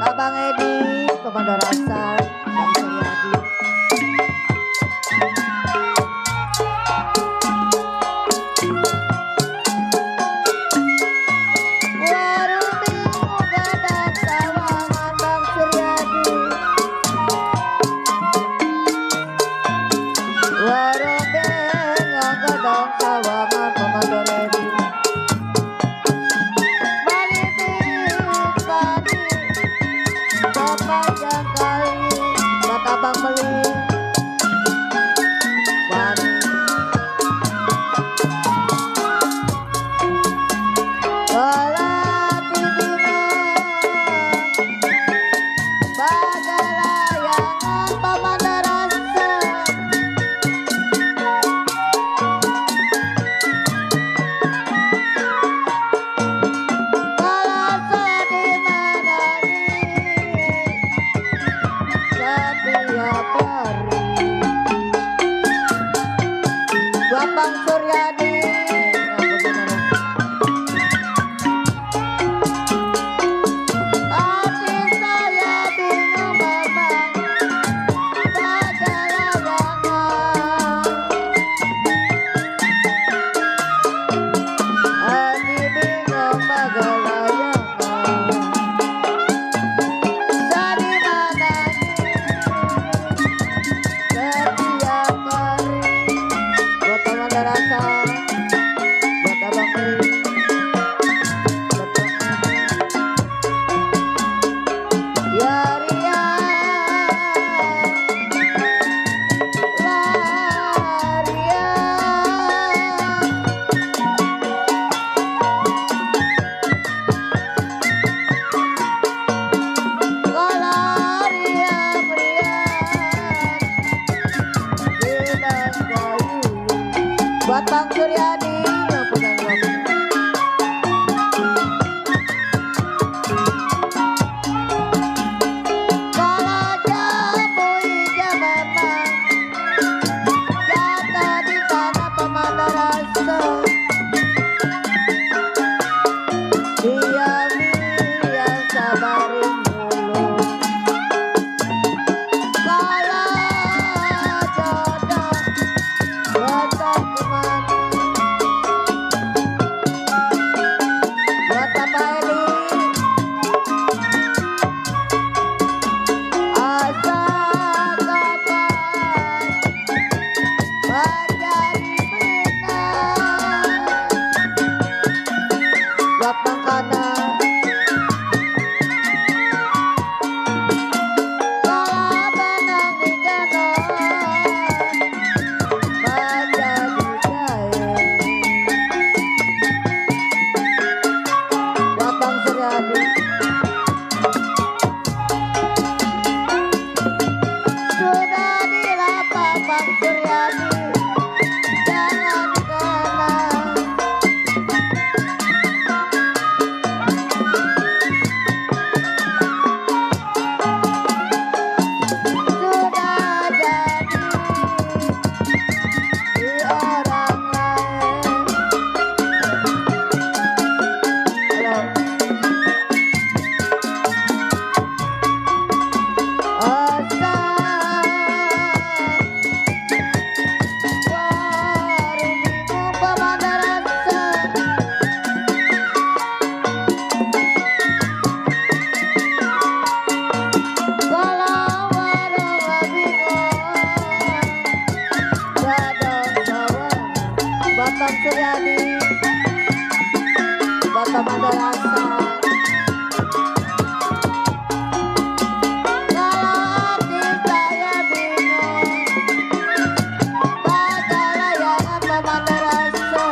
Abang Edi, Komando Rasa, Bang Suryadi. Warung Minggu Gadang Sawangan Bang Suryadi. Warung Minggu Gadang Sawangan Komando Edi. Sepanjang kali buat abang beli wani. Sholat di bina bagai layangan pemanah rasa. Kalau sedih menangis setiap hari buat Bang Suryadi. Hati saya bingung memang bagai layangan. Hati bingung bagai layangan. Sedih menangis setiap hari buat teman rasa, buat abang beli. Ya Ria, la Ria. Kalau riang-riang Bilang kayu buat Bang Suryadi yang punya waktu. Kalau jambu hijau memang jatuh di tanah pemanah rasa. Diam-diam sabarin dulu. Kalau jodoh datang kemana buat Papa Eli. Asa kapan menjadi benar buat Bang Kana. Kalau benang di danau menjadi cair buat Bang Suryadi. Sudah dilapah Bang Suryadi, jangan dikenang. Sudah jadi di orang lain. Halo. Asa warung minggu pemanah rasa. Kalau warung bingung gadang sawangan buat Bang Suryadi, buat pemanah rasa. Kalau hati saya bingung bagai layangan pemanah rasa.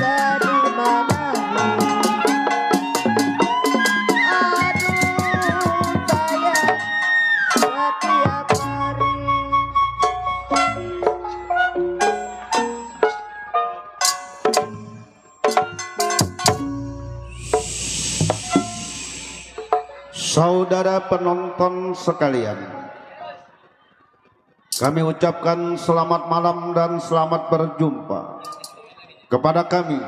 Sedih menangis, aduh saya setiap hari. Saudara penonton sekalian, kami ucapkan selamat malam dan selamat berjumpa kepada kami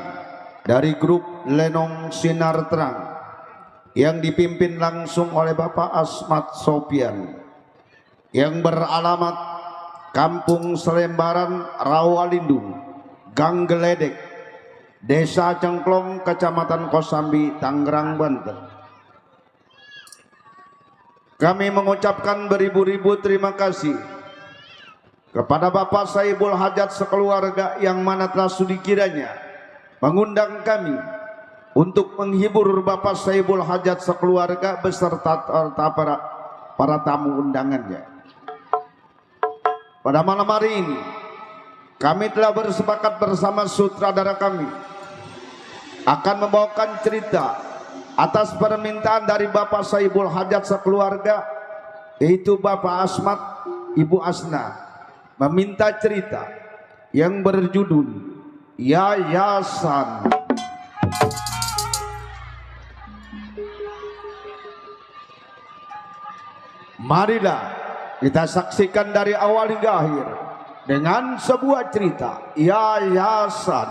dari grup Lenong Sinar Terang yang dipimpin langsung oleh Bapak Asmat Sopian yang beralamat Kampung Selembaran, Rawalindung, Gang Geledek, Desa Cengklong, Kecamatan Kosambi, Tangerang, Banten. Kami mengucapkan beribu-ribu terima kasih kepada Bapak Saibul Hajat sekeluarga yang mana telah sudi kiranya mengundang kami untuk menghibur Bapak Saibul Hajat sekeluarga beserta para tamu undangannya. Pada malam hari ini kami telah bersepakat bersama sutradara kami akan membawakan cerita atas permintaan dari Bapak Saibul Hajat sekeluarga, yaitu Bapak Asmat, Ibu Asna, meminta cerita yang berjudul Yayasan. Marilah kita saksikan dari awal hingga akhir dengan sebuah cerita Yayasan.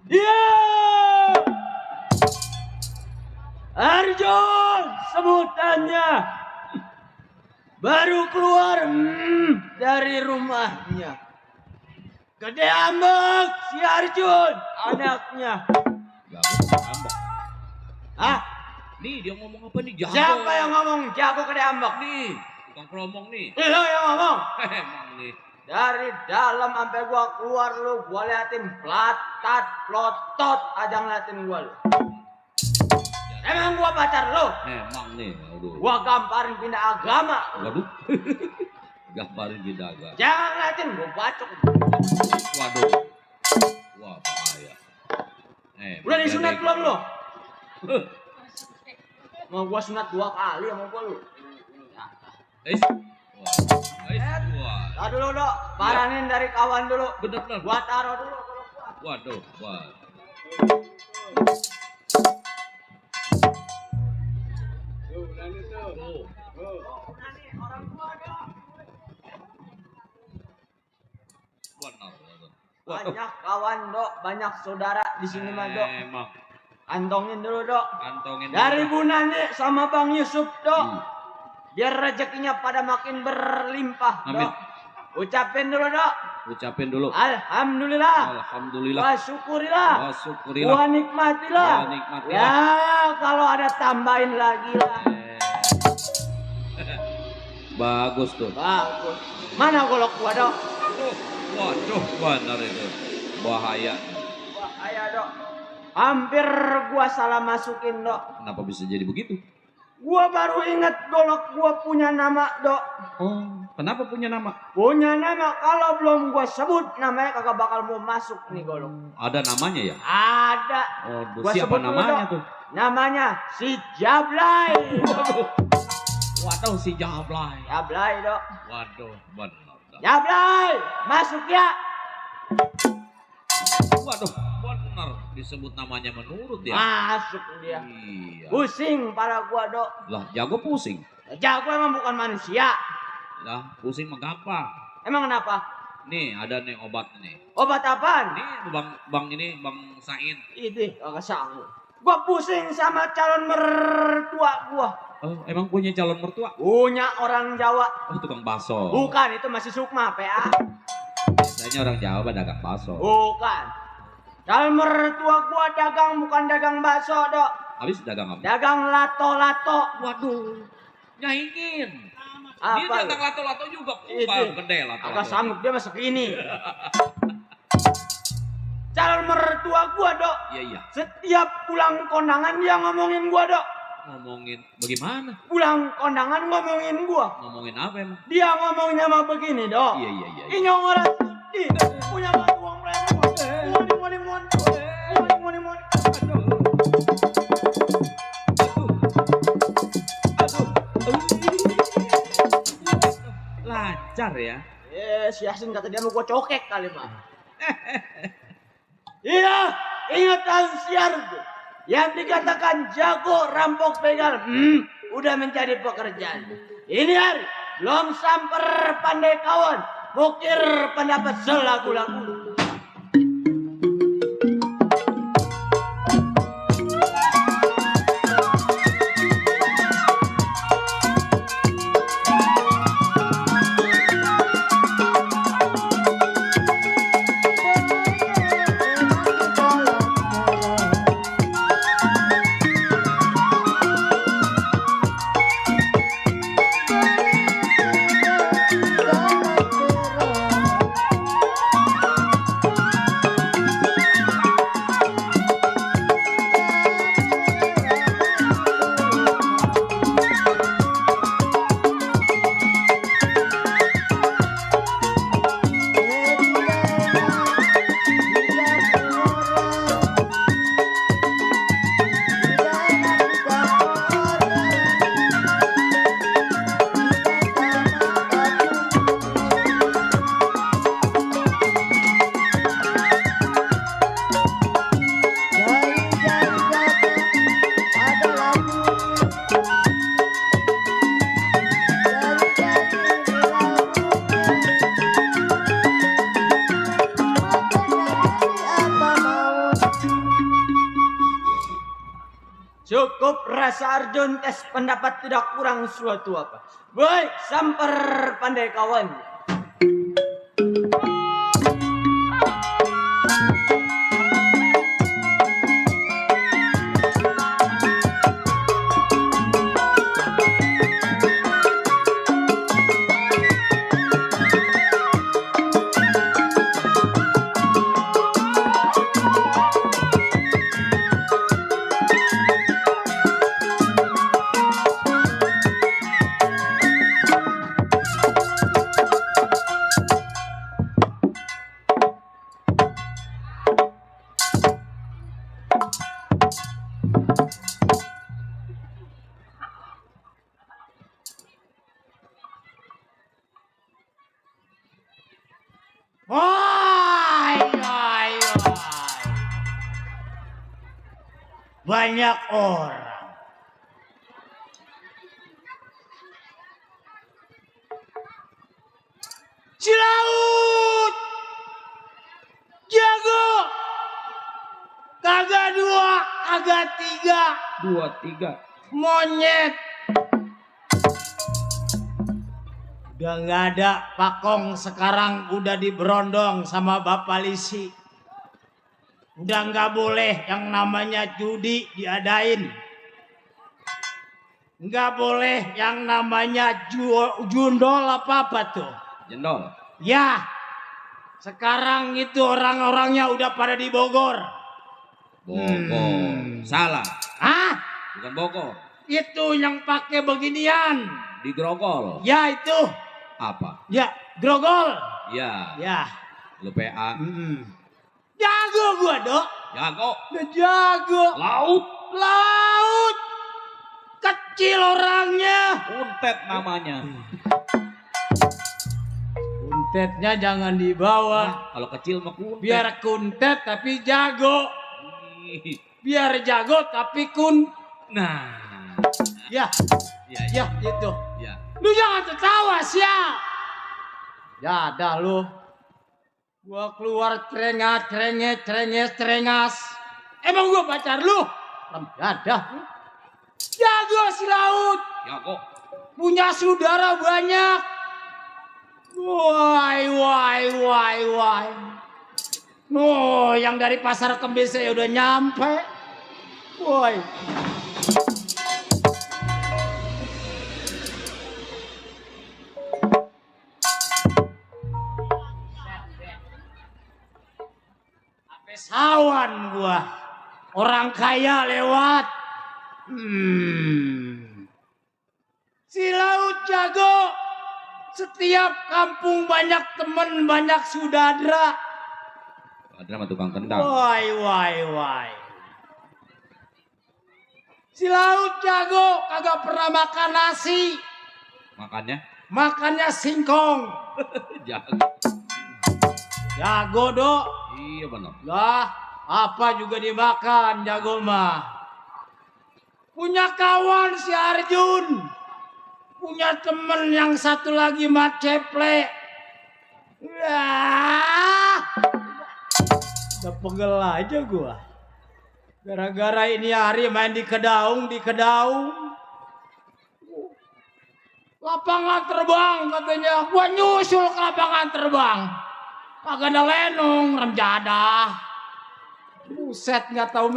Iya, Arjun sebutannya baru keluar dari rumahnya. Gede ambek si Arjun anaknya. Ambek. Ah, Nih dia ngomong apa nih? Jago. siapa yang ngomong jago gede ambek? Nih, tukang promong nih. Lo yang ngomong. Emang nih. Dari dalam sampai gua keluar lu, gua liatin pelatat, plotot aja ngeliatin gua lu. Emang gua pacar lu? Emang nih, aduh. Gua gamparin pindah agama. Waduh. Gambarin di daga. Jangan ngeliatin gua bacok. Waduh. Wah, bahaya. Udah disunat belum lu? Mau gua sunat 2 kali sama gua lu. Wah. Tahan dulu dok, paranin dari kawan dulu. Bener-bener. Gua taruh dulu kalau kuat. Waduh, wah. Tuh. Orang tua dok. Benar. Banyak kawan dok, banyak saudara di sini mah dok. Emang. Kantongin dulu dok. Kantongin Dari dulu. Bu Nani sama Bang Yusuf dok. Biar rezekinya pada makin berlimpah Amin. dok. Ucapin dulu dok. Ucapin dulu. Alhamdulillah. Alhamdulillah. Wa syukurillah. Wa syukurilah. Wa nikmatillah. Wa nikmatillah. Ya kalau ada tambahin lagi lah. Bagus tuh. Bagus. Mana golok gua dok? Waduh, benar itu. Bahaya. Wah, ayah dok. Hampir gua salah masukin dok. Kenapa bisa jadi begitu? Gua baru inget golok gua punya nama dok. Oh, kenapa punya nama? Punya nama, kalau belum gua sebut namanya kagak bakal mau masuk nih golok. Ada namanya ya? Ada. Oh, Gua siapa sebut dulu, namanya Dok. tuh? Namanya si Jablay. Waduh, si Jablay. Jablay dok. Waduh, benar. Jablay, masuk ya. Waduh, benar. Disebut namanya menurut ya. Masuk dia. Iya. Pusing para gua dok. Lah, jago pusing. Jago emang bukan manusia. Lah, pusing mah gampang. Emang kenapa? Nih, ada nih obatnya nih. Obat apaan? Nih, Bang Sain. Ini kagak sanggup. Gua pusing sama calon mertua gua. Oh, emang punya calon mertua? Punya orang Jawa. Oh, tukang bakso. Bukan, itu masih Sukma, PA. Biasanya orang Jawa dagang bakso. Bukan. Calon mertua gua dagang, bukan dagang bakso, dok. Habis dagang apa? Dagang lato-lato. Waduh, nyaingin. Dia Apa? dagang lato-lato juga. Itu. Bang, gede lato-lato. Agak sanggup dia masuk ini. Calon mertua gua, Dok. Iya, iya. Setiap pulang kondangan dia ngomongin gua, Dok. Ngomongin bagaimana? Pulang kondangan ngomongin gua. Ngomongin apa emang? Dia ngomongnya mah begini, Dok. Iya, iya, iya. Inyong orang sedih, punya uang preman. Moni. Lancar ya. Si Yasin kata dia mau gua cokek kali mah. Iya, ingatan siar tuh. Yang dikatakan jago rampok begal, udah menjadi pekerjaan. Ini hari belum samper pandai kawan, mukir pendapat selagu-lagu. Cukup rasa Arjun tes pendapat tidak kurang suatu apa. Baik, samper pandai kawan. Banyak orang. Cilaut, jago, kagak dua, agak tiga. 2, 3. Monyet. Udah nggak ada Pakong, sekarang udah diberondong sama Bapak Lisi. Udah nggak boleh yang namanya judi diadain. Nggak boleh yang namanya jundol apa tuh. Jendol. Ya, sekarang itu orang-orangnya udah pada di Bogor. Bogor. Salah. Hah? Bukan Bogor. Itu yang pakai beginian. Di Grogol. Ya itu. Apa? Ya, grogol. Ya. Ya. Lu PA. Jago gua, Dok. Jago. Udah jago. Laut. Kecil orangnya. Untet namanya. Kuntetnya jangan dibawa. Kalau kecil mah kuntet. Biar kuntet tapi jago. Biar jago tapi Nah. Ya, Ya. itu. Ya. Lu jangan tertawa, siap. Ya dah lu. Gua keluar cerengas. Emang gua pacar lu? Dadah. Jago si Laut. Jago. Punya saudara banyak. Wai. Oh, yang dari pasar Kembis saya udah nyampe. Woi. Sawan gua. Orang kaya lewat. Si Laut jago. Setiap kampung banyak temen, banyak saudara. Ada mah tukang kendang. Wai. Si Laut jago kagak pernah makan nasi. Makannya Makannya singkong. Jago dok. iya benar. Lah, apa juga dimakan jago mah. Punya kawan si Arjun. Punya temen yang satu lagi Mat Ceple. Wah. Udah pegel aja gua. Gara-gara ini hari main di Kedaung. Lapangan terbang katanya. Gua nyusul ke lapangan terbang. Kagak ada lenong, remjadah. Buset, nggak tahu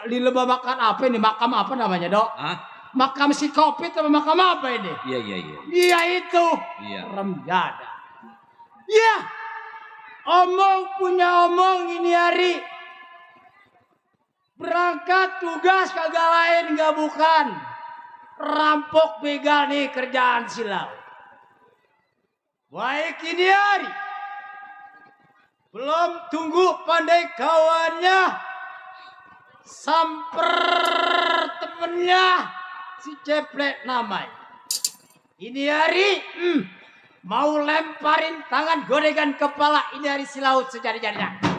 di lebah makan apa ini, makam apa namanya dok? Ah? Makam si kopi atau makam apa ini? Iya. Iya itu. Iya. Remjadah. Iya. Punya omong ini hari. Berangkat tugas kagak lain nggak bukan. Rampok begal nih kerjaan si Laut. Baik ini hari. Belum tunggu pandai kawannya. Samper temennya. Si Ceple namanya. Ini hari. Mau lemparin tangan gorengan kepala. Ini hari si Laut sejadi-jadinya.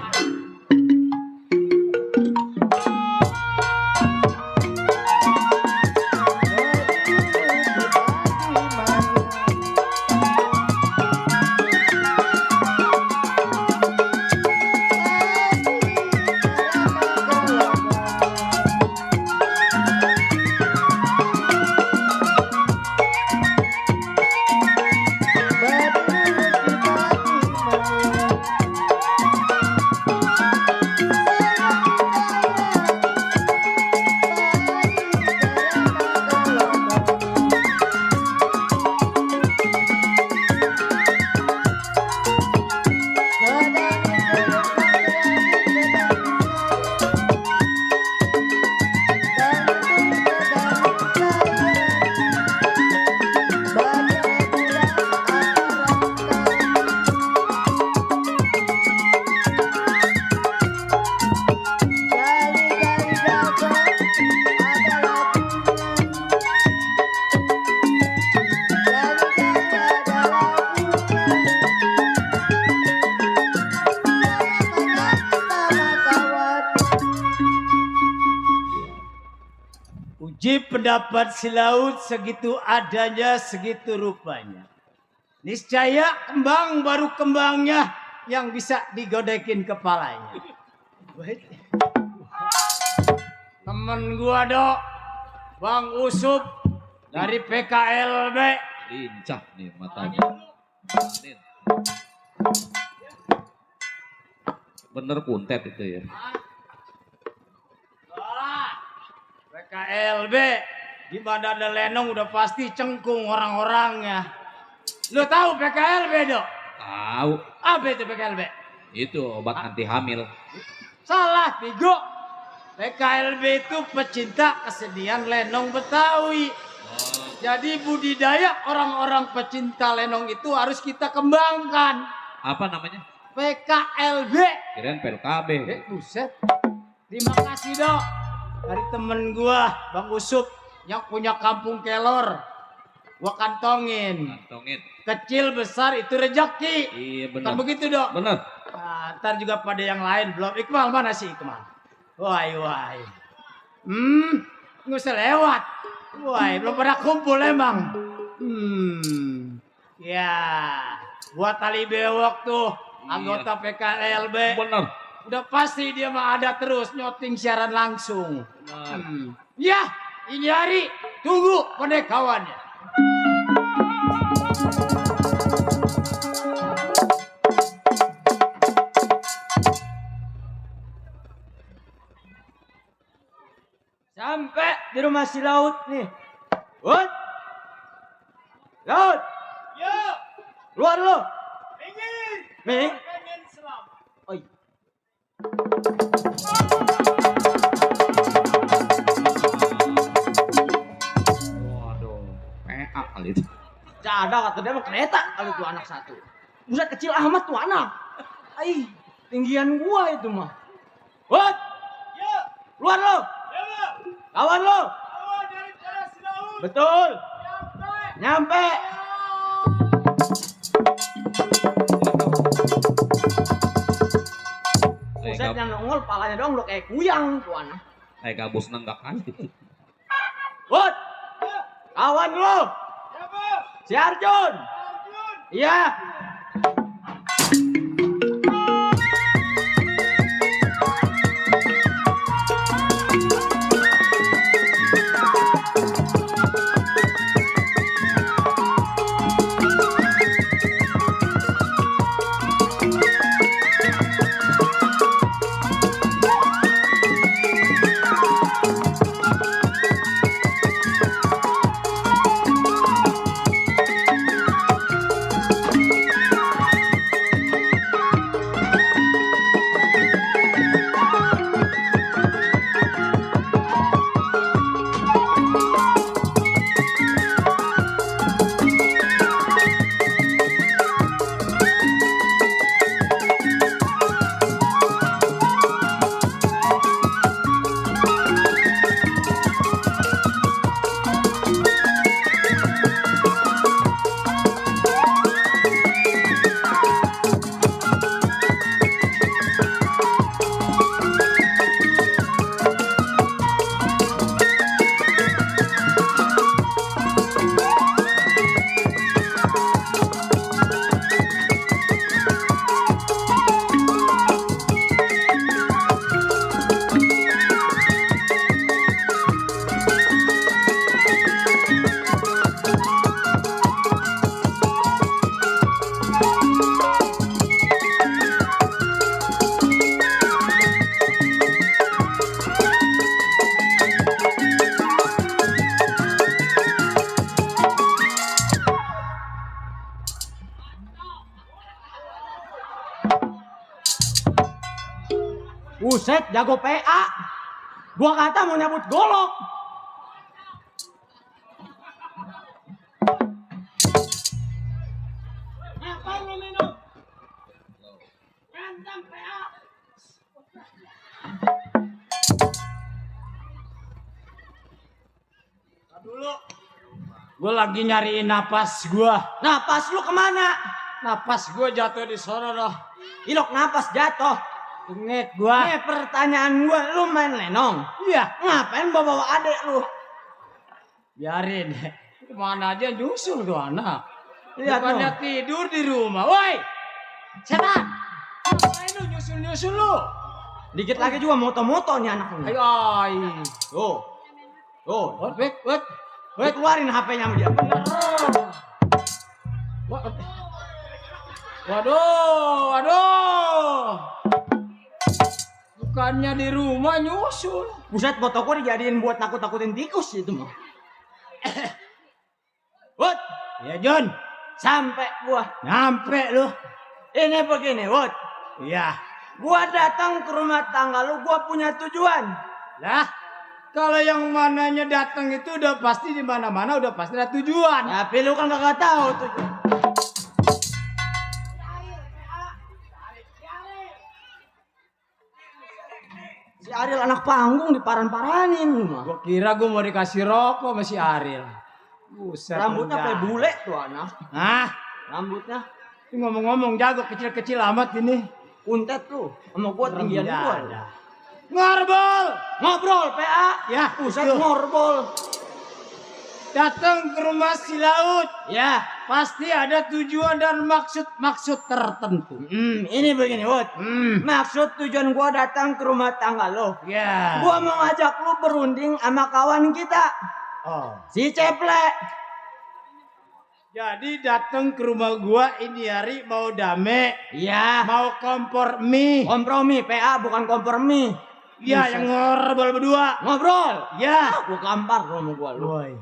Uji pendapat si Laut segitu adanya, segitu rupanya. Niscaya kembang baru kembangnya yang bisa digodekin kepalanya. Temen gua dok, Bang Usup dari PKLB. Lincah nih matanya. Bener kuntet itu ya. PKLB di mana ada lenong udah pasti cengkung orang-orangnya. Lo tahu PKLB dok? Tahu. Apa itu PKLB? Itu obat anti hamil. Salah Tigo. PKLB itu pecinta kesenian lenong Betawi. Jadi budidaya orang-orang pecinta lenong itu harus kita kembangkan. Apa namanya? PKLB. Kirain PLKB. Buset. Terima kasih dok. Dari temen gua, Bang Usup, yang punya kampung kelor. Gua kantongin. Kecil besar itu rezeki. Iya benar. Kan begitu dok? Benar. Nah, ntar juga pada yang lain belum. Iqbal mana sih Iqbal? Wai. Nggak usah lewat. Wai, belum pada kumpul emang. Ya, buat tali bewok tuh. Anggota PKLB. Benar. Udah pasti dia mah ada terus nyoting siaran langsung. Ya, ini hari tunggu pendekawannya. Sampai di rumah si Laut nih. Laut. Ya. Keluar lo. Ingin. Nih. Oi. Kagak ada kata dia mah kereta kali tuh anak satu. Buset kecil amat tuh anak. Ai, tinggian gua itu mah. Wot. Ya. Keluar lo. Ya, Pak. Kawan lo. Kawan dari arah Silaut. Betul. Nyampe. Buset yang nongol palanya dong lo kayak kuyang tuh anak. Kayak gabus nenggak aja. Wot. Kawan lo. Si Arjun. Iya. Buset, jago PA. Gua kata mau nyabut golok. Ngapain lo minum? Randam PA. Dulu. Gua lagi nyariin napas gua. Napas lu kemana? Napas gua jatuh di sono loh. Ilok napas jatuh. Ngek gua. Nih pertanyaan gua, lu main lenong? Iya. Ngapain bawa adek lu? Biarin. Kemana aja nyusul tuh anak. Lihat bukannya tidur di rumah. Woi, setan. Ngapain lu nyusul lu? Dikit lagi juga moto-moto nih anak lu. Ayo, tuh. Tuh, wait. Keluarin HP-nya sama dia. Bener. Waduh. Bukannya di rumah nyusul. Buset, fotoku dijadiin buat nakut-nakutin tikus itu mah. Wot. Ya John. Sampai gua. Nyampe lu. Ini begini, Wot. Iya. Gua datang ke rumah tangga lu, gua punya tujuan. Lah, kalau yang mananya datang itu udah pasti di mana-mana udah pasti ada tujuan. Tapi lu kan kagak tahu tujuan. Si Ariel anak panggung diparan-paranin. Gua kira gua mau dikasih rokok sama si Ariel. Buset. Rambutnya kayak bule tuh anak. Hah? Rambutnya. Ini ngomong-ngomong jago kecil-kecil amat ini. Kuntet lu. Sama gua tinggian gua. Ngobrol PA. Ya, buset ngobrol. Datang ke rumah si Laut. Ya, pasti ada tujuan dan maksud tertentu. Ini begini, Wot. Maksud tujuan gua datang ke rumah tangga lo. Ya. Gua mau ngajak lu berunding sama kawan kita. Oh. Si Ceplek. Jadi datang ke rumah gua ini hari mau damai. Iya. Mau kompromi. Kompromi, PA bukan kompromi. Iya, yang ngobrol berdua. Ngobrol. Ya. Gua kampar sama gua lu.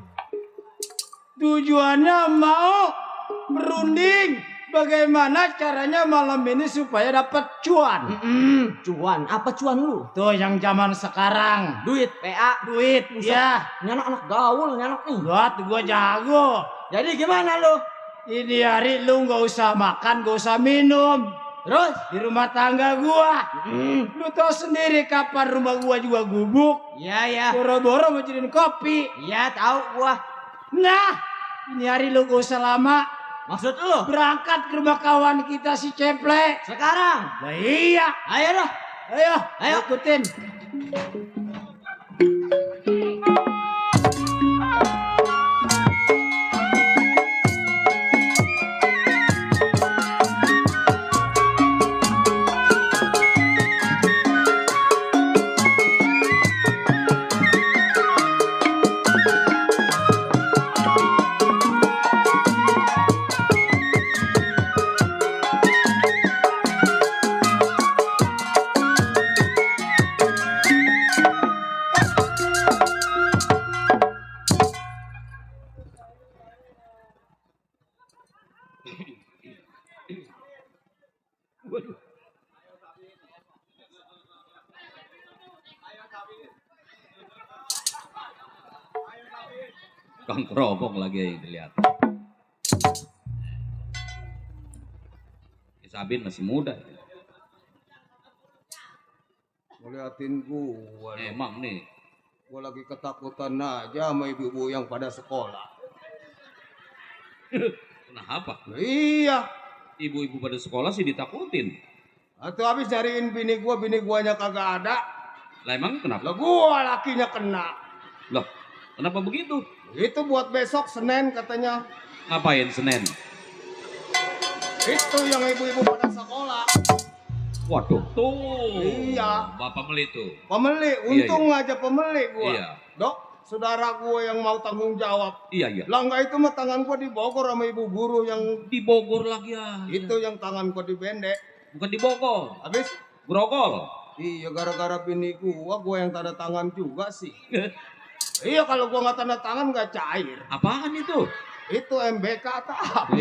Tujuannya mau berunding bagaimana caranya malam ini supaya dapat cuan. Cuan? Apa cuan lu? Tuh yang zaman sekarang. Duit, PA. Duit. Iya. Ini anak-anak gaul, ini anak nih. Buat gua jago. Jadi gimana lu? Ini hari lu nggak usah makan, nggak usah minum. Terus di rumah tangga gua, lu tahu sendiri kapan rumah gua juga gubuk. Iya ya. Boro-boro mau jadiin kopi. Iya tahu gua. Nah, ini hari lu gak usah lama. Maksud lu? Berangkat ke rumah kawan kita si Ceple. Sekarang? Nah iya. Ayo dah. Ayo ikutin. Kang kerobong lagi yang dilihat. Sabin masih muda. Ngeliatin gua. Emang nih. Gua lagi ketakutan aja sama ibu-ibu yang pada sekolah. Kenapa? Iya. Ibu-ibu pada sekolah sih ditakutin. Atau habis nyariin bini guanya kagak ada. Lah emang kenapa? Lah gua lakinya kena. Loh, kenapa begitu? Itu buat besok Senin katanya. Ngapain Senin? Itu yang ibu-ibu pada sekolah. Waduh, tuh. Iya. Bapak Meli tuh. Pemeli, untung aja pemeli gua. Iya. Dok, saudara gua yang mau tanggung jawab. Iya. Lah enggak itu mah tangan gua di Bogor sama ibu guru yang Di Bogor lagi ya. itu yang tangan gua di Bendek. Bukan di Bogor. Habis Grogol. iya gara-gara bini gua yang tanda tangan juga sih. Iya kalau gua nggak tanda tangan nggak cair. Apaan itu? Itu MBK atau apa?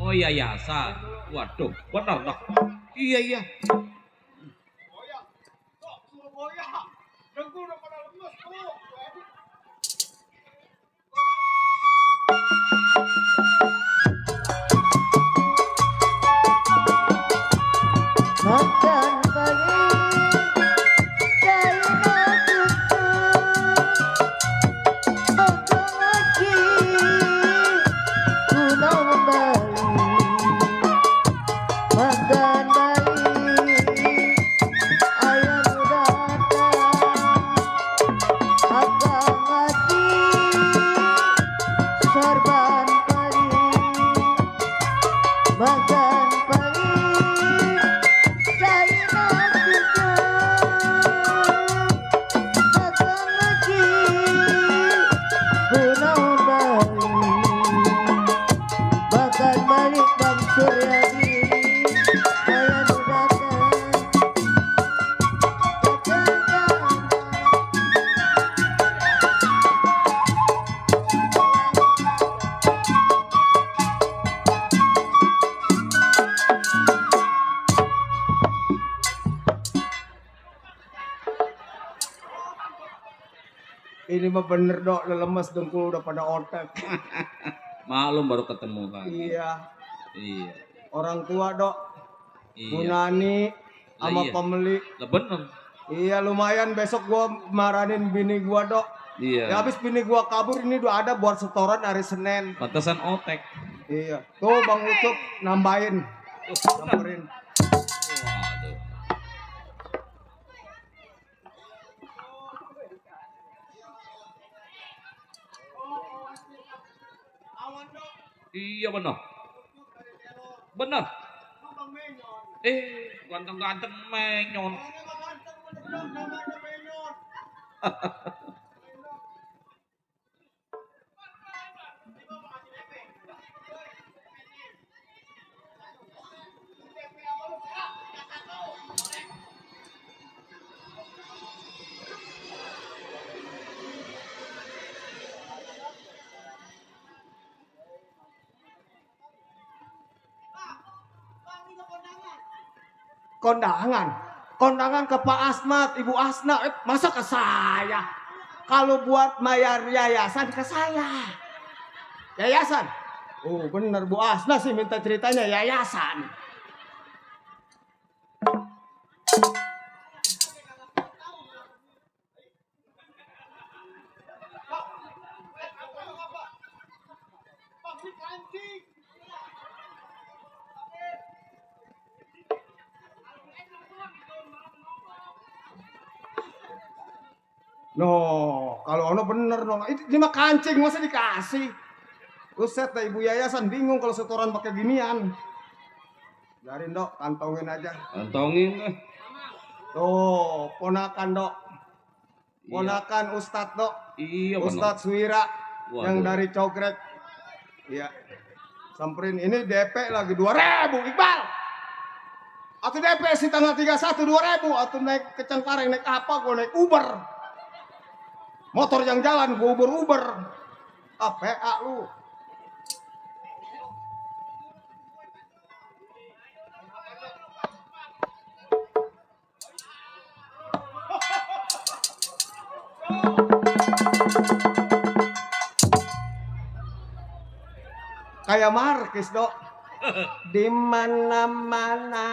Oh iya yayasan. Waduh, benar dah. Iya. Makan pagi dari majuku Bokong lagi Gunau Bali Makan Bali Ayam datang Makan lagi Sorban pagi Makan pagi Ini mah bener dok, udah lemes dengkul udah pada otak. Maklum baru ketemu kan. Iya, Iya. orang tua dok, Bu Iya. Nani sama Lah iya. pembeli. Lah bener. Iya lumayan besok gua maranin bini gua dok. Iya. Ya habis bini gua kabur ini udah ada buat setoran hari Senin. Pantesan otek. Iya, tuh Bang Ucup nambahin, samperin. Waduh. Iya benar. Benar. Ganteng-ganteng menyon. Kondangan ke Pak Asmat, Ibu Asna, masa ke saya? Kalau buat bayar yayasan ke saya. Yayasan, Oh bener Bu Asna sih minta ceritanya yayasan. No, kalau ono bener no. Ini mah kancing masa dikasih. Uset dah ibu yayasan bingung kalau setoran pakai ginian. Biarin dok, kantongin aja. Kantongin eh. Tuh, ponakan dok. Ponakan Ustadz dok. Iya, Ustadz Suwira yang Waduh. dari Cogrek. Iya. Samperin ini DP lagi 2.000 Iqbal. Atau DP sih tanggal 31 2.000 atau naik ke Cengkareng naik apa gue naik Uber. Motor yang jalan gue Uber. PA lu. Kayak Markis dok. Di mana-mana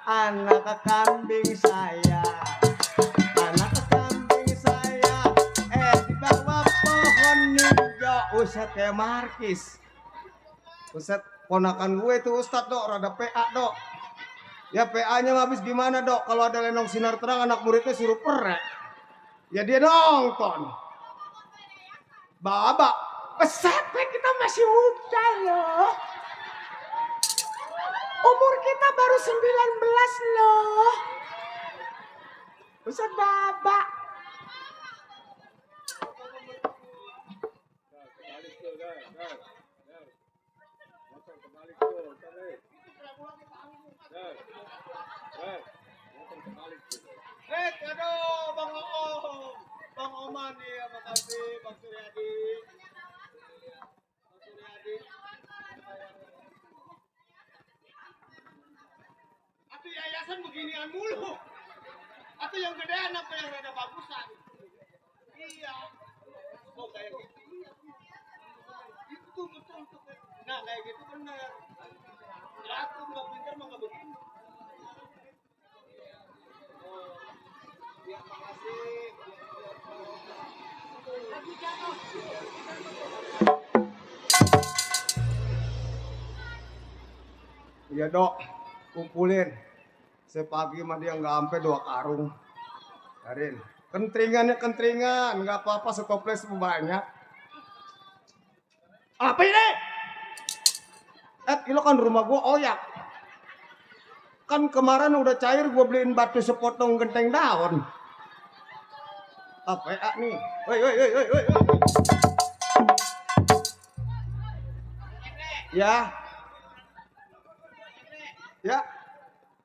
anak kambing saya. Anak kambing saya di bawah pohon ninja. Ustad kayak Markis. Ustad ponakan gue itu Ustad dok, rada PA dok. Ya PA-nya habis gimana dok? Kalau ada lenong sinar terang anak muridnya suruh perek. Ya dia nonton. Babak. Pesepek kita masih muda loh. Umur kita baru 19 loh. Ustaz babak. Aduh, Bang Om. Bang Oman nih, makasih Bang Suryadi. Atau yayasan beginian mulu. Atau yang gedean apa yang rada bagusan. Iya. Oh kayak gitu. Itu betul. Nah kayak gitu bener. Ratu nggak pintar mah nggak begini. Oh. Ya makasih. Iya dok, kumpulin. Sepagi mah dia nggak sampai 2 karung. Karin, kentringan, nggak apa-apa setoples banyak. Apa ini? Lo kan rumah gua oyak. Kan kemarin udah cair gua beliin batu sepotong genteng daun. Apa nih? Woi. Ya.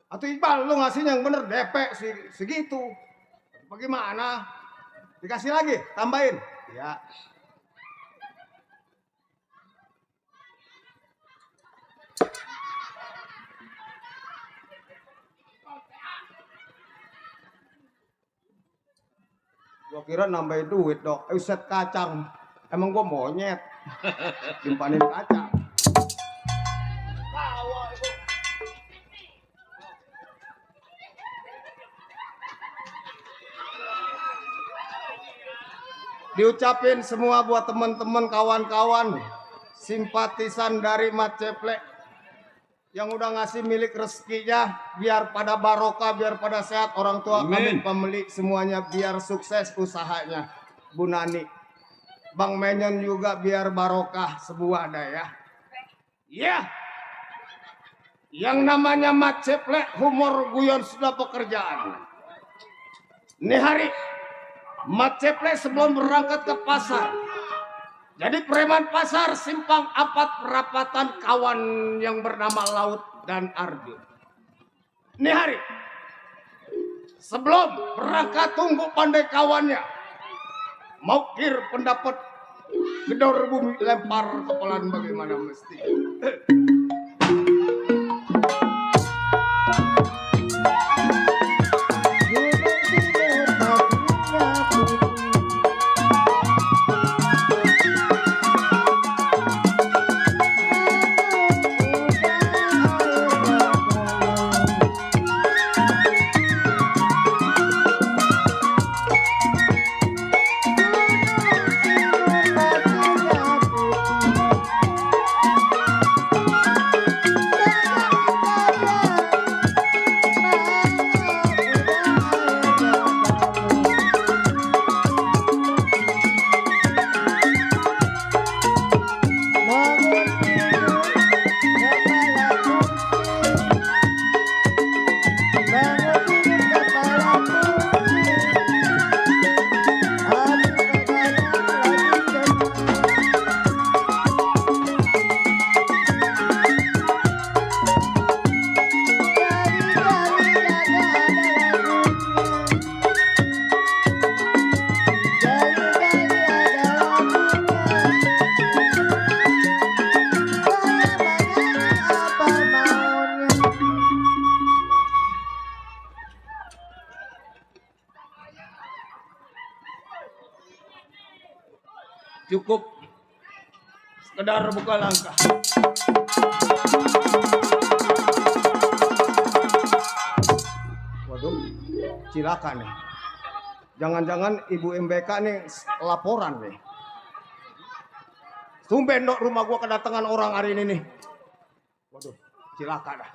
Atau Iqbal lu ngasih yang bener DP segitu. Bagaimana? Dikasih lagi, tambahin. Ya. Gua kira nambahin duit dok. Set kacang. Emang gua monyet. Simpanin kacang. Diucapin semua buat teman-teman kawan-kawan simpatisan dari Mat Ceplek yang udah ngasih milik rezekinya biar pada barokah, biar pada sehat, orang tua kami pemilik semuanya biar sukses usahanya. Bu Nani, Bang Menyon juga biar barokah sebuah daya. Iya. Yang namanya Mat Ceplek humor guyon sudah pekerjaan. Nih hari Mat Ceplek sebelum berangkat ke pasar. Jadi preman pasar simpang 4 perapatan kawan yang bernama Laut dan Arjun. Nih hari sebelum berangkat tunggu pandai kawannya. Mau kir pendapat gedor bumi lempar kepalan bagaimana mesti. Cukup sekedar buka langkah. Waduh, cilaka nih. Jangan-jangan Ibu MBK nih laporan nih. Tumben dok rumah gua kedatangan orang hari ini nih. Waduh, cilaka dah.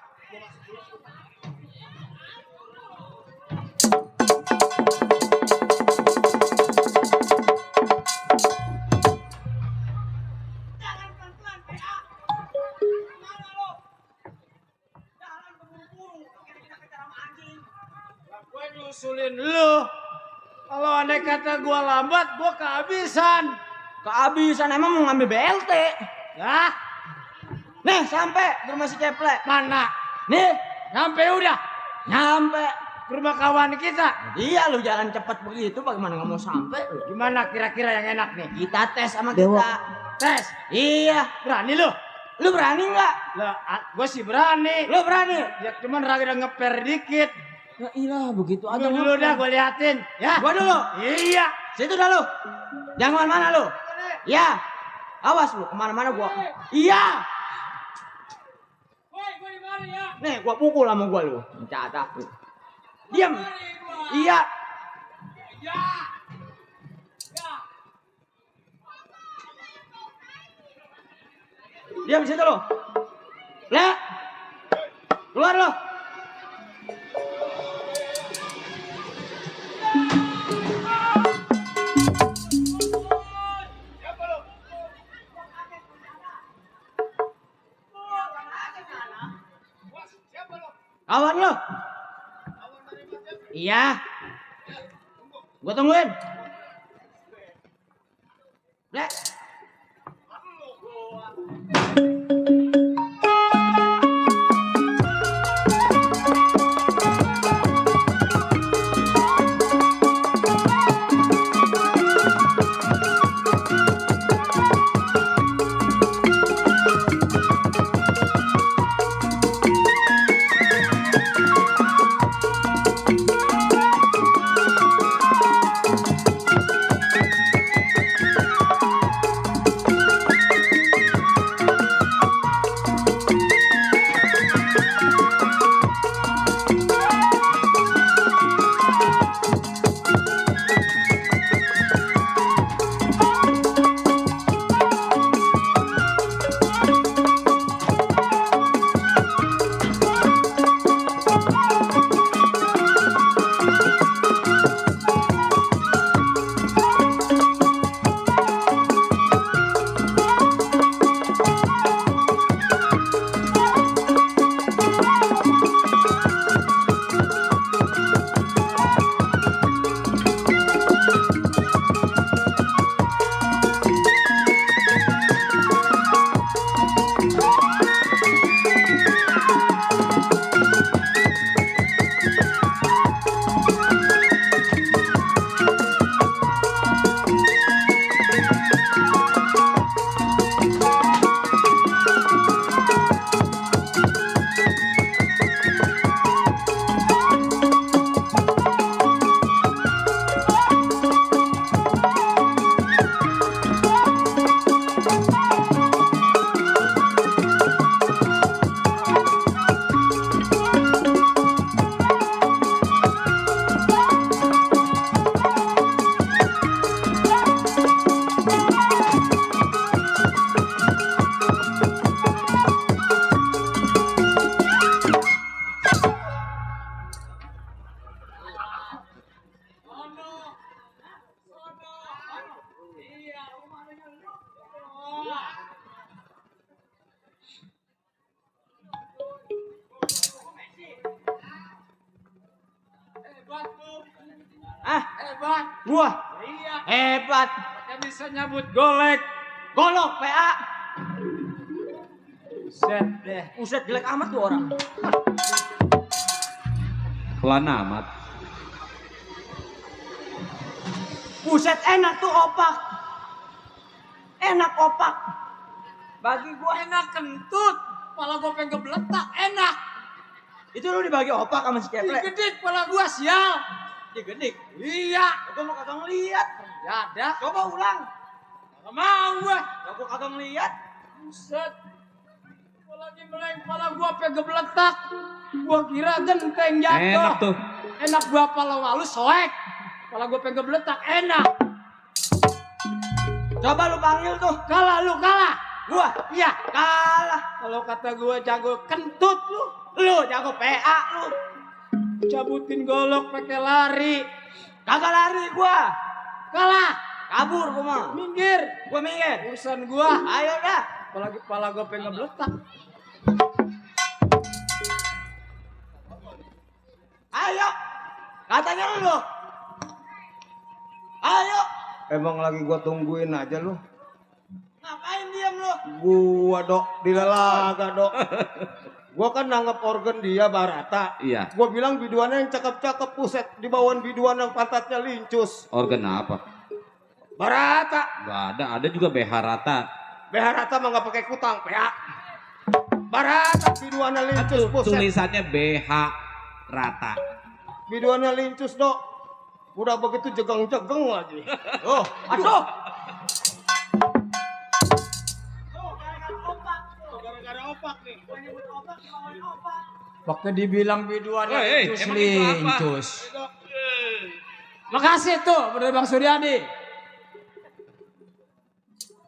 Gue nyusulin lu. Kalau andai kata gue lambat, gue kehabisan. Kehabisan emang mau ngambil BLT? Ya. Nih sampai ke rumah si Ceplek. Mana? Nih, nyampe udah. Nyampe ke rumah kawan kita. Iya lu jalan cepat begitu, bagaimana nggak mau sampai lu? Gimana kira-kira yang enak nih? Kita tes sama Dewa. kita. Tes? Iya. Berani lu? Lu berani nggak? Lah, gue sih berani. Lu berani? Ya cuman rada ngeper dikit. Ya iya begitu aja dulu dah gue liatin ya. Gua dulu. Iya. Situ dah lu. Jangan mana lu. Ya. Awas lu kemana-mana gua. Iya. Woi, gua di mana ya? Nih gua pukul sama gua lu. Catat. Diam. Iya. Ya. Ya. Diam situ lu. Le. Keluar lu. Kawan lo? Iya. Gua tungguin. Le. Hebat. Gua. Iya. Hebat. Dia bisa nyabut golek. Golok PA. Buset deh. Buset jelek amat tuh orang. Pelan amat. Buset enak tuh opak. Enak opak. Bagi gua enak kentut. Kepala gua pengen gebletak. Enak. Itu lu dibagi opak sama si Keplek. Digedik kepala gua sial. Digedik? Iya. Gua mau kagak ngeliat. Ya ada. Coba ulang. Gak mau gua. Gua kagak ngeliat. Buset. Gua lagi meleng kepala gua pe gebletak. Gua kira genteng jatuh. Enak tuh. Enak gua pala lu soek. Kepala gua pe gebletak enak. Coba lu panggil tuh. Kalah lu kalah. Gua. Iya. Kalah. Kalau kata gua jago kentut lu. Lu jago PA lu. Cabutin golok pakai lari. Kagak lari gua. Kalah. Kabur gua mah. Minggir. Gua minggir. Urusan gua. Ayo dah. Apalagi kepala gua pe gebletak. Ayo. Katanya lu. Ayo. Emang lagi gua tungguin aja lu. Ngapain diam lu? Gua dok dilalaga dok. Gua kan nanggap organ dia Barata. Iya. Gua bilang biduannya yang cakep-cakep, puset di bawah biduan yang pantatnya lincus. Organ apa? Barata. Gak ada juga BH rata. BH Rata mah nggak pakai kutang, PA. Barata biduannya lincus, puset. Tulisannya BH rata. Biduannya lincus dok. Udah begitu jegeng-jegeng lagi. Oh, aduh. Waktu dibilang biduannya lincus emang itu apa? lincus. Makasih tuh dari Bang Suryadi.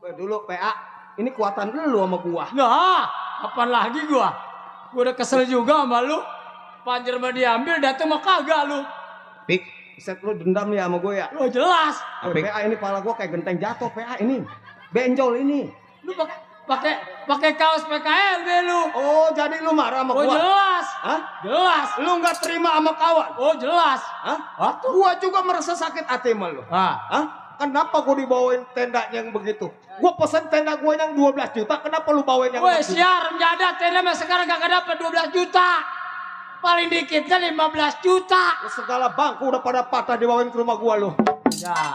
Dulu PA, ini kuatan lu sama gua. Nah, apaan lagi gua? Gua udah kesel juga sama lu. Panjer mah diambil, datang mah kagak lu. Pik. Set lu dendam ya sama gua ya. Oh jelas. Woy, PA ini pala gua kayak genteng jatuh PA ini. Benjol ini. Lu pakai kaos PKLB lu. Oh, jadi lu marah sama Oh gua? jelas. Hah? Jelas. Lu nggak terima sama kawan? Oh jelas. Hah? Gua juga merasa sakit hati sama lu. Ah, Hah? Kenapa gua dibawain tenda yang begitu? Gua pesen tenda gua yang 12 juta, kenapa lu bawain yang weh 6 juta? siar menjadat tenda mah sekarang kagak dapat 12 juta. Paling dikitnya 15 juta. Segala bangku udah pada patah dibawain ke rumah gua lu. Ya.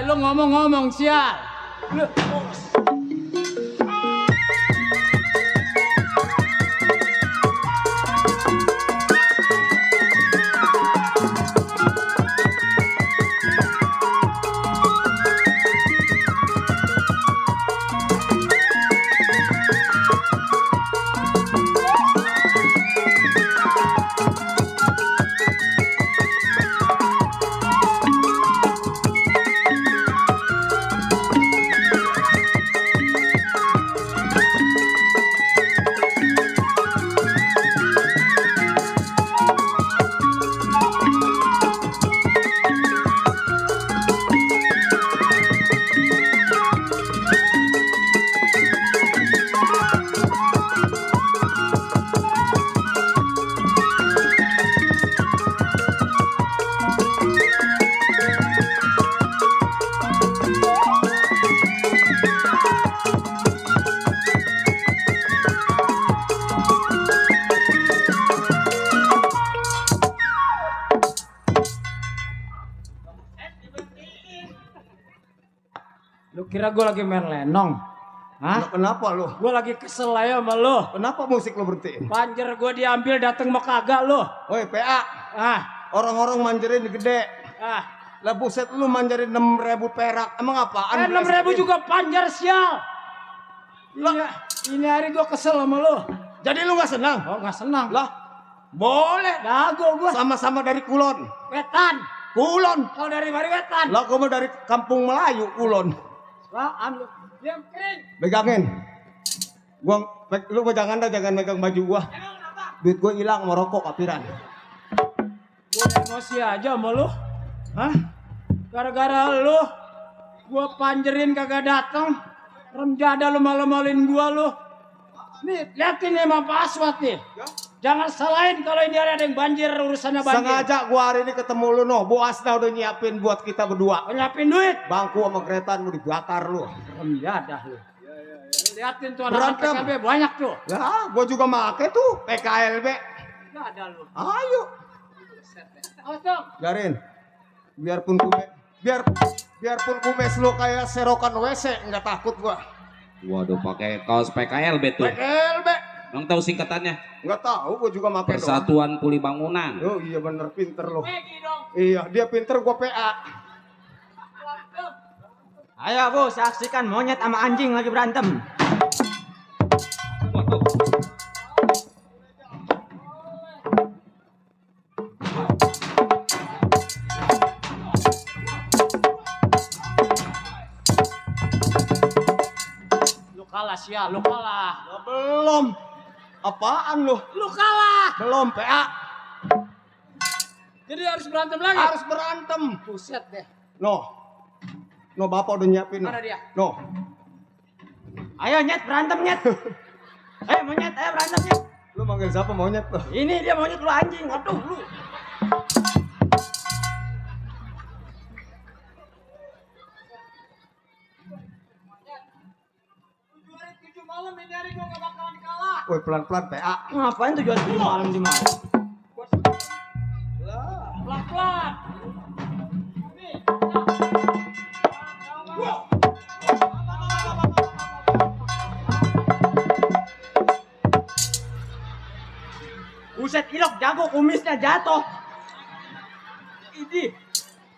Lu ngomong-ngomong sial. Lu Lu kira gue lagi main lenong? Hah? Kenapa lu? Gue lagi kesel aja sama lu. Kenapa musik lu berhenti? Panjer gue diambil dateng mah kagak lu. Woi PA, Ah, orang-orang manjerin gede. ah. Lah buset lu manjarin 6.000 perak. Emang apaan? 6.000 juga panjer sial. Iya, ini hari gue kesel sama lu. Jadi lu gak senang? Oh nggak senang. Lah, boleh. Dago gue. Sama-sama dari Kulon. Wetan. Kulon. Kau dari mana Wetan? Lah gua mah dari kampung Melayu, Kulon. Lah, ambil. Diam kering. Pegangin. Lu jangan megang baju gua. Duit gua hilang mau rokok kapiran. Gue emosi aja sama lu. Hah? Gara-gara lu gua panjerin kagak datang. Remjada lu malu-maluin gua lu. Nih, liatin emang Pak Aswat nih. Jangan salahin kalau ini ada yang banjir urusannya banjir. Sengaja gua hari ini ketemu lu noh. Bu Asna udah nyiapin buat kita berdua. Nyiapin duit. Bangku sama keretaan lu dibakar lu. Remjada lu. Liatin tuh anak Berantem. PKB banyak tuh. Lah, gua juga make tuh PKLB. Enggak ada lu. Ayo, Awas dong. biarin. Biarpun kumis lu kayak serokan WC, nggak takut gua. Waduh, pakai kaos PKLB tuh. PKLB. Emang tahu singkatannya? Nggak tahu, gua juga make doang. Persatuan Kuli Bangunan. Oh iya bener, pinter lo. Pegi dong. Iya, dia pinter, gua PA. Ayo Bu, saksikan monyet sama anjing lagi berantem. Waduh. Lu kalah sia, lu kalah. Ya, belum. Apaan lu? Lu kalah. Belum, PA. Jadi harus berantem lagi. Harus berantem. Buset deh. No, bapak udah nyiapin. Mana dia? No. Ayo nyet berantem nyet. Monyet, ayo berantem nyet. Lu manggil siapa monyet tuh? Ini dia monyet lu anjing. Aduh lu. Tujuh malam ini hari gua gak bakalan kalah. Woi, pelan-pelan, PA. Ngapain tujuan 7 malam di malam? Pelan-pelan. Buset ilok jago kumisnya jatuh. Ini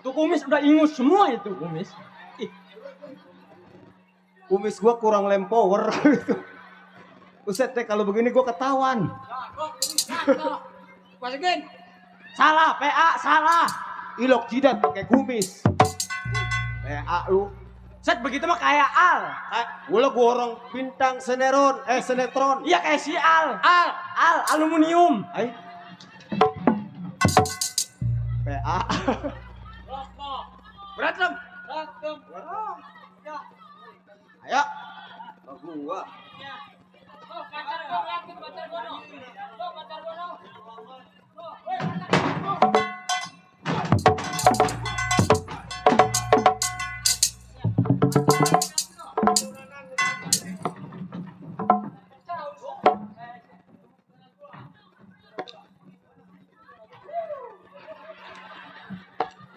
tuh kumis udah ingus semua itu kumis. Ih, Kumis gua kurang lempower gitu. Buset deh, kalau begini gua ketahuan. Masukin. salah PA salah. Ilok jidat pakai kumis. PA lu. Set begitu mah kayak Al. Gua orang bintang sinetron. Iya kayak si Al. Al aluminium. Ay. PA. Berantem. Ayo. Gua.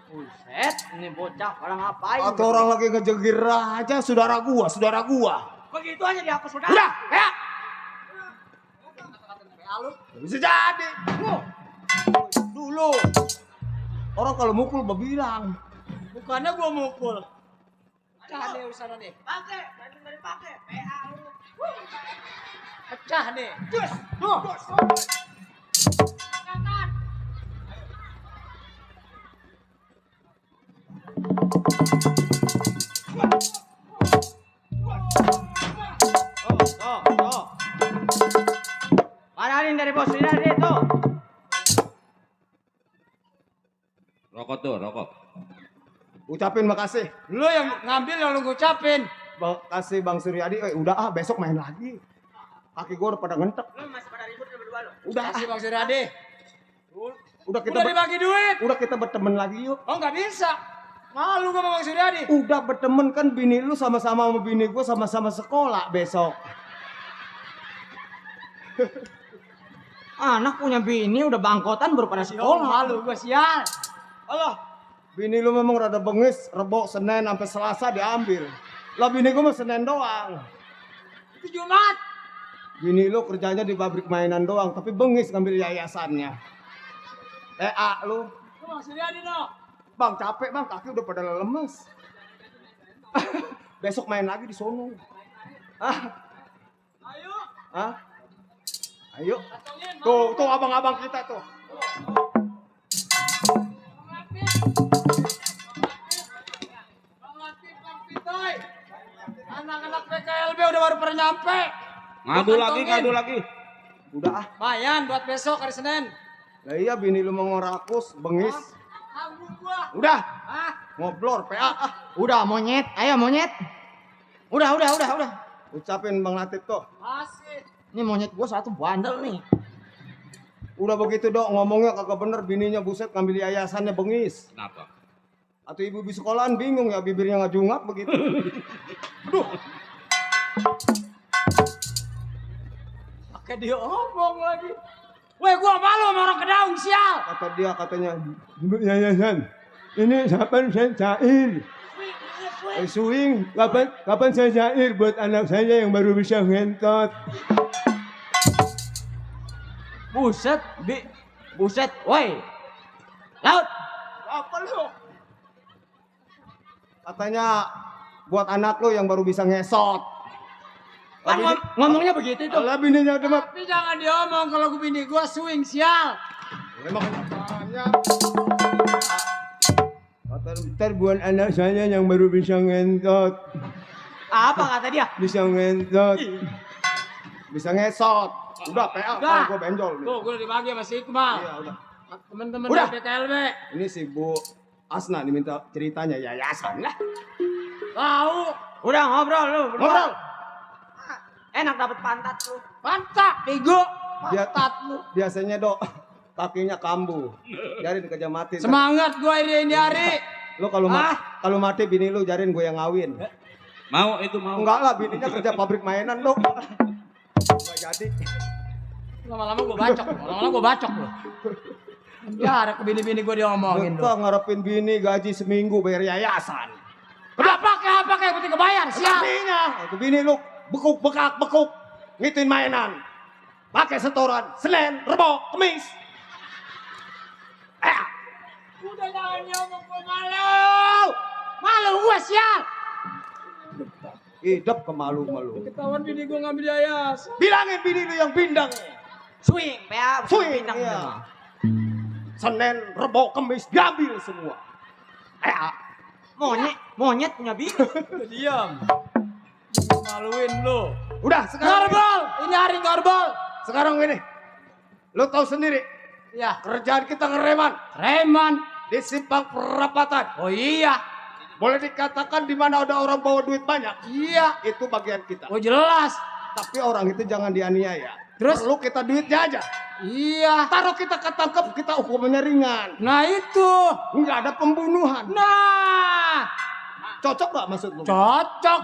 Buset, ini bocah orang ngapain? Atau orang lagi ngejegir aja saudara gua. Begitu aja dihapus sudah. Udah, ya. Bisa jadi. Dulu. Orang kalau mukul bilang. Bukannya gua mukul. Pecah nih urusan nih. Pakai, bantu dari pakai. PA lu. Pecah nih. Cus. Tuh. Parahin dari bos ini itu. Rokok tuh, rokok. Ucapin makasih. Lu yang ngambil yang lu ngucapin. Makasih Bang Suryadi. Udah besok main lagi. Kaki gua udah pada ngentek. Lu masih pada ribut lu berdua lu. Udah. Kasih Bang Suryadi. Udah kita Udah dibagi duit. udah kita berteman lagi yuk. Oh nggak bisa. Malu gua sama Bang Suryadi. Udah berteman kan, bini lu sama-sama sama bini gua sama-sama sekolah besok. Anak punya bini udah bangkotan baru pada Oh sekolah. malu gua sial. Allah, bini lu memang rada bengis, Rebo, Senin sampai Selasa diambil. Lah bini gua mah Senin doang. Itu Jumat. Bini lu kerjanya di pabrik mainan doang, tapi bengis ngambil yayasannya. Lu, Lu Bang Suryadi no. Bang capek bang, kaki udah pada lemes. Besok main lagi di sono. Ayo. Ayo. Tuh abang-abang kita tuh. Anak-anak PKLB udah baru pernah nyampe. Ngadu lagi. Udah Mayan buat besok hari Senin. Lah iya bini lu mau ngerakus, bengis. Tanggung gua. Udah, Ah, ngobrol PA. Udah monyet, ayo monyet. Udah. Ucapin Bang Latif tuh. masih. Ini monyet gua satu bandel nih. Udah begitu dok, ngomongnya kagak bener, bininya buset ngambil yayasannya bengis. Kenapa? Atau ibu di sekolahan bingung ya, bibirnya ngajungap begitu. Pakai dia ngomong lagi. Weh, gua malu sama orang Kedaung sial. Kata dia katanya, ibu yayasan, ini kapan saya cair? Swing, kapan saya cair buat anak saya yang baru bisa ngentot? Buset, woi. Laut. Apa lu? Katanya buat anak lu yang baru bisa ngesot. Kan ngomongnya begitu itu. Lah bininya udah mah. Tapi jangan diomong kalau gue bini gue swing sial. Emang banyak. Ntar buat anak saya yang baru bisa ngentot. Apa kata dia? Bisa ngentot. Bisa ngesot. Udah PA Udah. gue benjol nih. Tuh gue udah dibagi sama si Iqbal. Iya udah. Temen-temen Udah. dari PTLB. Ini si Bu Asna diminta ceritanya yayasan lah. Tahu. Udah ngobrol lu. berdua. Ngobrol. Enak dapat pantat lu. Pantat. Bego. Dia Pantat lu. biasanya dok kakinya kambuh. Jadi dikejar mati. Semangat gue ini hari. Lu kalau kalau mati bini lu jarin gue yang ngawin. Mau itu mau. Enggak lah bininya kerja pabrik mainan dok. Enggak jadi. Lama-lama gue bacok. Lama-lama gue bacok loh. Ya ada ke bini-bini gue diomongin Kita loh. ngarepin bini gaji seminggu bayar yayasan. Apa kayak gue tidak bayar sial. Artinya itu bini lu bekuk ngituin mainan. Pakai setoran Senin, Rebo, Kamis. Udah jangan diomong gue malu. Malu gue sial. Hidup kemalu-malu. Ketahuan bini gue ngambil yayasan. Bilangin bini lu yang bindang. Swing, PA. Swing, bintang iya. semua. Senin, Rebo, Kamis diambil semua. Monyet punya bini. Diam. Maluin lu. Udah sekarang Gorbol. Ini hari gorbol. sekarang ini. Lu tahu sendiri Ya. kerjaan kita ngereman Reman. di simpang perapatan. Oh iya. Boleh dikatakan di mana ada orang bawa duit banyak. Iya. Itu bagian kita. Oh jelas. Tapi orang itu jangan dianiaya. Terus? Perlu kita duitnya aja. Iya. Taruh kita ketangkep, kita hukumannya ringan. Nah itu. Nggak ada pembunuhan. Nah. Cocok nggak maksud lu? Cocok.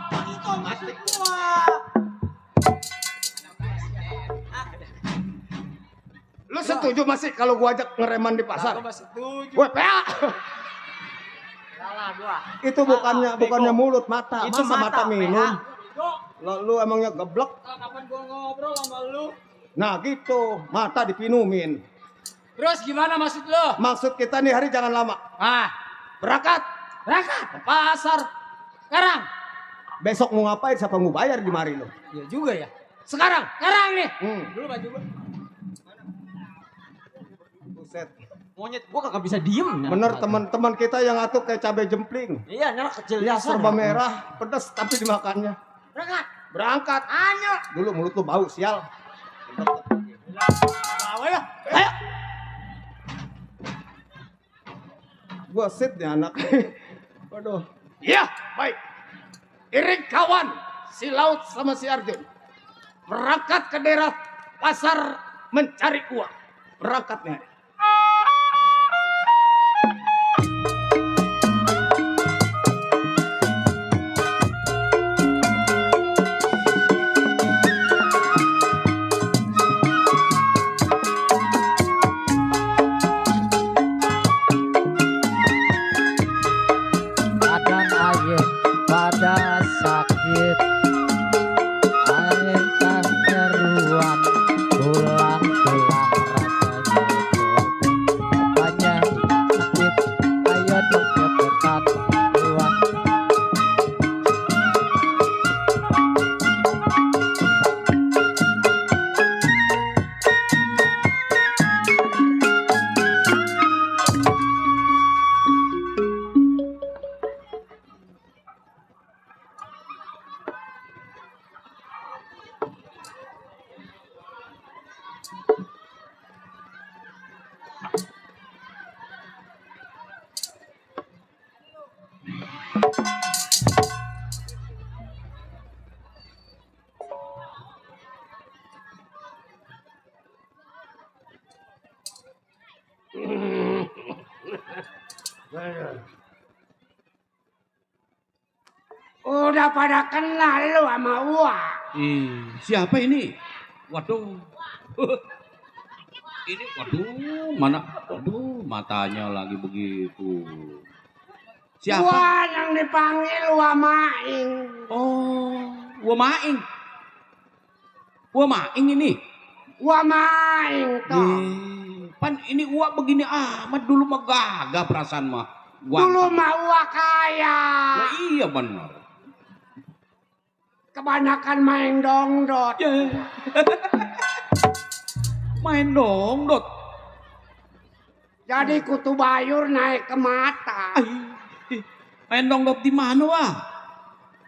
Lu setuju masih kalau gua ajak ngereman di pasar? Aku masih setuju. Gue PA. Salah gua. Itu bukannya mulut, mata. Itu Masa mata mata, minum? Bego. Lu emangnya geblek? Kapan gua ngobrol sama lu? Nah gitu, mata dipinumin. Terus gimana maksud lu? Maksud kita nih hari jangan lama. Ah, Berangkat berangkat ke pasar. Sekarang. besok mau ngapain? Siapa mau bayar di mari lu? Iya juga ya. Sekarang. Sekarang nih. Dulu baju gua. Buset. Monyet gua kagak bisa diem. Bener teman-teman kita yang atuh kayak cabai jempling. Iya, nyala kecil Ya biasa. serba merah, pedas tapi dimakannya. Berangkat. Berangkat. Ayo. Dulu mulut lu bau sial. Bawa ya. Ayo. Gua sit nih anak. Waduh. Iya, baik. Iring kawan si Laut sama si Arjun. Berangkat ke daerah pasar mencari uang. Berangkat nih. Badan ayah pada sakit, ayah tak keruan, tulang-tulang rasanya apanya sakit, ayo dong cepetan keluar. Udah pada kenal lu sama gua. Siapa ini? Waduh. Ini waduh, mana? Waduh, matanya lagi begitu. Siapa? Gua yang dipanggil Wamaing. Oh, Wamaing. Wamaing ini. Wamaing toh. Pan ini uak begini amat dulu mah gagah perasaan mah. Dulu mah gua kaya. Nah, iya benar. Kebanyakan main dongdot. Main dongdot. Jadi kutu bayur naik ke mata. Main dongdot di mana wah?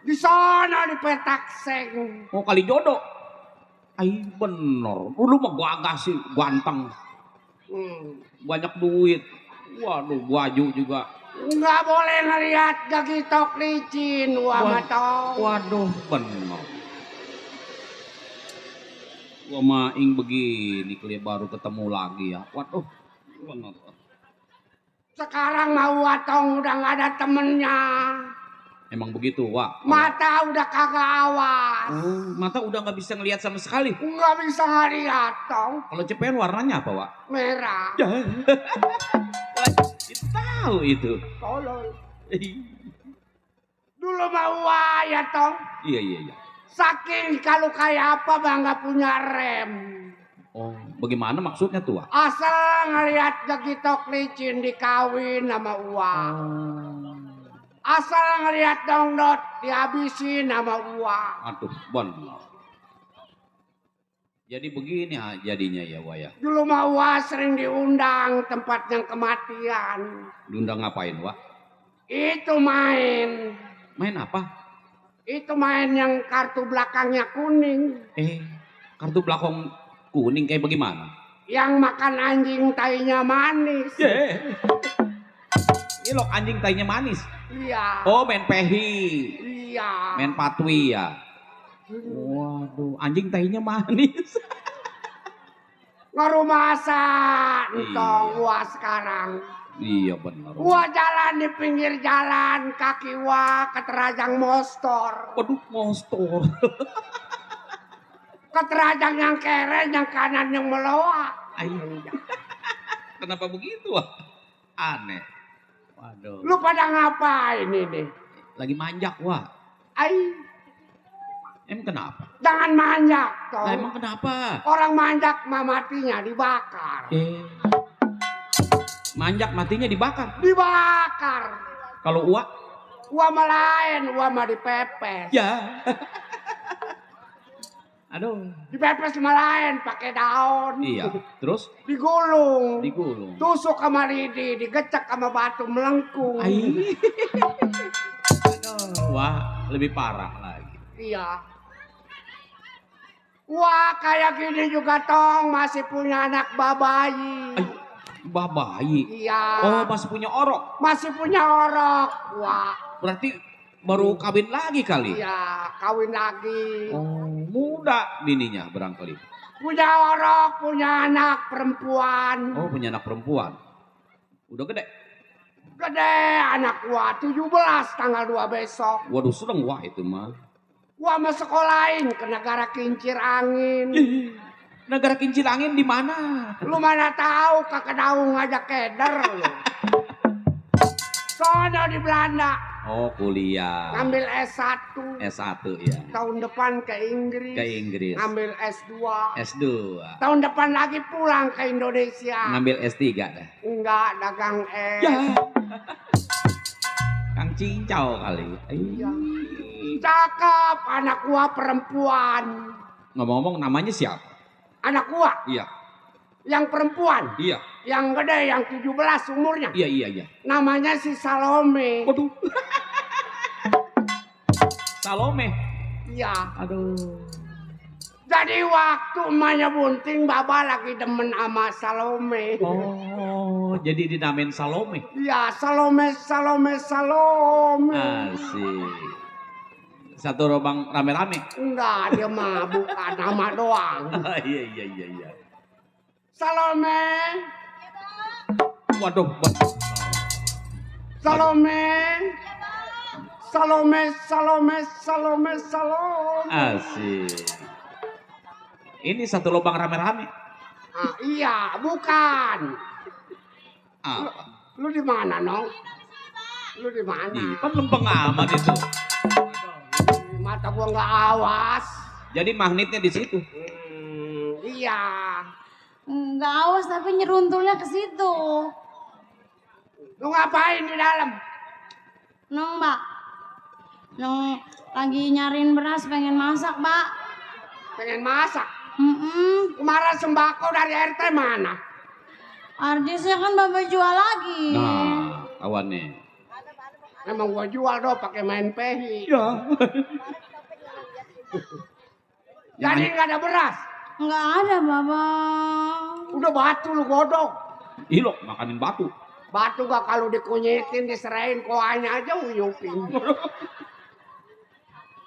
Di sana di petak seng. Oh kali jodoh. Bener. Lu mah gagah sih, ganteng. Banyak duit. Waduh, baju juga. Nggak boleh ngeliat gagitok licin, matong. Waduh, bener. Gua maing begini, kali baru ketemu lagi ya. Waduh, bener. Sekarang mau watong udah nggak ada temennya. Emang begitu, Wak? Mata udah kagak awas. Mata udah nggak bisa ngelihat sama sekali. Nggak bisa ngeliat, tong. Kalau cepean warnanya apa, Wak? Merah. Itu tahu itu. Tolol. Dulu mau ya, tong. Iya. Saking kalau kayak apa bangga punya rem. Oh, bagaimana maksudnya tuh, Wak? Asal ngeliat gagitok licin dikawin sama uang. Asal ngeliat dongdot dihabisin sama uang. Aduh, bener. Jadi begini jadinya ya, Wak ya. Dulu mah Wah sering diundang tempat yang kematian. Diundang ngapain, Wak? Itu main. Main apa? Itu main yang kartu belakangnya kuning. Kartu belakang kuning kayak bagaimana? Yang makan anjing tainya manis. Ini loh anjing tainya manis. Iya. Oh, main pehi. Iya. Main patwi ya. Waduh, anjing tainya manis. Ngerumasan Iya. entong Wah sekarang. Iya benar. Wah jalan di pinggir jalan, kaki Wah keterajang mostor. Waduh, monster. Keterajang yang keren, yang kanan yang meloak. Kenapa begitu, Wak? Aneh. Waduh. Lu pada ngapain ini? Lagi manjak, Wak. Emang kenapa? Jangan manjak, toh. Nah, emang kenapa? Orang manjak mah matinya dibakar. Manjak matinya dibakar. Dibakar. Kalau Uak? Uak mah lain, Uak mah dipepes. Ya. Aduh. Dipepes mah lain, pakai daun. Iya. Terus? Digulung. Digulung. Tusuk sama lidi, digecek sama batu melengkung. Aduh. Wah, lebih parah lagi. Iya. Wah, kayak gini juga tong masih punya anak babayi. Babayi. Iya. Oh, masih punya orok. Masih punya orok. Wah. Berarti baru kawin lagi kali. Iya, kawin lagi. Oh, muda bininya barangkali. Punya orok, punya anak perempuan. Oh, punya anak perempuan. Udah gede. Gede anak gua 17 tanggal 2 besok. Waduh, seneng wah itu mah. Gua mau sekolahin ke negara kincir angin. Negara kincir angin di mana? Lu mana tahu kakak daung ngajak keder lu. Sono di Belanda. Oh, kuliah. Ngambil S1. S1 ya. Tahun depan ke Inggris. Ke Inggris. Ngambil S2. S2. Tahun depan lagi pulang ke Indonesia. Ngambil S3 dah. Enggak, dagang es. Ya. Kang Cincau kali. Iya. Cakep, anak gua perempuan. Ngomong-ngomong namanya siapa? Anak gua Iya. yang perempuan, Iya. yang gede, yang 17 umurnya. Iya. Namanya si Salome. Waduh. Salome. Iya. Aduh. Jadi waktu emaknya bunting, Baba lagi demen sama Salome. Oh, jadi dinamain Salome. Iya, Salome. Asik. Satu lubang rame-rame. Enggak, dia mah bukan nama doang. Iya. Salome. Waduh. Salome. Asik. Ini satu lubang rame-rame. Ah, iya, bukan. Apa? Lu di mana, Nong? Lu di mana? Kan lempeng amat itu. Mata gua nggak awas. Jadi magnetnya di situ. Iya. Enggak awas tapi nyeruntulnya ke situ. Lu ngapain di dalam? Nong, Mbak. Neng lagi nyariin beras pengen masak, Pak. Pengen masak. Mm-mm. Kemarin sembako dari RT mana? Artisnya kan Bapak jual lagi. Nah, kawan nih. Emang gua jual doh pakai main pehi. Ya. Jadi nggak ada beras. Nggak ada, Bapak. Udah batu lu godok. Ilok makanin batu. Batu gak kalau dikunyitin diserahin koanya aja uyupin.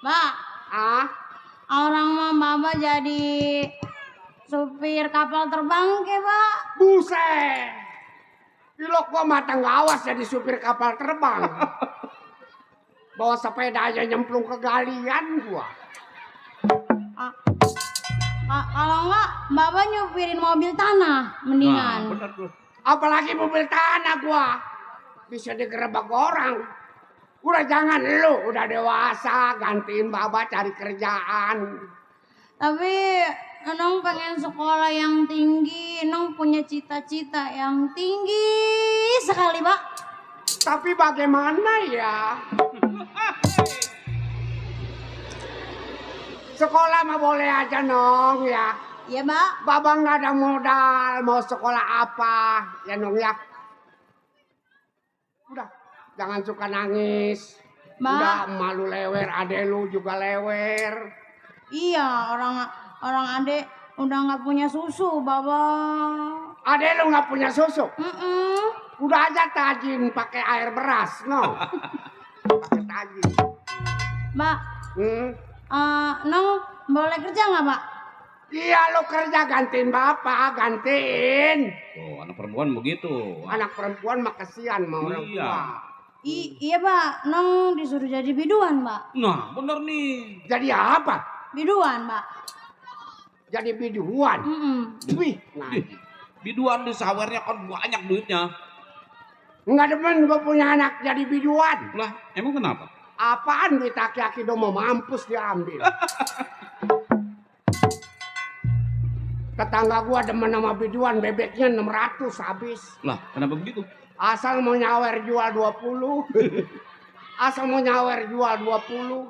Pak, Ah, orang mah Bapak jadi supir kapal terbang ke, Pak. buset. Ilok gua mata ngawas jadi supir kapal terbang. Bawa sepeda aja nyemplung ke galian gua. Kalau enggak, Bapak nyupirin mobil tanah mendingan. Nah, bener tuh. Apalagi mobil tanah gua. Bisa digerebek orang. Udah jangan lu, udah dewasa, gantiin Baba cari kerjaan. Tapi Enong pengen sekolah yang tinggi, Enong punya cita-cita yang tinggi sekali, Pak. Tapi bagaimana ya? Sekolah mah boleh aja Nong ya. Iya, Pak. Baba nggak ada modal, mau sekolah apa ya Nong ya. Udah, jangan suka nangis. Mbak. Udah malu lewer, ade lu juga lewer. Iya, orang adek udah nggak punya susu, Bapak. Ade lu nggak punya susu. Udah aja tajin pakai air beras, no. Pakai tajin. Mbak, Hmm. Nong boleh kerja nggak, Pak? Iya lu kerja gantiin bapak, gantiin. Oh, anak perempuan begitu. Anak perempuan mah kesian sama orang Iya. tua. Iya, Pak. Nong disuruh jadi biduan, Pak. Nah, bener nih. Jadi apa? Biduan, Pak. Jadi biduan. Wih, nah. Ih, biduan di sawernya kan banyak duitnya. Nggak demen gue punya anak jadi biduan. Lah, emang kenapa? Apaan duit aki-aki do mau mampus diambil. Tetangga gua demen sama biduan, bebeknya 600 habis. Lah, kenapa begitu? Asal mau nyawer jual 20. Asal mau nyawer jual 20.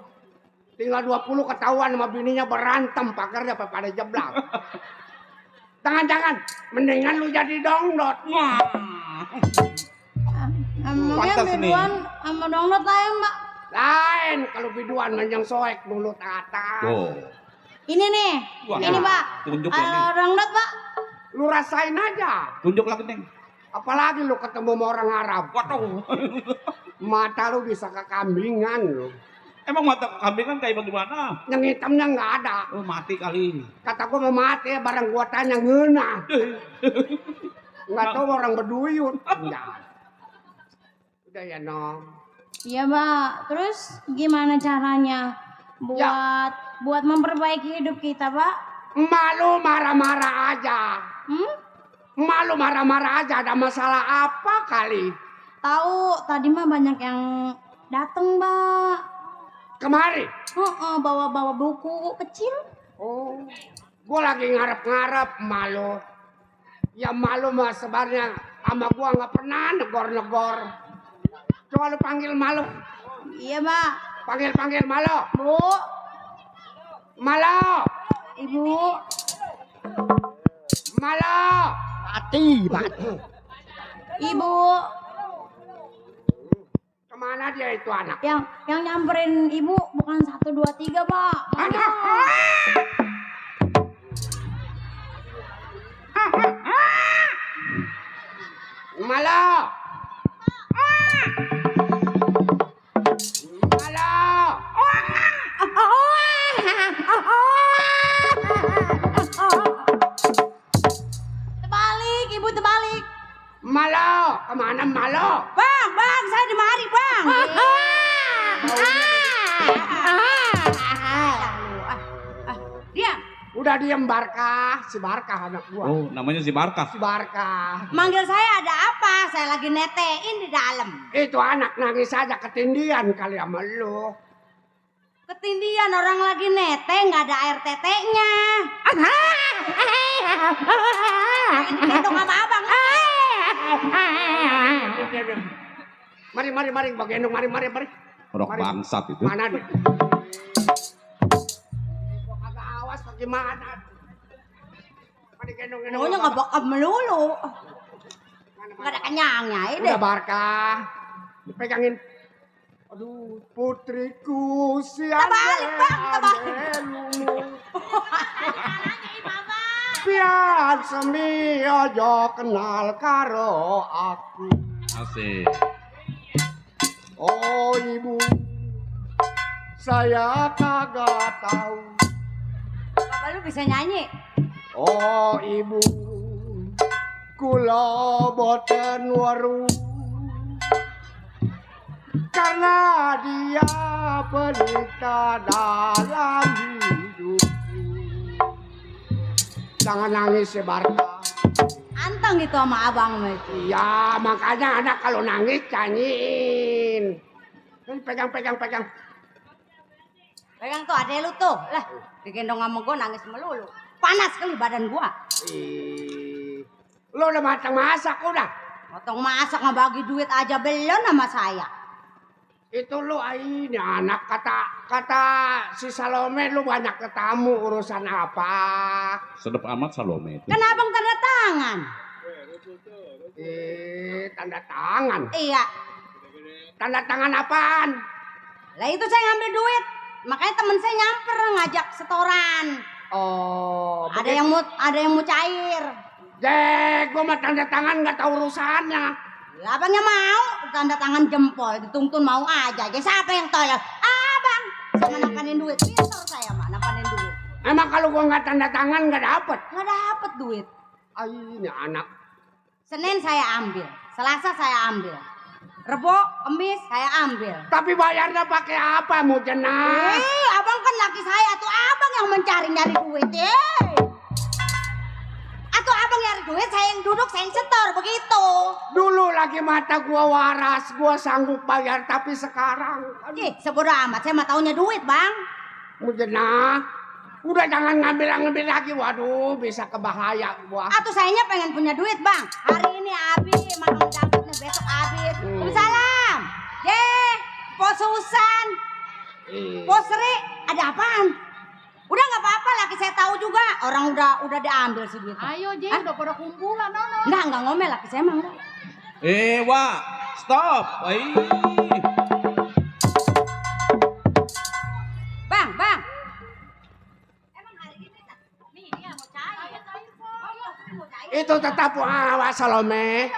Tinggal 20 ketahuan sama bininya berantem, pagarnya pada jeblak. Jangan-jangan, mendingan lu jadi dongdot. Wah. Emangnya Pantas nih. biduan sama dongdot lain, Pak? Lain kalau biduan menjang soek mulut atas. Oh. Ini nih, Wah. ini, Pak. Tunjuk lagi. Dongdot, Pak. Lu rasain aja. Tunjuk lagi, Neng. Apalagi lu ketemu sama orang Arab. Waduh. Mata lu bisa kekambingan lu. Emang mata kambing kan kayak bagaimana? Yang hitamnya nggak ada. Oh, mati kali. Kata gua mau mati, barang gua tanya ngena. Nggak tahu orang berduyut. Enggak. Udah ya, Nong. Iya, Pak. Terus gimana caranya buat memperbaiki hidup kita, Pak? Malu marah-marah aja. Malu marah-marah aja, ada masalah apa kali? Tahu tadi mah banyak yang dateng, Pak. Kemari. Bawa-bawa buku kecil. Oh, gua lagi ngarep-ngarep malu. Ya malu mah sebenarnya sama gua nggak pernah negor-negor. Coba lu panggil malu. Iya, Pak. Panggil malu. Bu, Malu. Ibu. Malu. Mati. Ibu. Kemana dia itu anak? Yang nyamperin Ibu bukan 1 2 3, Pak. Mana? Malu. Malu. Terbalik, Ibu terbalik. Malu. Kemana malu? Bang, saya di mari, Bang. Dia Udah diem Barkah, si Barkah anak gua. Oh, namanya si Barkas. Si Barkah. manggil saya ada apa? Saya lagi netein di dalam. Itu anak nangis aja ketindian kali sama lu. Ketindian orang lagi nete nggak ada air teteknya. Gendong sama abang. Mari, bagendong, mari. Rok Mari. bangsat itu. Mana deh? Kok kagak awas bagaimana? Pada gendong-gendong. Maunya ngebokap melulu. Gak ada kenyangnya ini. Udah Barka. Dipegangin. Aduh, putriku siang Terbalik, Bang, Pian semi ojo kenal karo aku. Asik. Oh ibu, saya kagak tahu. Bapak lu bisa nyanyi? Oh ibu, kula boten weruh karena dia pelita dalam hidupku. Jangan nangis ya Barka. Anteng gitu sama abang itu. Iya, makanya anak kalau nangis nyanyiin. Pegang. Pegang tuh adek lu tuh. Lah, digendong sama gua nangis melulu. Panas kali badan gua. Lo udah matang masak udah. Potong masak ngebagi duit aja belum sama saya. Itu lu ini anak kata si Salome lu banyak ketemu urusan apa? Sedep amat Salome itu. Kan abang tanda tangan. Tanda tangan. Iya. Tanda tangan apaan? Lah itu saya ngambil duit. Makanya temen saya nyamper ngajak setoran. Oh, Ada yang mau cair. Dek, gua mah tanda tangan nggak tahu urusannya. Lah abangnya mau tanda tangan jempol dituntun mau aja. Jadi siapa yang tolong? Abang. Sama nampanin duit. Pintar saya mah nampanin duit. Emang kalau gua nggak tanda tangan nggak dapet? Nggak dapet duit. Ini anak. Senin saya ambil, Selasa saya ambil, Rebo, Kemis saya ambil. Tapi bayarnya pakai apa, mau jenah? Abang kan laki saya tuh abang yang nyari duit. Atau abang nyari duit, saya yang duduk, saya yang setor begitu. Dulu lagi mata gua waras, gua sanggup bayar, tapi sekarang, Sebodoh amat, saya mah taunya duit bang. mau jenah. Udah jangan ngambil lagi, waduh bisa kebahaya gua. Atau sayanya pengen punya duit bang. Hari ini habis, malam dapetnya besok habis. Salam. Pos Susan, Pos Sri, ada apaan? Udah nggak apa-apa, laki saya tahu juga. Orang udah diambil sih duitnya. Ayo Jay, udah pada kumpulan nono. Enggak ngomel laki saya mah enggak. Wak, stop. Bang. Emang hari ini nih dia mau cair. Mau cair. Itu tetap awas Salome.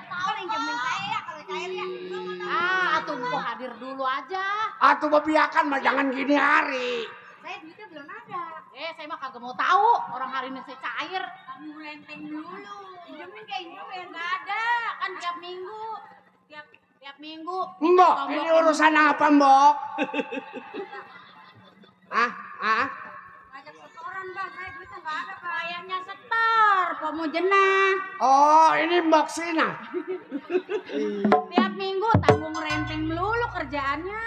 Tahu yang jamin saya kalau cairnya. Atuh kok hadir dulu aja. Atuh bebiakan mah jangan gini hari. Saya duitnya belum ada. Saya mah kagak mau tahu orang hari ini saya cair. Kamu renteng dulu. Pinjemin kayak ini enggak ada. Kan tiap minggu. Tiap minggu. Mbok, ini urusan apa, Mbok? Ngajak setoran bang, saya duitnya enggak ada pak. Kayaknya setor, kok mau jenah. Oh, ini Mbok Sina. Tiap minggu tanggung renteng melulu kerjaannya.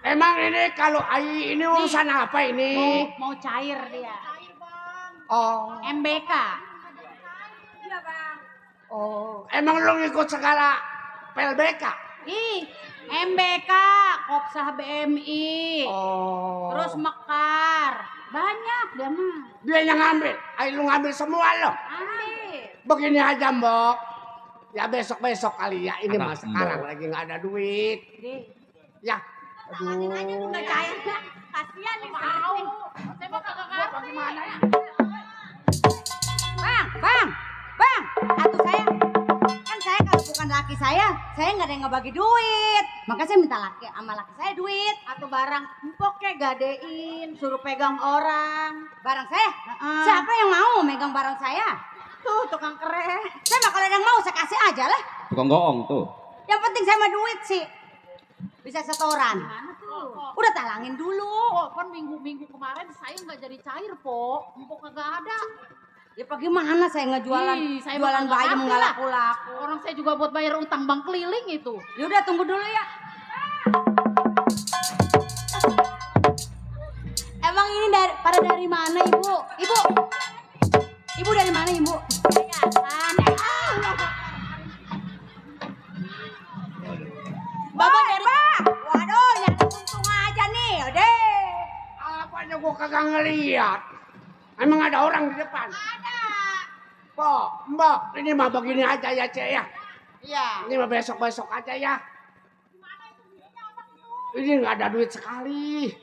Emang ini kalau ini urusan apa ini? Mau cair dia. Oh, MBK. Iya bang. oh, emang lu ngikut segala PLBK? Ih, MBK, Kopsah BMI. Oh. Terus Mekar. Banyak dia mah. Dia yang ngambil. Ayo lu ngambil semua lo. Ambil. Begini aja, Mbok. Ya besok-besok kali ya. Ini Anak mah sekarang Mbok. lagi nggak ada duit. Deh. Ya. Tanganin aja tuh nggak cairnya. Kasian nih Tahu. Sarpin. Saya mau kagak ngerti. Bang. Atuh saya. Kan saya kalau bukan laki saya nggak ada yang ngebagi duit. Maka saya minta sama laki saya duit. Atau barang empok kayak gadein, suruh pegang orang. Barang saya? Heeh. Siapa yang mau megang barang saya? Tuh tukang keren. Saya mah kalau ada yang mau saya kasih aja lah. Tukang goong tuh. Yang penting saya mah duit sih. Bisa setoran. Mana tuh? Udah talangin dulu. Kan minggu kemarin saya nggak jadi cair, Po. Empok kagak ada. Ya bagaimana saya ngejualan Ih, saya jualan mah kagak bayam ngerti nggak lah. laku-laku. Orang saya juga buat bayar utang bank keliling itu. Ya udah tunggu dulu ya. Emang ini dari mana Ibu? Ibu dari mana Ibu? Yayasan. Bapak dari Waduh, ya kagak ngeliat. Emang ada orang di depan? Ada. Mbak, ini mah begini aja ya, Cek ya. Iya. Ini mah besok-besok aja ya. Ini nggak ada duit sekali.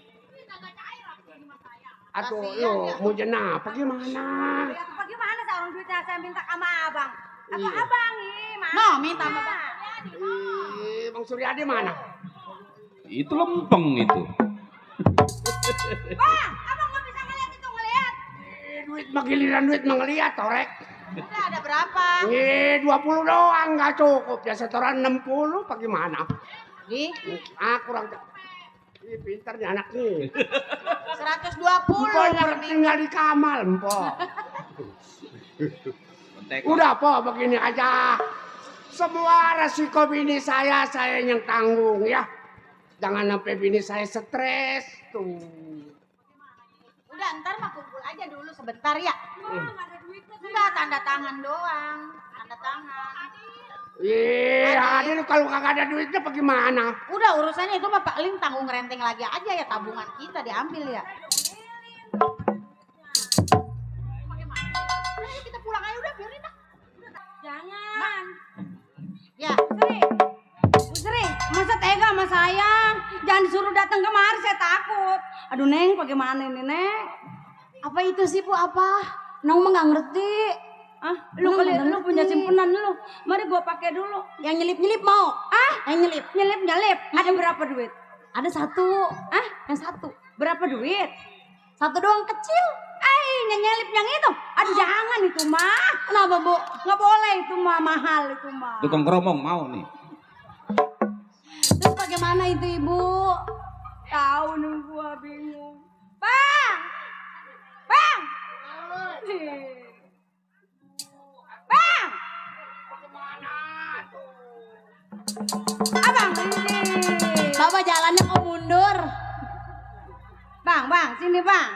Aduh, lu mau jenah apa gimana? Ya, apa gimana seorang duitnya saya minta sama abang? Apa Iya. abang nih? No, minta sama Bang. Bang Suryadi mana? Itu lempeng itu. Bang, abang nggak bisa ngeliat itu ngeliat. Duit mah giliran duit mah ngeliat, Torek. Udah ada berapa? 20 doang nggak cukup. Ya setoran 60 apa gimana? Nih, Kurang. Ih, pintar nih anak nih. 120. Empok tinggal di Kamal, Empok. Udah, Po, begini aja. Semua resiko bini saya yang tanggung ya. Jangan sampai bini saya stres tuh. Udah ntar mah kumpul aja dulu sebentar ya. Enggak, tanda tangan doang. Tanda tangan. Iya, Adil kalau kagak ada duitnya bagaimana? Udah urusannya itu mah paling tanggung renteng lagi aja ya, tabungan kita diambil ya. Ayo kita pulang aja udah, biarin dah. Jangan. Ya, Bu Sri, masa tega sama saya? Jangan disuruh datang kemari, saya takut. Aduh Neng, bagaimana ini Neng? Apa itu sih Bu, apa? Neng mah nggak ngerti. Ah, lu punya simpenan lu. Mari gua pakai dulu. Yang nyelip-nyelip mau? Ah, yang nyelip. Ada berapa duit? Ada satu. Ah, yang satu. Berapa duit? Satu doang kecil. Yang nyelip yang itu. Aduh, jangan itu mah. Kenapa, Bu? Nggak boleh itu mah, mahal itu mah. Tukang keromong mau nih. Terus bagaimana itu, Ibu? Tahu nih gua bingung. Bang! Bang! Bang! Abang ini. Bapak jalannya kok mundur. Bang, sini Bang.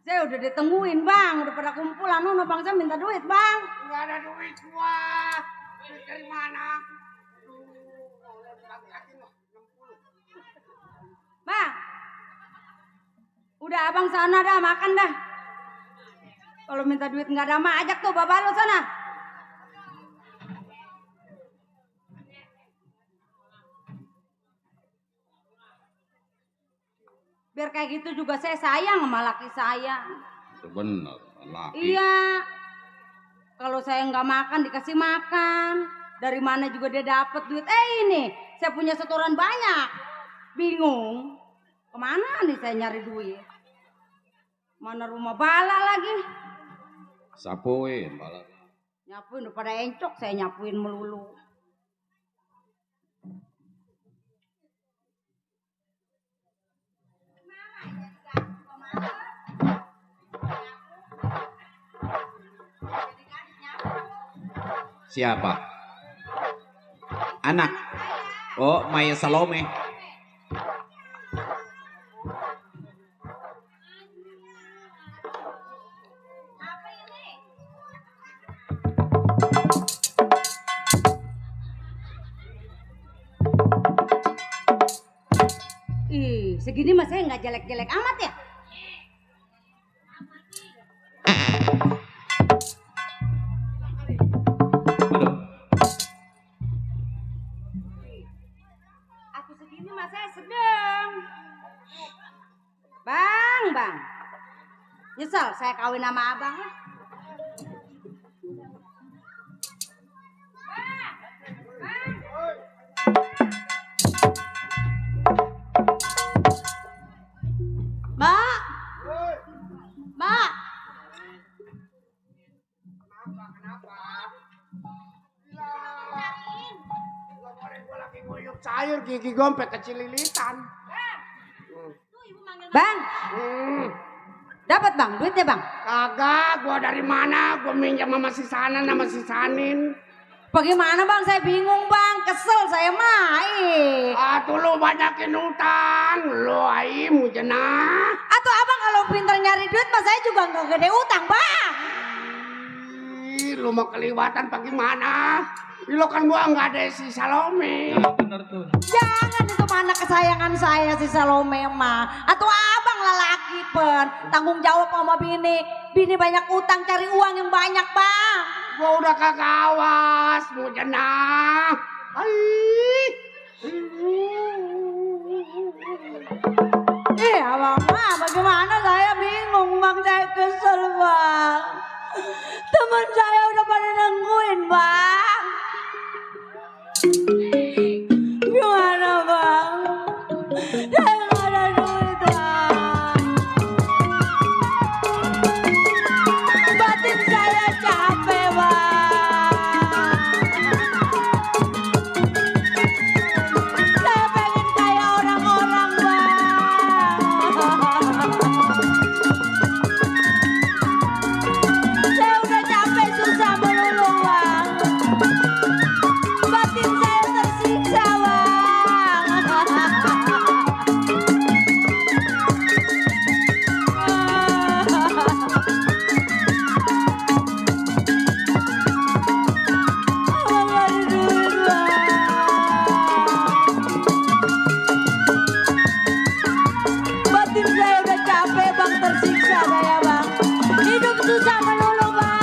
Saya udah ditungguin Bang, udah pada kumpulan. Bang saya minta duit Bang. Nggak ada duit gua. Duit dari mana? Bang. Udah abang sana dah, makan dah. Kalau minta duit nggak ada mah ajak tuh bapak lo sana. Biar kayak gitu juga saya sayang sama laki saya. Bener, laki. Iya. Kalau saya nggak makan dikasih makan. Dari mana juga dia dapat duit. Ini saya punya setoran banyak. Bingung. Kemana nih saya nyari duit? Mana rumah bala lagi? Sapuin, bala. Nyapuin udah pada encok, saya nyapuin melulu. Siapa? Anak. Oh, Maya Salome. Segini mah saya nggak jelek-jelek amat ya. Aku segini mah saya sedang. Bang. Nyesel saya kawin sama abang lah. Mbak. Cair gigi gompet kecil lilitan. Bang. Dapat Bang, duitnya Bang. Kagak, gua dari mana? Gua minjam sama si Sanan sama si Sanin. Bagaimana Bang? Saya bingung Bang, kesel saya mah. Tuh lu banyakin utang, lu mau jenah. Atau abang kalau pintar nyari duit mah saya juga nggak gede utang Bang. Lu mau kelewatan bagaimana? Lo kan gua nggak ada si Salome. Bener tuh. Jangan itu mana kesayangan saya si Salome mah. Atau abang lelaki Kipen, tanggung jawab sama bini. Bini banyak utang, cari uang yang banyak, Bang. Gua udah kagak awas, mau jenah. Abang mah bagaimana, saya bingung, Bang. Saya kesel, Bang. Teman saya udah pada nungguin, Bang. Gimana, Bang? Saya nggak ada duit, Bang. Batin saya capek, Bang. Saya pengen kayak orang-orang, Bang. Saya udah capek susah melulu, Bang. Batin saya tersiksa, Batin saya udah capek, Bang, tersiksa saya, Bang. Hidup susah melulu, Bang.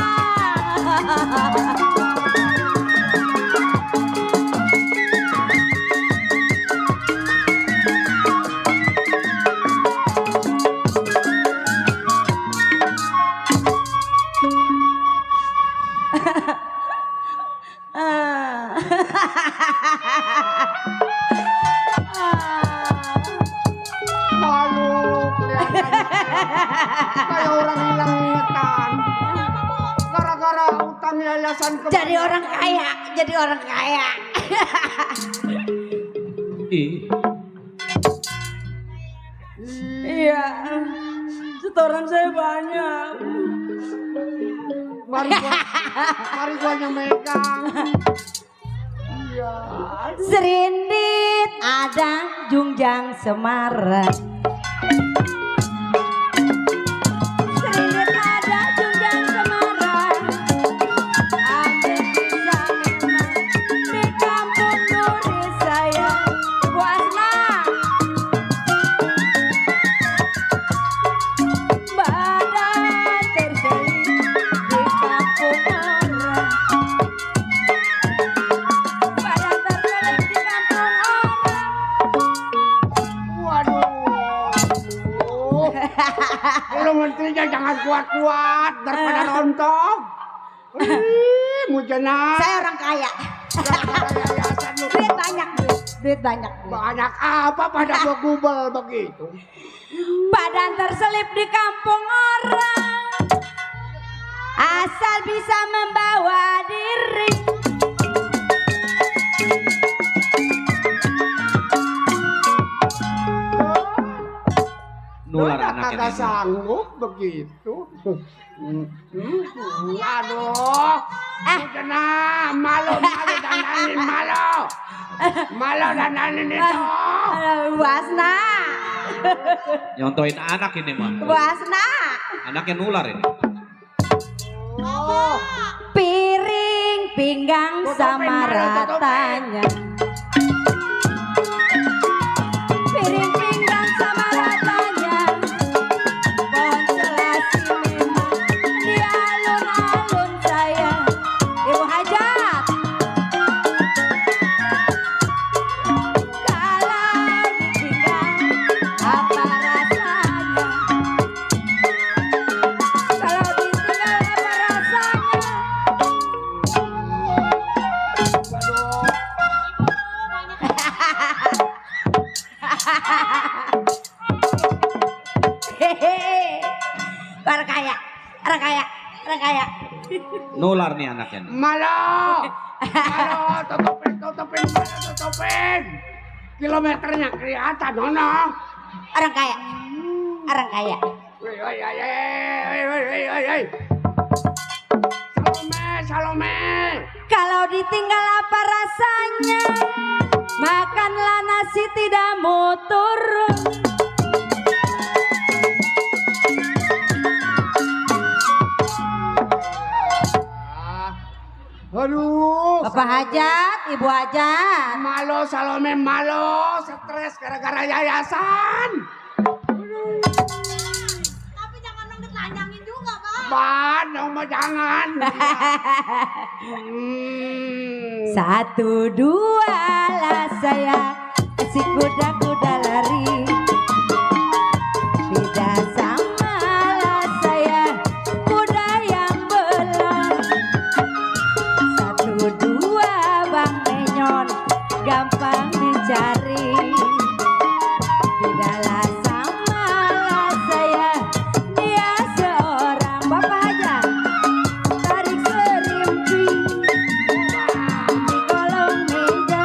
Malu kelihatannya. Kayak orang hilang ingatan. Gara-gara utang yayasan Jadi orang kaya, jadi orang kaya. Iya, setoran saya banyak. Mari gua yang megang. Iya. Serindit ada jungjang Semarang. Serindit ada jungjang Semarang. Ambil bisa memang di kampung Nuri saya. Puasna. Badan terselip di kampung orang. Badan terselip di kampung orang. Waduh. Lu menterinya jangan kuat-kuat daripada rontok. Mujana. Saya orang kaya. Yayasan lu. Duit banyak, duit banyak. Banyak apa pada begubel begitu? Badan terselip di kampung orang. Asal bisa membawa diri. Nular Udah anaknya kagak ini. sanggup begitu. Aduh. Mujana, malu dandanin malu. Malu dandanin itu. Wasna, Nyontoin anak ini mah. Wasna. Anaknya nular ini. Piring pinggang sama ratanya. Piring pinggang sama ratanya. Pohon selasi memang di alun-alun saya. Ibu Hajat. Kalau ditinggal apa rasanya? Kalau ditinggal apa rasanya? Hehehe. Orang kaya, orang kaya, orang kaya. Nular nih anaknya nih. Malu. Tutupin, malu, tutupin. Kilometernya kelihatan, Nono. Orang kaya, orang kaya. Woi. Salome. Kalau ditinggal apa rasanya? Makanlah nasi tidak mau turun. Aduh. Bapak Hajat, Ibu Hajat. Malu, Salome, malu. Stres gara-gara yayasan. Apaan dong mah jangan. Satu dua lah saya si kuda-kuda lari. Beda sama lah saya kuda yang belum. Satu dua Bang Menyon gampang dicari. Tidaklah sama lah saya dia seorang bapak aja tarik serimpi di kolong meja.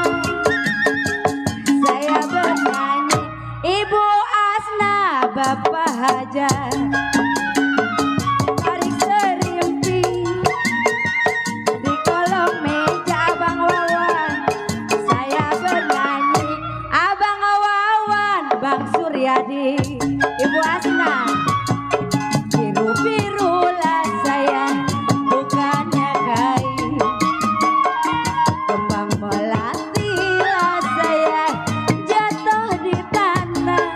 Saya bernyanyi Ibu Asna Bapak Haja tarik serimpi di kolong meja Abang Wawan. Saya bernyanyi Abang Wawan Bang Suryadi Ibu Asna. Biru-biru lah saya bukannya kain. Kembang melati lah saya jatuh di tanah.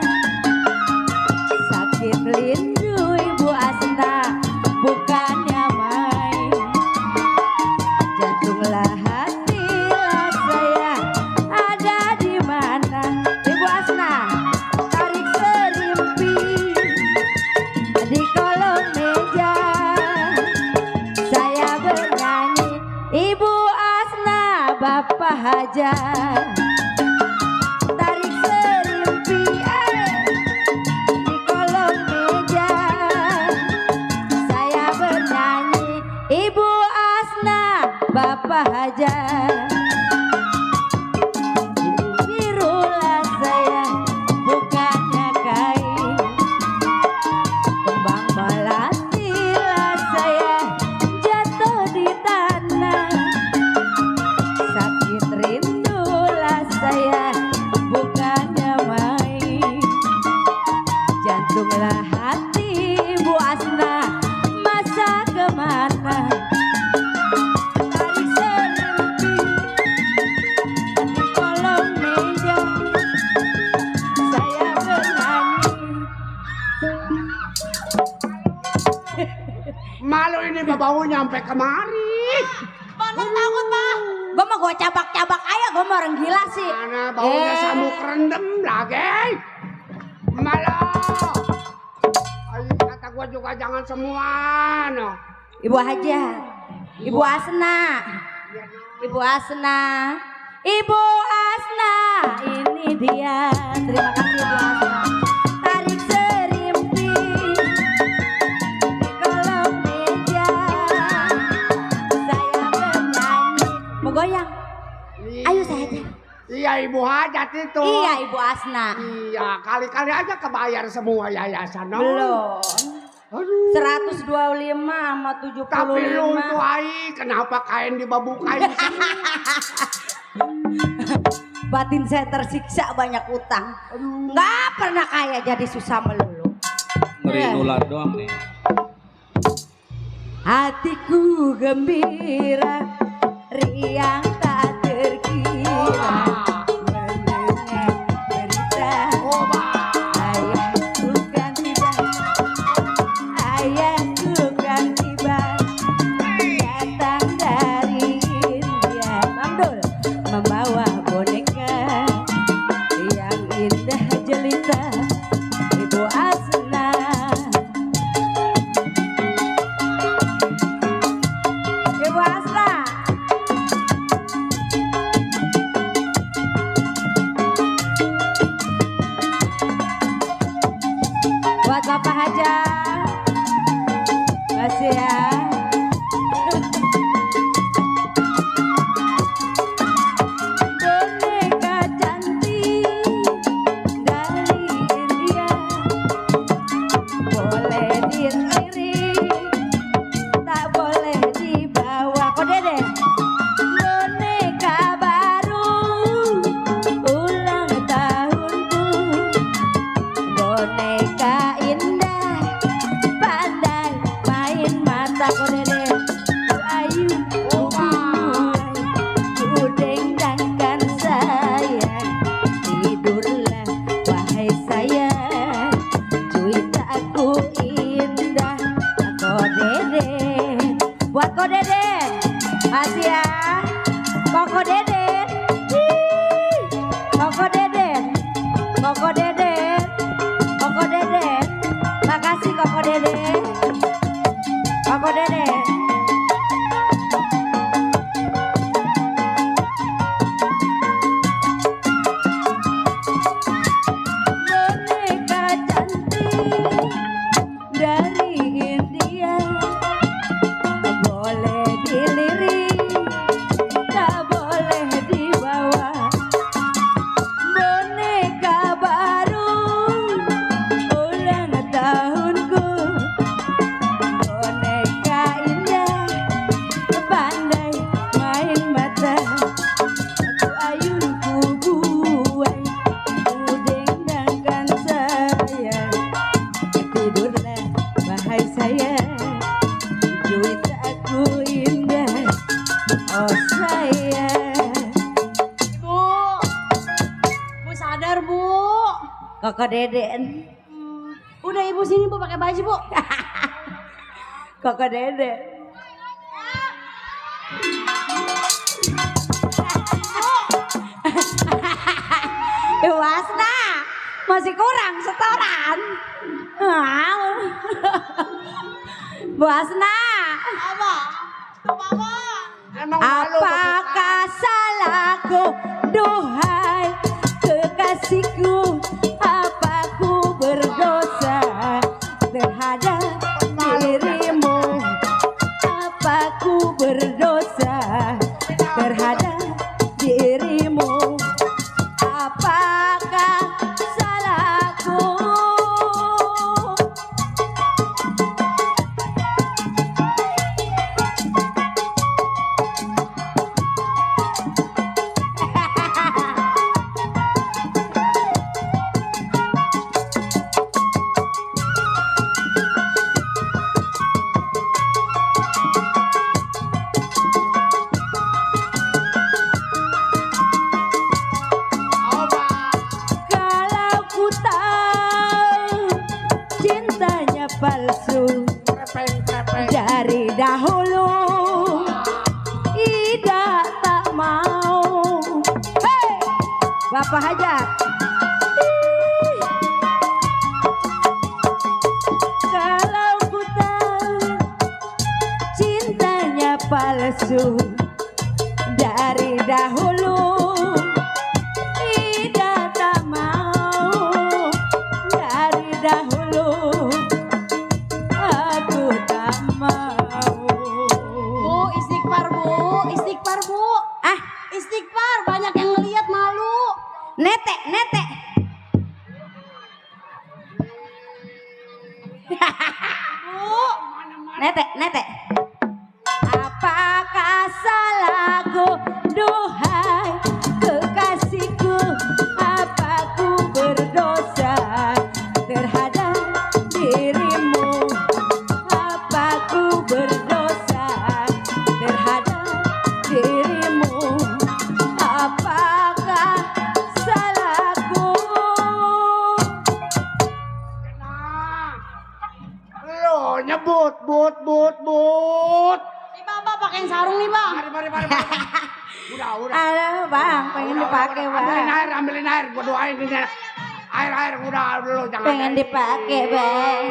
Sakit lindu Ibu Asna bukannya main. Jantunglah hati lah saya ada di mana. Ibu Asna tarik serimpi di kolong meja. Saya bernyanyi Ibu Asna Bapak Haja tarik serimpi di kolong meja. Saya bernyanyi Ibu Asna Bapak Haja. Biru-birulah saya bukannya kain. Kembang melati lah saya jatuh di tanah. Sakit rindulah saya bukannya main. Jantunglah hati Ibu Asna masa kemana. Tarik serimpi di kolong meja. Saya bernyanyi. Malu ini bau nyampe kemari. Bang takut bang. Gue mau gue cabak-cabak aja, gue mau orang gila sih. Mana baunya samuk rendem lagi. Malu. Ayo kata gua juga jangan semua no. Ibu Haja, Ibu Asna, Ibu Asna, Ibu Asna, ini dia. Terima kasih Ibu Asna. Tarik serimpi di kolong meja. Saya bernyanyi, mau goyang. Ayo saya aja. Iya Ibu Hajat itu. Iya Ibu Asna. Iya kali-kali aja kebayar semua yayasan no. Belum. Aduh. 125 sama 75. Tapi lu itu ai kenapa kain dibabukain semua? Batin saya tersiksa banyak utang. Nggak pernah kaya jadi susah melulu. Ngeri nular doang nih. Hatiku gembira, riang tak terkira. Mendengar berita ayahku kan tiba. Ayahku kan tiba. Datang dari India. Mamdul membawa boneka yang indah jelita. Ibu Asna. Ibu Asna. Bu. Bu sadar, Bu. Kakak Deden. Udah Ibu sini Bu pakai baju, Bu. Kakak Deden. Wasna, masih kurang setoran. Bu Asna. Apa? Apakah salahku, duhai kekasihku? Apa ku berdosa terhadap dirimu? Apa ku berdosa terhadap dirimu? Apakah salahku? Kalau ku tahu cintanya palsu dari dahulu, Ida tak mau. Hei, Bapak Hajat. Kalau ku tahu cintanya palsu dari dahulu, Ida tak mau. Dari dahulu aku tak mau. Bu, istighfar Bu, istighfar Bu. Ah, Istighfar, banyak yang ngelihat malu. netek, netek. Bu, Netek, netek. Apakah salahku, duhai kekasihku? Apa ku berdosa terhadap dirimu? Apa ku berdosa terhadap dirimu? Apakah salahku? Lo nyebut, but. si Bapak pakai sarung nih Bang. Mari. Udah. Aduh bang, pengen dipakai bang. Ambilin air, gua doain ini. Air, udah dulu jangan. Pengen dipakai bang.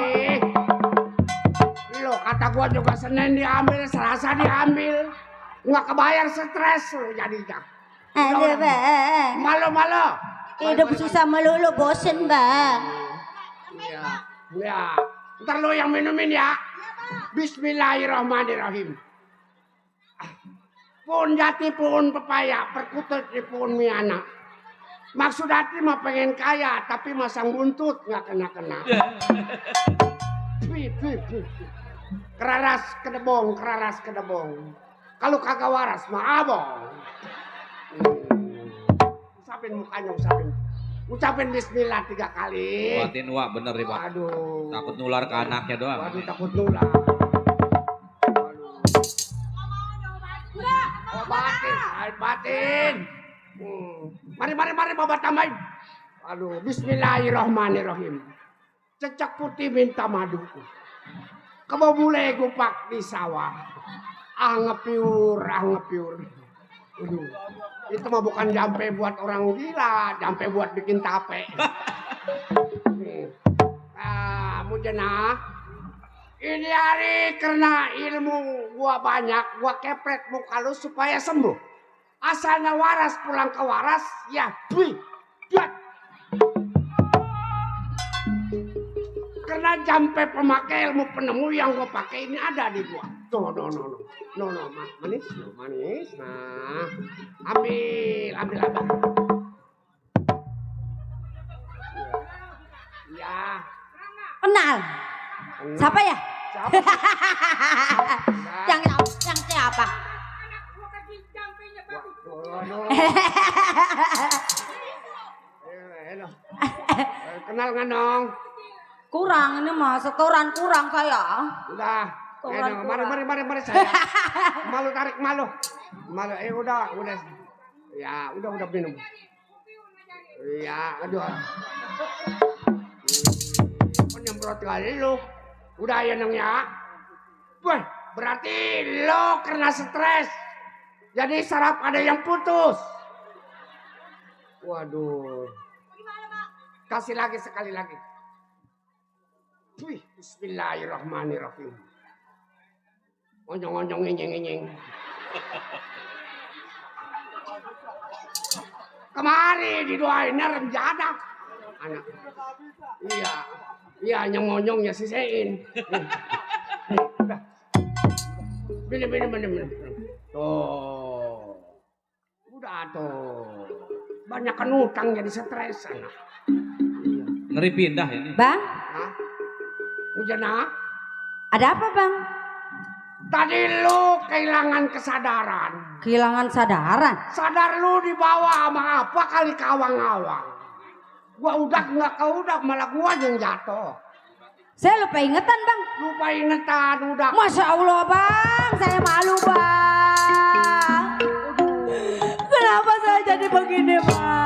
Lo kata gua juga Senin diambil, Selasa diambil. Nggak kebayar stres lo jadinya. Aduh bang. Malu. Hidup susah melulu, bosen bang. Ya. Ntar lo yang minumin ya. Bismillahirrahmanirrahim. Pun jati pun pepaya, perkutut di pun miana. Maksud hati mah pengen kaya, tapi masang buntut nggak kena. Keraras kedebong. Kalau kagak waras mah abong. Usapin mukanya, ucapin bismillah 3 kali. Buatin Wak, bener nih Pak. Aduh. Takut nular ke anaknya doang. Waduh, takut nular. Batin. Mari Bapak tambahin. Aduh, bismillahirrahmanirrahim. Cecak putih minta maduku. Kebobule gupak di sawah. Ngepiur. Aduh, itu mah bukan jampe buat orang gila, jampe buat bikin tape. Mujana, ini hari karena ilmu gua banyak, gua kepret muka lu supaya sembuh. Asalnya waras pulang ke waras, ya karena jampe pemakai ilmu penemu yang gua pakai ini ada di gua. No, manis. Nah, ambil. Ya. Kenal. Siapa ya? Siapa? Yang siapa? Kenal nggak dong? Kurang ini mah setoran kurang saya. Udah. Setoran kurang. Mari saya. Tarik malu. Malu, udah. Ya, udah minum. Ya, aduh. Penyemprot kali lu. Udah ya neng ya. Wah, berarti lo karena stres. Jadi saraf ada yang putus. Waduh. Kasih lagi sekali lagi. Wih, bismillahirrahmanirrahim. Onyong-onyong ngenyeng-ngenyeng. Kemari didoainnya remjada. Anak. Iya nyong-nyong ya sisein. Minum. Tuh. Udah tuh. Banyak kan utang jadi stres anak. Ngeri pindah ini. Bang, Hah? Hujan ah? ada apa bang? Tadi lu kehilangan kesadaran. Kehilangan sadaran? Sadar lu dibawa sama apa kali kawang-awang. Gua udah malah gua yang jatuh. Saya lupa ingetan bang. Lupa ingetan udah. Masya Allah bang, saya malu bang. Kenapa saya jadi begini bang?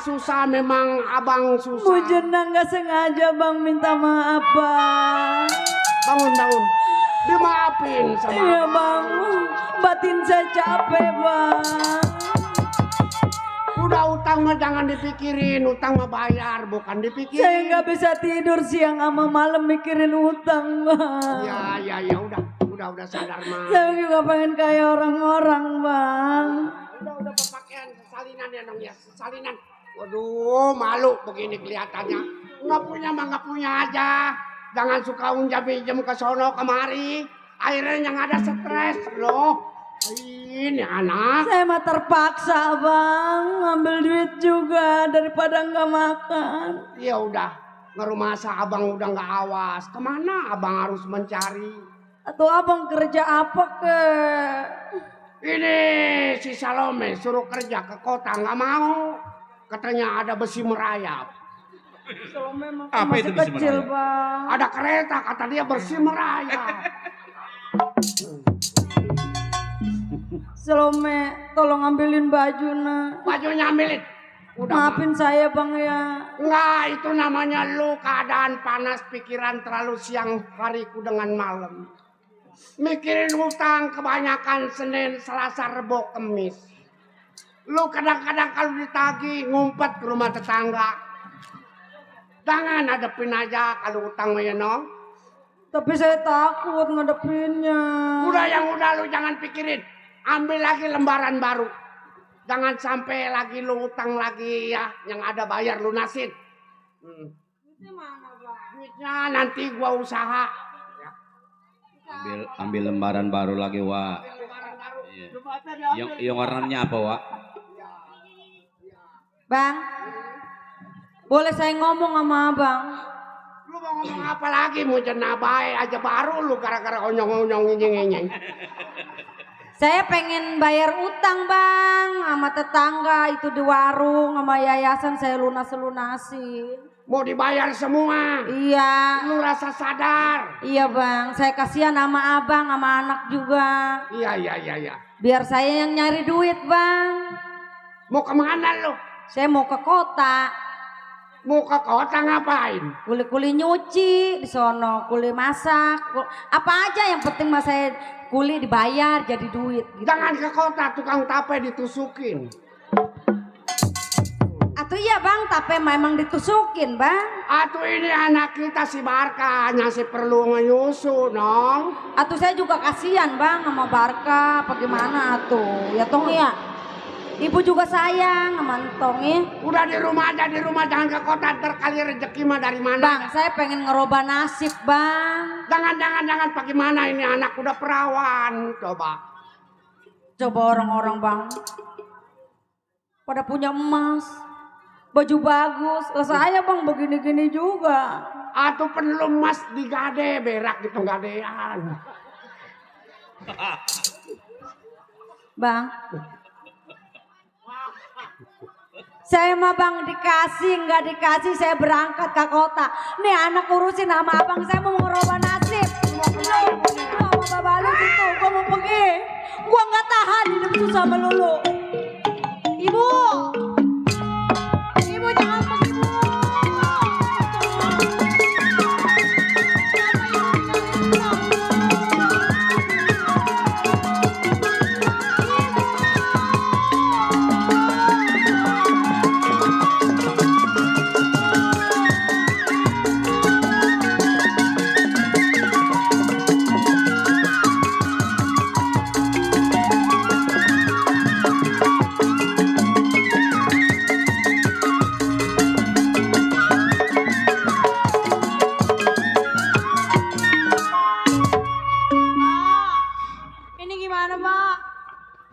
Susah memang abang susah. Mujana nggak sengaja bang, minta maaf bang. Bangun. Dimaafin sama Iya abang. bang, batin saya capek bang. Udah utang mah jangan dipikirin, utang mah bayar bukan dipikirin. Saya nggak bisa tidur siang sama malam mikirin utang bang. Ya udah sadar mah. Saya juga pengen kayak orang-orang bang. Udah berpakaian salinan ya dong ya, salinan. Waduh, malu begini kelihatannya. Nggak punya aja. Jangan suka unjam-injem ke sono kemari. Akhirnya yang ada stres loh. Ini anak. Saya mah terpaksa bang, ngambil duit juga daripada nggak makan. Ya udah, ngerumasa abang udah nggak awas. Kemana abang harus mencari? Atau abang kerja apa ke? Ini si Salome suruh kerja ke kota nggak mau. Katanya ada besi merayap. Apa Masih itu besi kecil merayap? bang. Ada kereta kata dia besi merayap. Salome, tolong ambilin baju nak. Bajunya ambilin. Udah Maafin saya bang ya. Enggak, itu namanya lu keadaan panas pikiran terlalu siang hariku dengan malam. Mikirin utang kebanyakan Senin, Selasa, Rebo, Kemis. Lu kadang-kadang kalau ditagih ngumpet ke rumah tetangga. Jangan hadapin aja kalau utang mah ya no. Tapi saya takut ngadepinnya. Udah yang udah lu jangan pikirin. Ambil lagi lembaran baru. Jangan sampai lagi lu utang lagi ya. Yang ada bayar lunasin. Duitnya mana bang? Duitnya nanti gua usaha. Ambil lembaran baru lagi, Wak. Iya. Yang warnanya apa, Wak? Bang, boleh saya ngomong sama abang? Lu mau ngomong apa lagi? Mau jenah baik aja baru lu gara-gara onyong-onyong nyeng-nyeng. Saya pengen bayar utang bang sama tetangga itu di warung sama yayasan saya lunasin. Mau dibayar semua. Iya. Lu rasa sadar. Iya bang, saya kasihan sama abang sama anak juga. Iya. Biar saya yang nyari duit bang. Mau kemana lu? Saya mau ke kota. Mau ke kota ngapain? Kuli-kuli nyuci di sono, kuli masak, apa aja yang penting mas saya kuli dibayar jadi duit. Gitu. Jangan ke kota, tukang tape ditusukin. Atuh iya bang, tape memang ditusukin bang. Atuh ini anak kita si Barka masih perlu ngenyusu dong. Atuh saya juga kasihan bang sama Barka, apa gimana atuh? Ya tong ya. Ibu juga sayang sama Entong ya. Udah di rumah aja, di rumah jangan ke kota, ntar kali rezeki mah dari mana. Bang, saya pengen ngerubah nasib, Bang. Jangan bagaimana ini anak udah perawan, coba. Coba orang-orang, Bang. Pada punya emas. Baju bagus. Lah saya, Bang, begini-gini juga. Atau perlu emas digade, berak gitu gadean. Bang. Saya mah Bang dikasih, nggak dikasih saya berangkat ke kota. Nih anak urusin sama abang saya mau ngerubah nasib. Mau sama bapak lu situ, gua mau pergi. Gua nggak tahan hidup susah sama lulu. Ibu, ibu jangan pergi bu.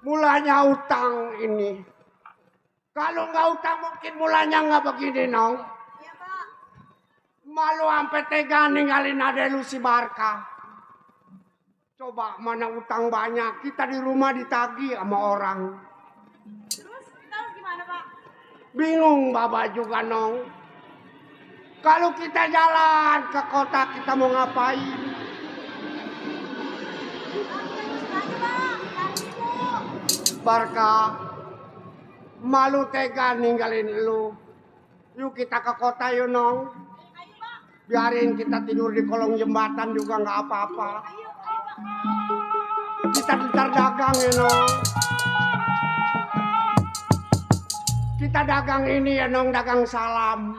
Mulanya utang ini. Kalau nggak utang mungkin mulanya nggak begini, Nong. Iya, Pak. Malu sampai tega ninggalin ade lu si Barka. Coba mana utang banyak, kita di rumah ditagih sama orang. Terus gimana, Pak? Bingung Bapak juga, Nong. Kalau kita jalan ke kota kita mau ngapain? Barka, malu tega ninggalin lu. Yuk kita ke kota yuk, Nong. Biarin kita tidur di kolong jembatan juga nggak apa-apa. Kita bentar dagang ya, Nong. Kita dagang ini ya, Nong, dagang salam.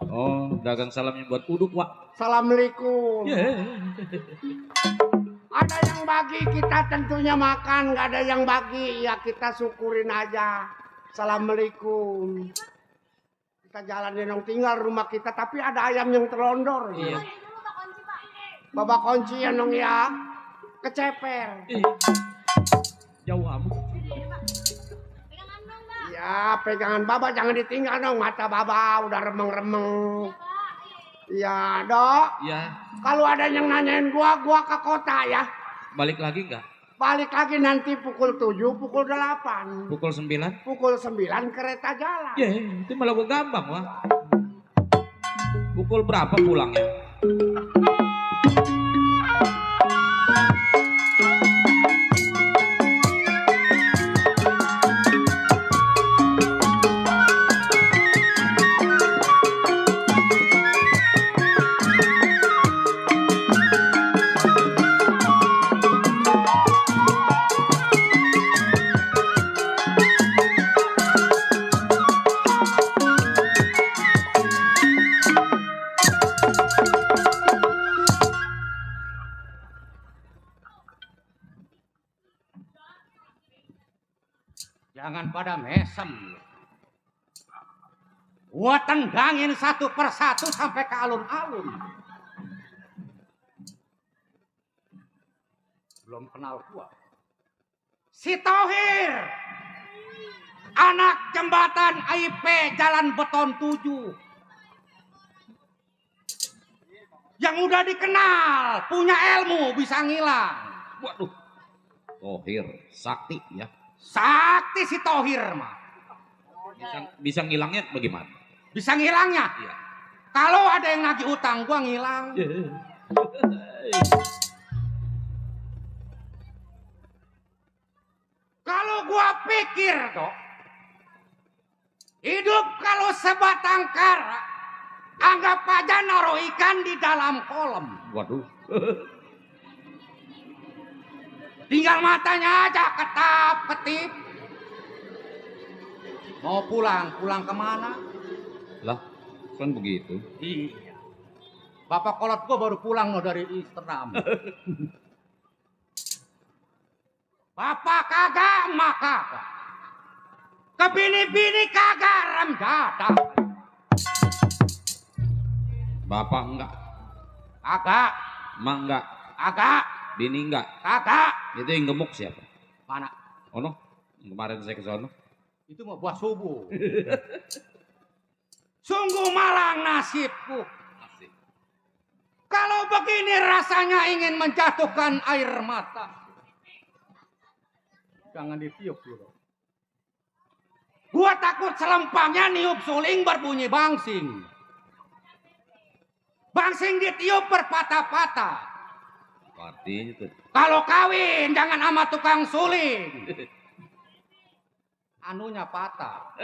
Oh, dagang salamnya buat uduk, Wak. Assalamualaikum. Yeah. Ada yang bagi kita tentunya makan, nggak ada yang bagi ya kita syukurin aja. Assalamualaikum. Kita jalanin dong, tinggal rumah kita tapi ada ayam yang terlondor. Iya. Bapak kunci ya, Nong ya. Keceper. Jauh amat. Ya pegangan Bapak jangan ditinggal dong, mata Bapak udah remeng-remeng. Iya, Dok. Iya. Kalau ada yang nanyain gua ke kota ya. Balik lagi nggak? Balik lagi nanti pukul 7, pukul 8. Pukul 9? Pukul 9 kereta jalan. Ya, itu malah gue gampang, Wak. Pukul berapa pulangnya? Jangan pada mesem. Gua tendangin satu persatu sampai ke alun-alun. Belum kenal gua. Si Tohir. Anak jembatan IP Jalan Beton 7. Yang udah dikenal, punya ilmu, bisa ngilang. Waduh. Tohir, sakti ya. Sakti si Tohir mah. Bisa ngilangnya bagaimana? Bisa ngilangnya? Iya. Kalau ada yang nagih utang, gua ngilang. Kalau gua pikir toh, hidup kalau sebatang kara, anggap aja naruh ikan di dalam kolam. Waduh. Tinggal matanya aja ketap-ketip. Mau pulang kemana? Lah, kan begitu. Iya. Bapak kolot gua baru pulang loh dari Amsterdam. Bapak kagak, emak kagak. Ke bini-bini kagak rem jada. Bapak enggak, Kagak, emak enggak, kagak, bini enggak. kagak. Itu yang gemuk siapa? Mana? Ono, kemarin saya ke sono. Itu mau buat subuh. Sungguh malang nasibku. Asik. Kalau begini rasanya ingin menjatuhkan air mata. Jangan ditiup dulu. Gua takut selempangnya niup suling berbunyi bangsing. Bangsing ditiup berpatah-patah. Artinya tuh. Kalau kawin jangan sama tukang suling. Anunya patah.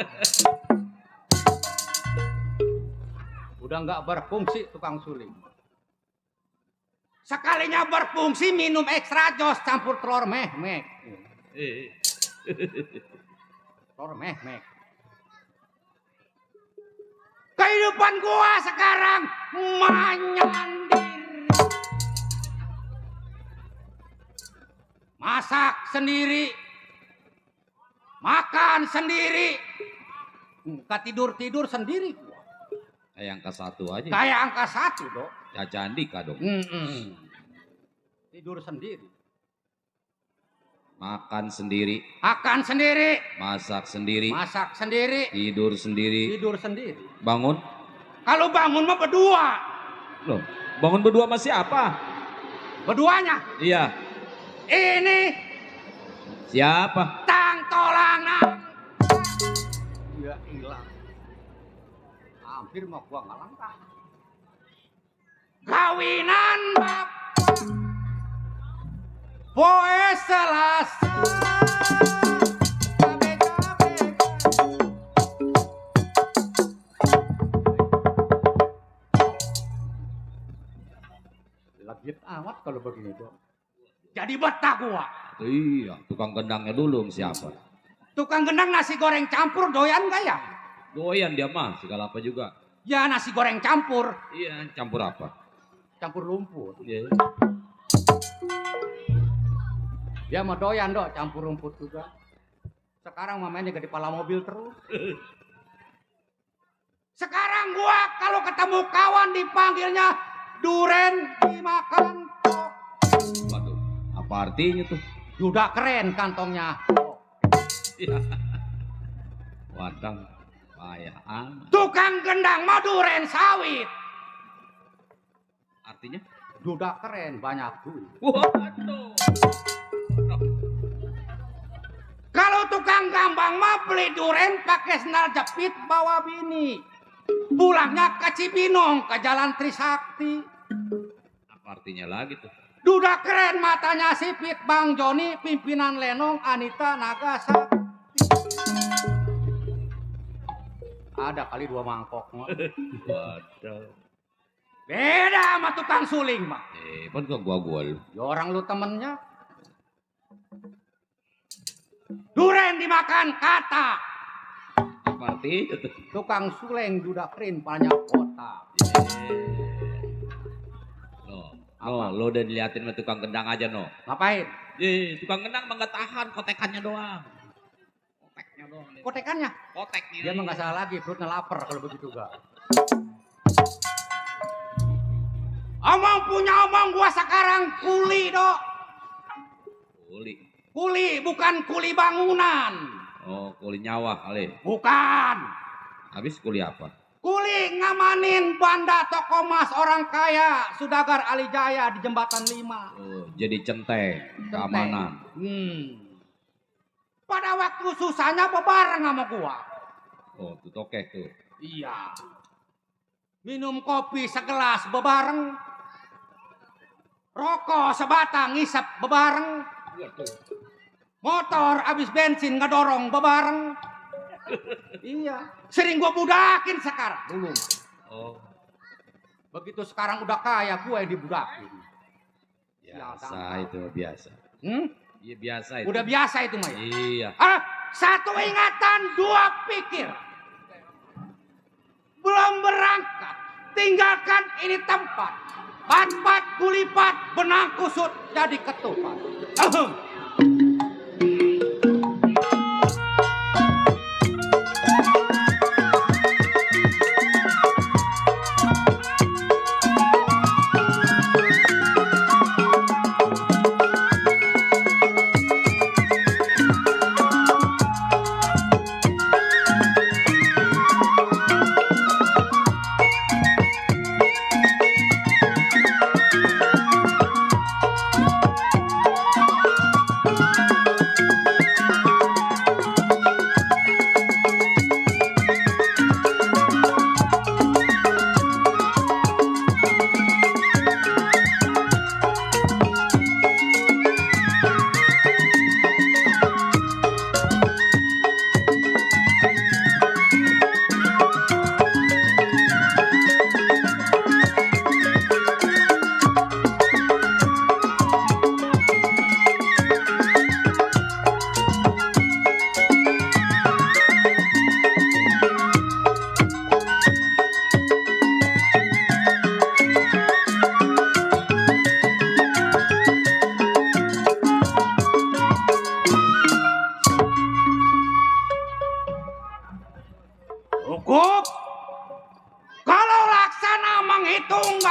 Udah nggak berfungsi tukang suling. Sekalinya berfungsi minum ekstra jos campur telur mehmek. Telur mehmek. Kehidupan gua sekarang menyendiri. Masak sendiri. Makan sendiri. Tidur sendiri gua. Kayak angka 1 aja. Kayak angka 1 dong. Caca Andika dong. Tidur sendiri. Makan sendiri. Makan sendiri. Masak sendiri. Masak sendiri. Tidur sendiri. Tidur sendiri. Bangun. Kalau bangun mah berdua. Loh, bangun berdua sama siapa? Berduanya. Iya. Ini Siapa? tang tolangan. Ya hilang. Hampir mau gua ngelangkah. Kawinan bapak. Poe Selasa. Legit amat kalau begini dong. Jadi betah gua. Iya, tukang gendangnya dulu siapa? Tukang gendang nasi goreng campur doyan gak ya? Doyan dia mah, segala apa juga. Ya nasi goreng campur. Iya, campur apa? Campur lumpur. Iya. Dia mah doyan dok campur rumput juga. Sekarang mamanya gak di pala mobil terus. Sekarang gua kalau ketemu kawan dipanggilnya duren dimakan. Waduh, apa artinya tuh? Udah keren kantongnya. Iya. Wadang, payah amat. Tukang gendang mah duren sawit. Artinya? Udah keren banyak duit. Waduh. Kalau tukang gambang mah beli duren pakai sendal jepit bawa bini. Pulangnya ke Cibinong ke Jalan Trisakti. Apa artinya lagi tuh? Duda keren matanya sipit Bang Joni pimpinan Lenong Anita Nagasakti. Ada kali 2 mangkok mah. Waduh. Beda sama tukang suling mah. Kan ke gua lu. Ya orang lu temennya. Duren dimakan kata. Apa artinya tuh? Tukang suling duda keren banyak kota. No, lo udah diliatin sama tukang gendang aja no. Ngapain? Tukang gendang mah nggak tahan, kotekannya doang. Koteknya doang. Kotekannya? Koteknya. Dia mah nggak salah lagi, perutnya lapar kalau begitu gak. Omong punya omong gua sekarang kuli dok. Kuli. Kuli bukan kuli bangunan. Oh, kuli nyawa kali. Bukan. Habis kuli apa? Kuli ngamanin banda toko mas orang kaya Sudagar Alijaya di Jembatan 5. Oh, jadi centeng, keamanan. Pada waktu susahnya bebareng sama gua. Oh, tuh tokek tuh. Iya. Minum kopi segelas bebareng. Rokok sebatang ngisep bebareng. Motor abis bensin ngedorong bebareng. Iya. Sering gua budakin sekarang dulu. Oh. Begitu sekarang udah kaya gua yang dibudakin. Biasa itu biasa. Iya biasa itu. Udah biasa itu mah. Iya. Satu ingatan, 2 pikir. Belum berangkat, tinggalkan ini tempat. Pat-pat kulipat, benang kusut jadi ketupat.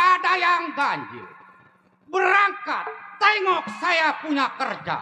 nggak ada yang ganjil. Berangkat, tengok saya punya kerja.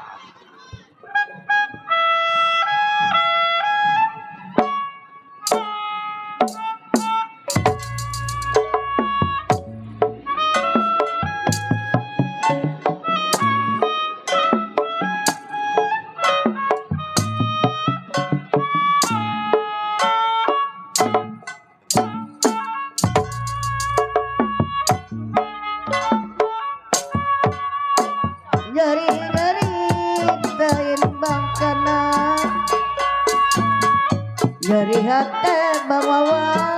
Dari hati bawa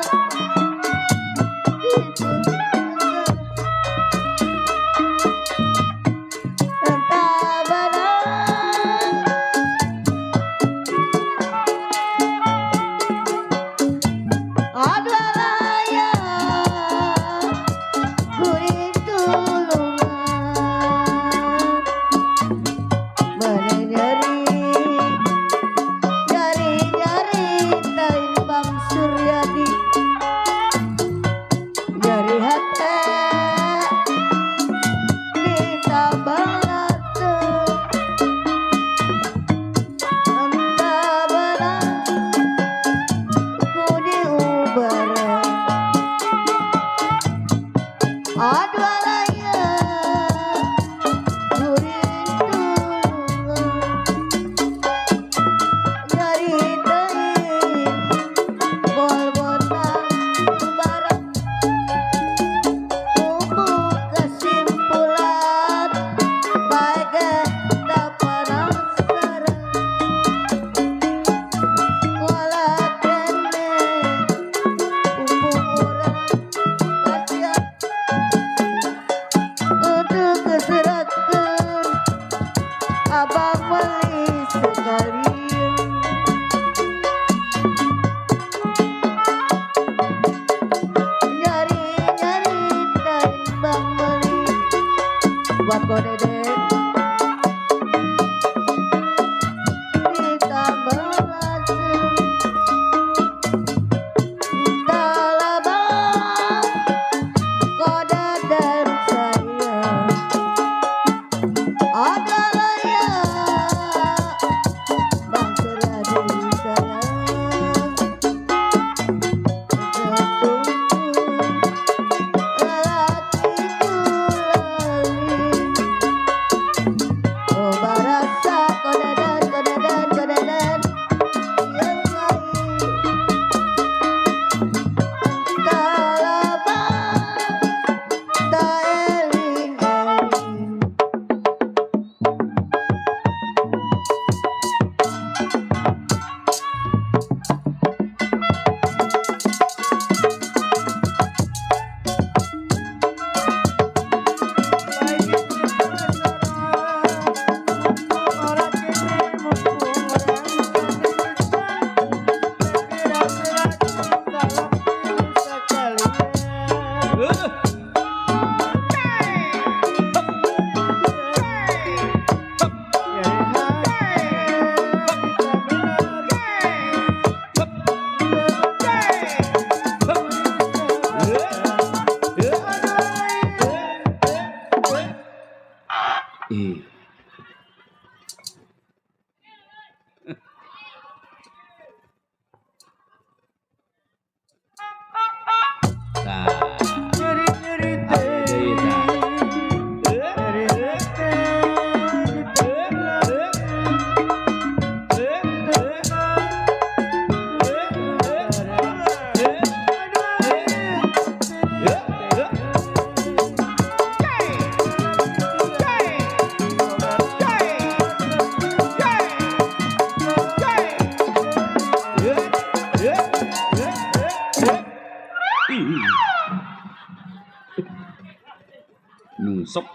Nungsok.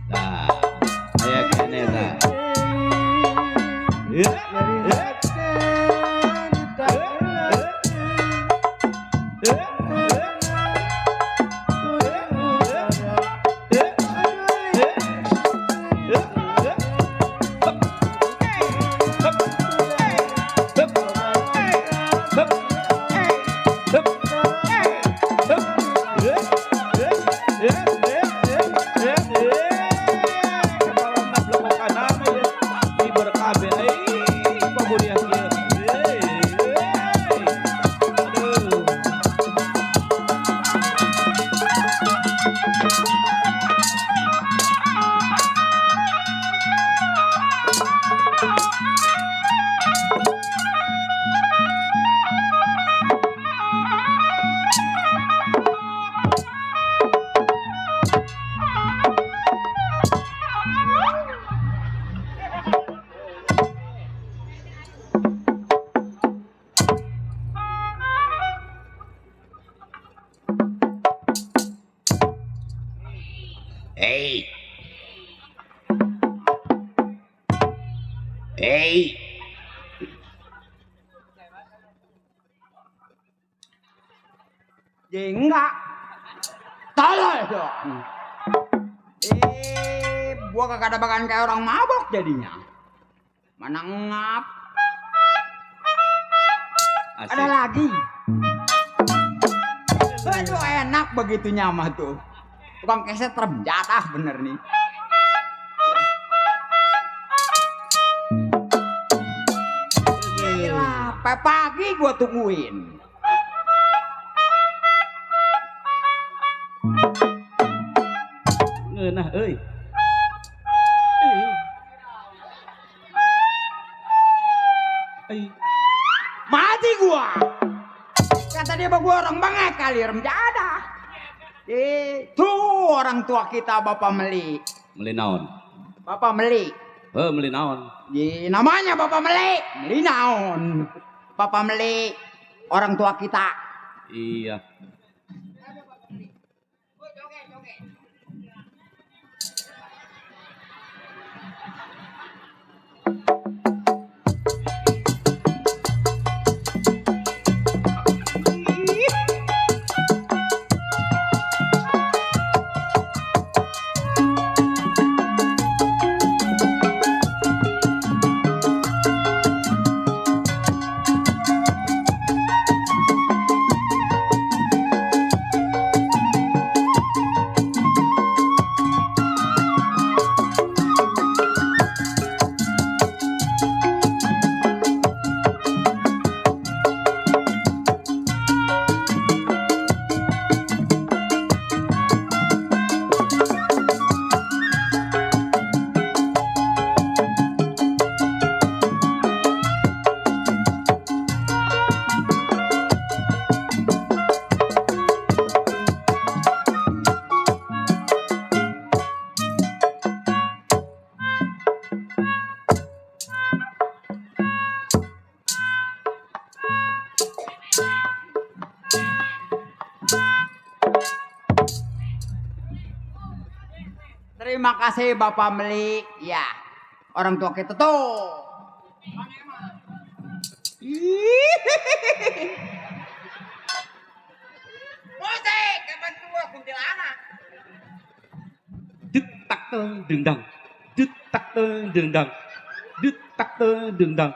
Nah, kayak gini nah. Hei. Hei. Ya enggak. Tolol dong. Gua kagak ada bagan kayak orang mabok jadinya. Mana ngap. Asik. Ada lagi. Aduh enak begitu nyamah tuh. Tukang keset terjatah bener nih. Gila, sampai pagi gua tungguin. Ngeunah euy. Mati gua. Kata dia bahwa gua orang bangek kali remjada. Tuh orang tua kita Bapak Meli. Meli naon? Bapak Meli. Meli naon? Namanya Bapak Meli. Meli naon? Bapak Meli orang tua kita. Iya. Terima kasih Bapak Meli. Ya, orang tua kita tuh. Musik, kapan tua kuntilanak. Dit tak teng dendang. Dit tak teng dendang. Dit tak teng dendang.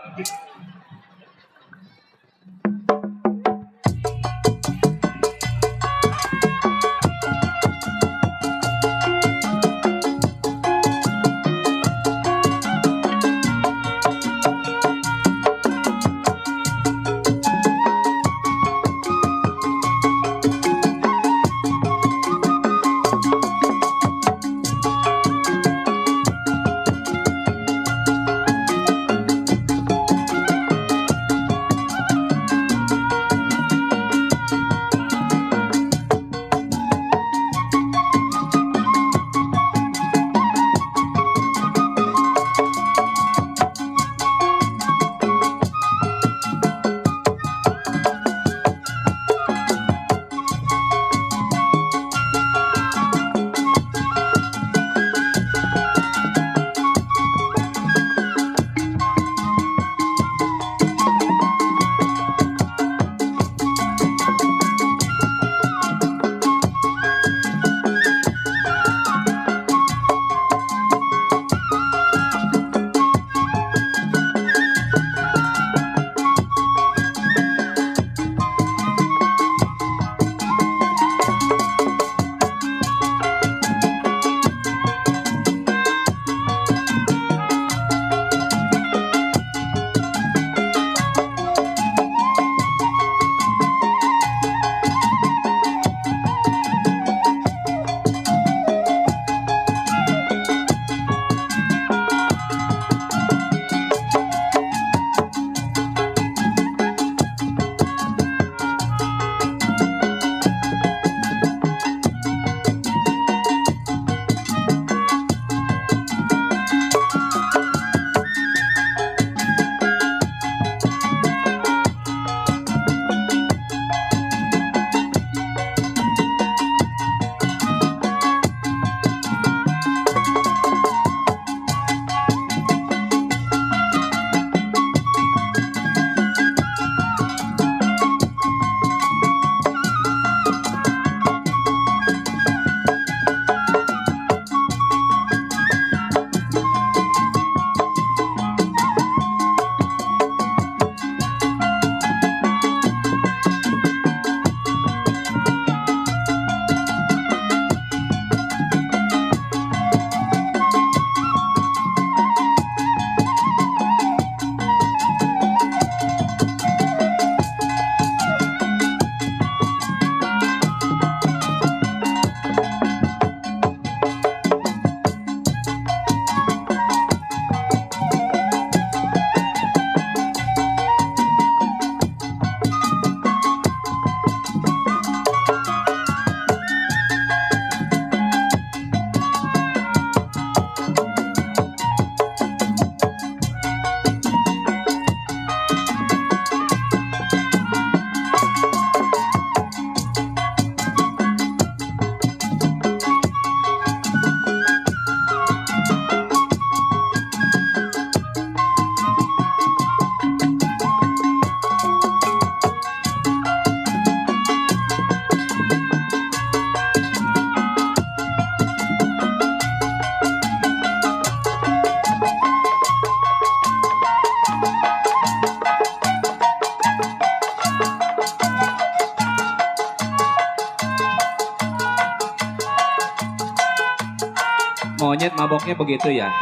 monyet maboknya begitu ya.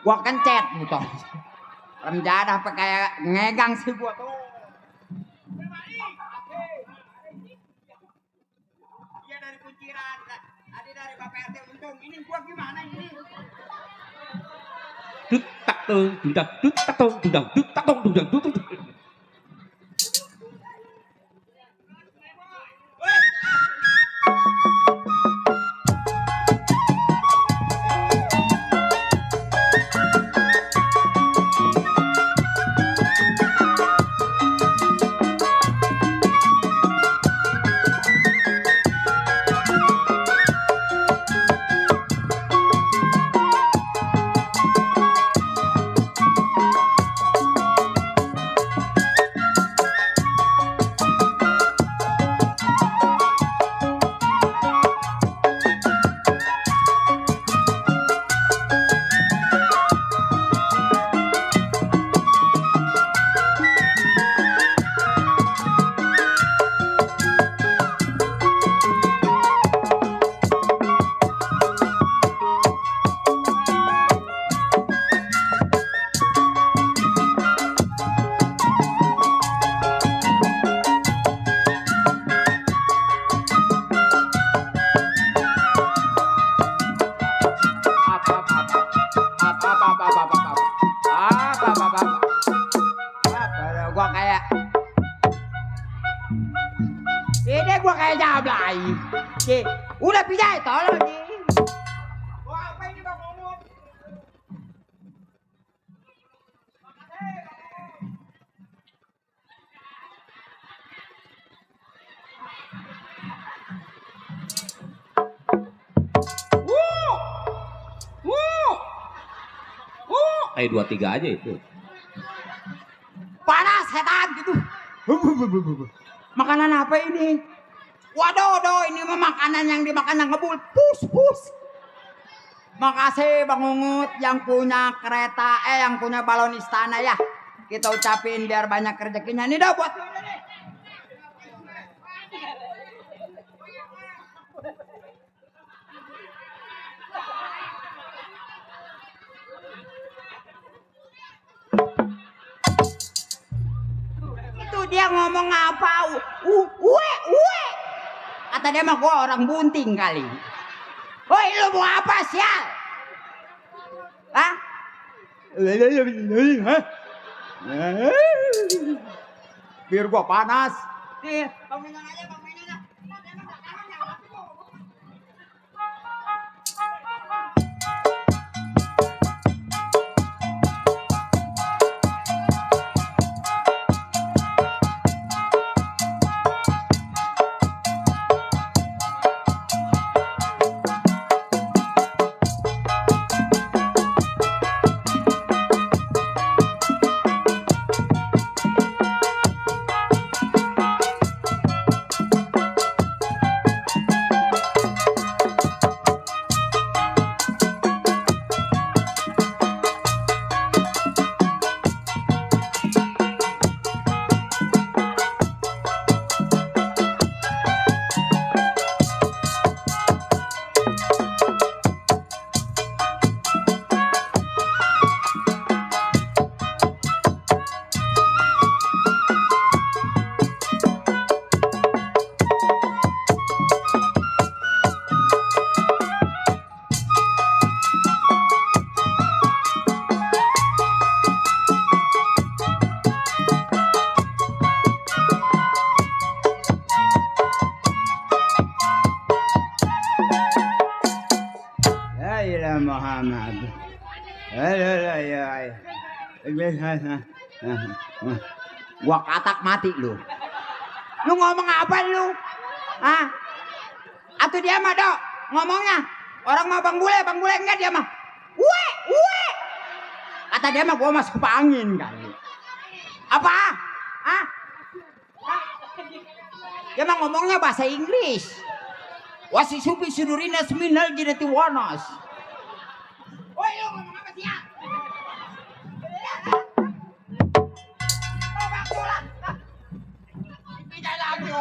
Gua kencet motor. Rem jadah apa kayak ngegang sih gua tuh. Dia dari kunciran, ada dari Bapak RT untung. Ini gua gimana ini? Dut tak tung, dudak, dut tak tung, dudak, dut tak tung, dudak, dut. Gua kayak ini gua kayak jablay. Udah pindah tolong nih. Wah, apa ini Bang Momot? Ayo 2-3 aja itu. Panas setan gitu. Makanan apa ini? Waduh, ini mah makanan yang dimakan yang ngebul. Pus. Makasih Bang Ungut yang punya kereta, yang punya balon istana ya. Kita ucapin biar banyak rezekinya. Ini dah buat lu nih. Itu dia ngomong apa? Uwe. Kata dia mah gua orang bunting kali. Woi, lu mau apa sial? Hah? Biar gua panas. Nih, Bang Minang aja, Bang Minang. Muhammad. Gua katak mati lu. Lu ngomong apa lu? Hah? Atau dia mah dok ngomongnya orang mah bang bule enggak dia mah. Uwe. Kata dia mah gua masuk angin kali. Apa? Hah? Dia mah ngomongnya bahasa Inggris. Wasi supi sudurina seminal jinati wanas. Woi lu ngomong apa sih ya? Tidak lagi. Oh,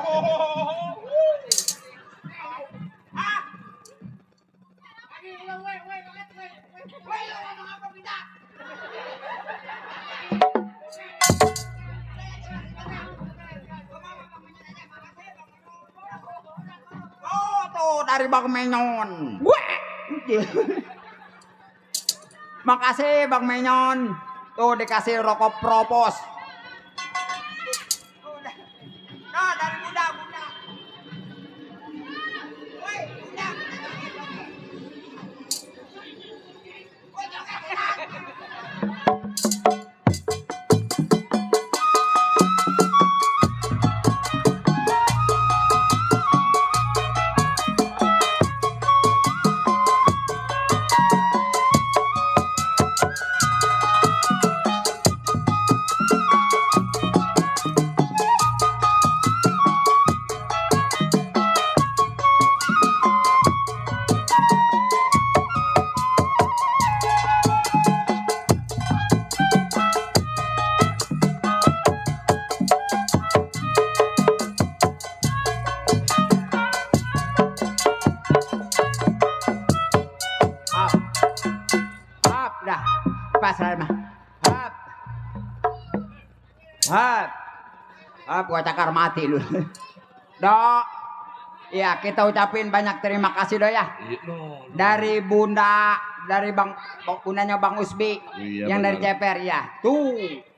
tuh dari Bang Menyon. Makasih Bang Menyon. Tuh dikasih rokok propos. Nah, dari Bunda. Woi, Bunda. Dah, pasrah mah. Gua cakar mati lu. Dok, ya kita ucapin banyak terima kasih Dok ya. Dari Bunda, dari bundanya Bang Usbi, yang dari Ceper ya. Tuh.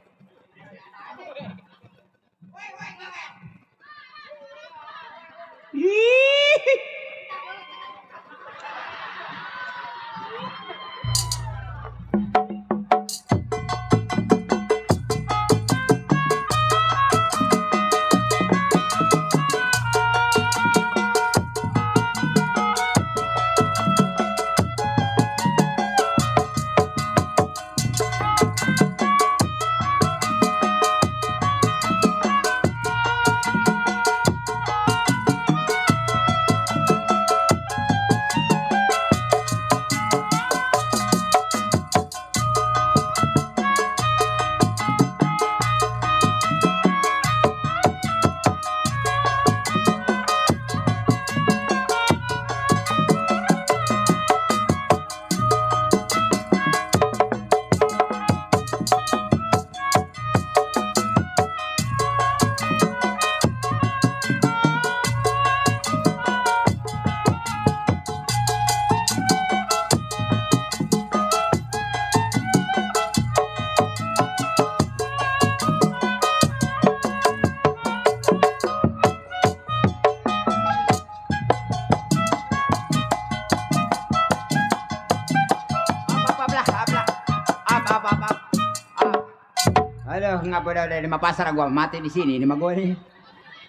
Aduh, ngapa udah di pasar gua mati di sini nih mah gua nih.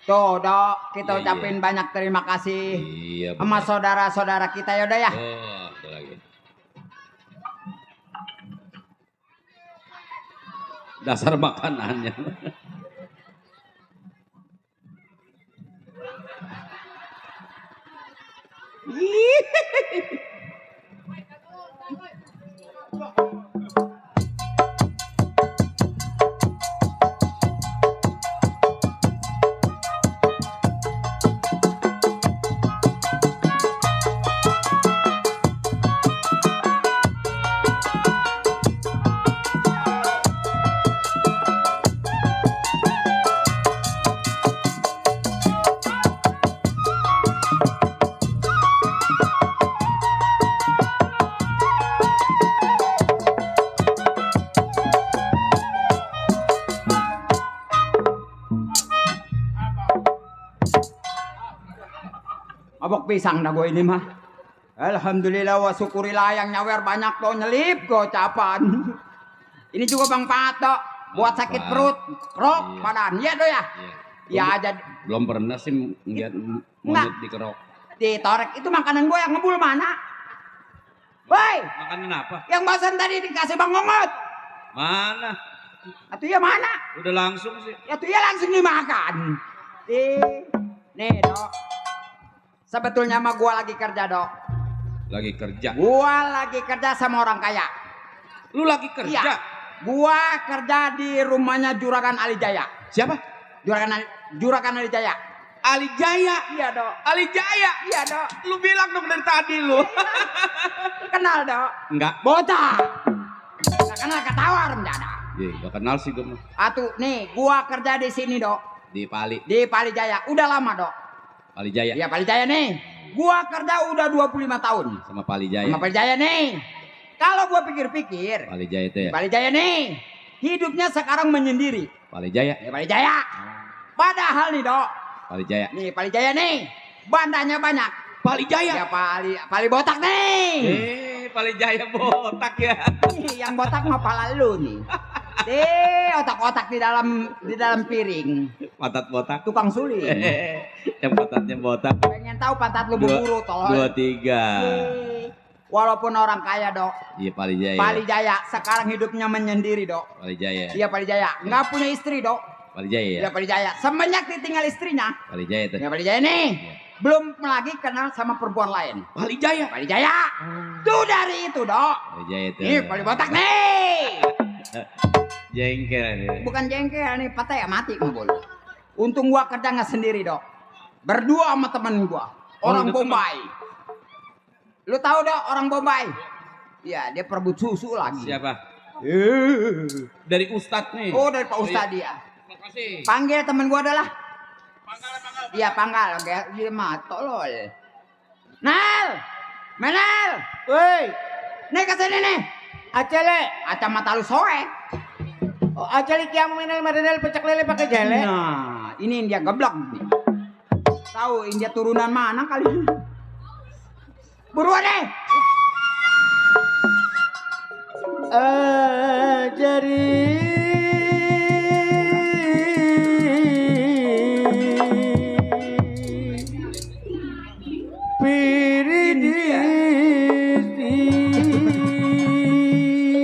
Tuh, Dok, kita ucapin banyak terima kasih sama saudara-saudara kita ya, Dok ya. Oh, ada lagi. Dasar makanannya. Abok pisang na gue ini mah. Alhamdulillah wa syukurillah yang nyawer banyak tuh nyelip gocapan. Ini juga Bang Pato buat sakit perut, kerok badan. Iya Dok ya? Ya aja. Belum pernah sih ngeliat monyet dikerok. Ditorek itu makanan gue yang ngebul mana? Woi, Makanan apa? yang barusan tadi dikasih Bang Ngongot. Mana? Atuh ya mana? Udah langsung sih. Ya tuh ya langsung dimakan. Nih Dok. Sebetulnya mah gua lagi kerja Dok. Lagi kerja. Gua lagi kerja sama orang kaya. Lu lagi kerja? Iya. Gua kerja di rumahnya Juragan Ali Jaya. Siapa? Juragan Ali Jaya. Ali Jaya. Iya, Dok. Ali Jaya. Iya, Dok. Lu bilang dong dari tadi lu. Kenal, Dok. Enggak. Botak. Enggak kenal ketawa Remjada. Iya, enggak kenal sih gue mah. Atuh, nih, gua kerja di sini, Dok. Di Pali. Di Pali Jaya. Udah lama, Dok. Pali Jaya. Iya, Pali Jaya nih. Gua kerja udah 25 tahun. Sama Pali Jaya. Sama Pali Jaya nih. Kalau gua pikir-pikir, Pali Jaya itu ya. Pali Jaya nih, hidupnya sekarang menyendiri. Pali Jaya. Ya, Pali Jaya. Padahal nih, Dok. Pali Jaya. Nih, Pali Jaya nih. Bandanya banyak. Pali Jaya. Ya, Pali botak nih. Pali Jaya botak ya. Nih, yang botak mah pala lu nih. Otak-otak di dalam piring. Pantat botak. Tukang suling. Yang pantatnya botak. Pengen tahu pantat lu berburu tolong. 23. Walaupun orang kaya, Dok. Iya, Pali Jaya. Pali Jaya sekarang hidupnya menyendiri, Dok. Pali Jaya. Iya, Pali Jaya. Nggak punya istri, Dok. Pali Jaya ya. Iya, Pali Jaya. Semenjak ditinggal istrinya. Pali Jaya itu. Ya, Pali Jaya nih. Belum lagi kenal sama perempuan lain. Pali Jaya. Pali Jaya. Tuh dari itu, Dok. Pali Jaya itu. Nih, Pali botak nih. Jengkel nih. Bukan jengkel nih, patah ya mati ngobol. Untung gua kerja nggak sendiri, Dok. Berdua sama temen gua. Orang Bombay. Lu tahu, Dok, orang Bombay? Iya, dia perebut susu lagi. Siapa? Dari Ustadz nih. Oh, dari Pak Ustadz dia. Makasih. Panggil temen gua adalah. Iya, panggal. Dia mah tolol. Nal! Menal! Woi, Nih kesini nih. acele. Kacamata lu soe. Oh, acele kiam minal marinal pecak lele pakai jele. Nah, ini India geblok nih. Tahu India turunan mana kali? Buruan deh. Ajari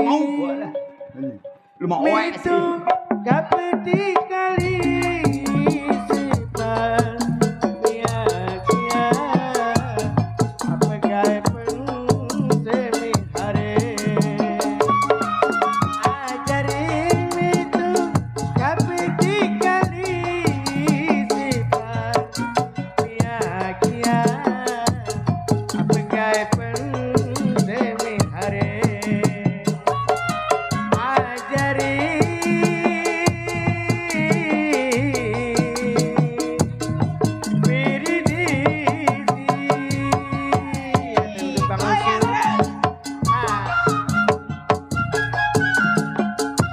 Mau gua lah. Lu mau oe sih. kapeti kali sifat sia-sia apa gaya semi hari ajarin itu kapeti kali sifat sia-sia apa gaya semi hari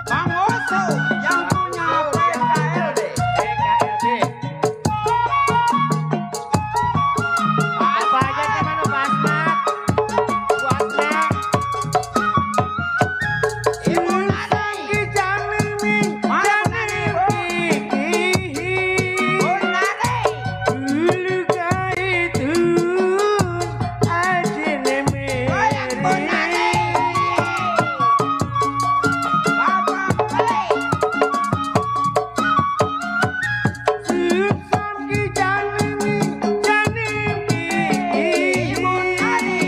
Bang Oso yang punya PKLD. apa aja teman Basmat buatnya Ibu Nani. jamin min Mana Bu Nani? Bu Nani. dulu itu ajine Goyang Bu Nani. Bapak beli. Susam ki jamin min janim Ibu Nani.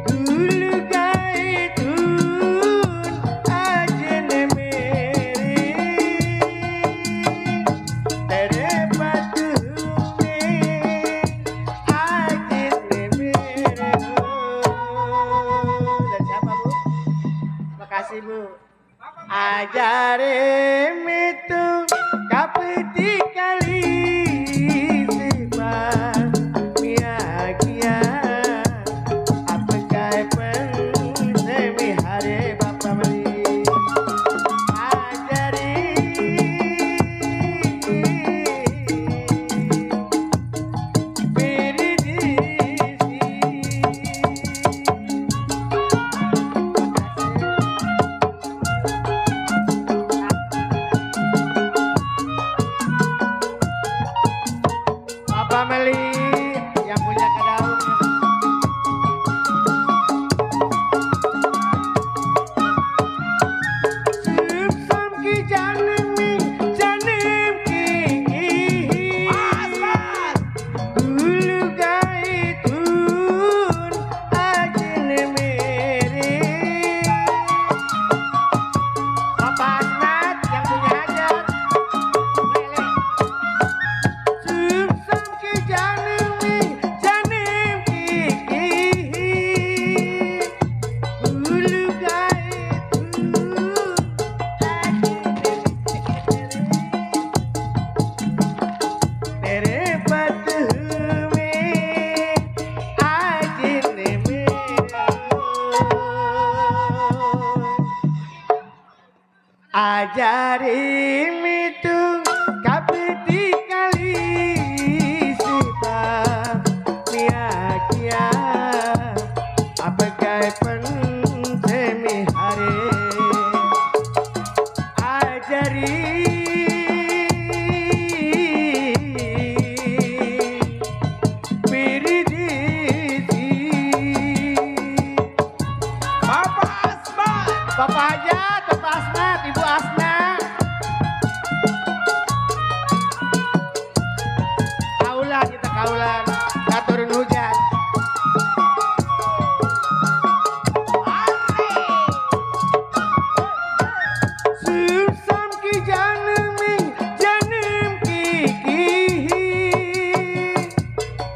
dulu itu ajine tere patune ajine dari siapa Bu? Makasih Bu. Ajarim itu kapeti kali sifat miagia apa kaya semi hari Bapak Meli ajarin Ajari mitu kapeti kali sita niakia apagai pensemi hari ajari piridisi Bapak Asmat Bapak Hajat Bapak Asmat Ibu Asna kaulan kita kaulan gak turun hujan Susam ki janeming janem kiki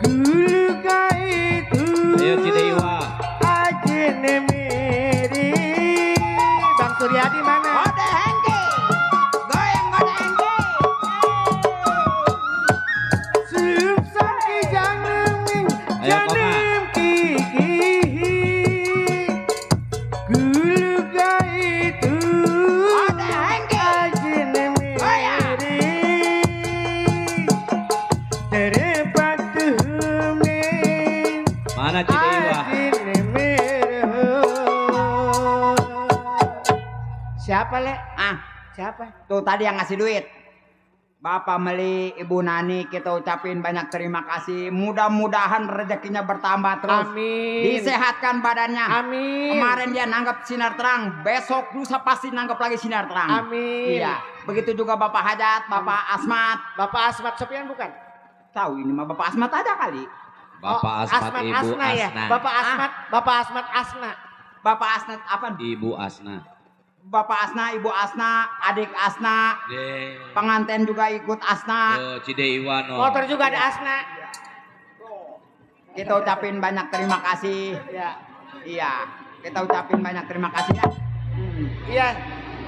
gulu kaitu Ayo Cidewa. ajene meri Bang Suryadi mana? Gode hengki. Goyang gode hengki. Susam ki janeming Ayo, Koma. janem kiki gulu kaitu Gode hengki. ajene meri terempat tuhumnin Mana Cidewa? Siapa le? Ah, Siapa? tuh tadi yang ngasih duit. Bapak Meli, Ibu Nani, kita ucapin banyak terima kasih. Mudah-mudahan rezekinya bertambah terus. Amin. Disehatkan badannya. Amin. Kemarin dia nanggap sinar terang, besok lusa pasti nanggap lagi sinar terang. Amin. Iya. Begitu juga Bapak Hajat, Bapak Asmat. Bapak Asmat Sopian bukan? Tahu ini mah Bapak Asmat aja kali. Bapak Asmat, Ibu Asna ya. Asna. Bapak Asmat, Bapak Asmat Asna. Bapak Asmat apa? Ibu Asna. Bapak Asna, Ibu Asna, adik Asna, pengantin juga ikut Asna. Cidewa no. Motor juga ada Asna. Kita ucapin banyak terima kasih. Ya. Iya, kita ucapin banyak terima kasih ya. Iya.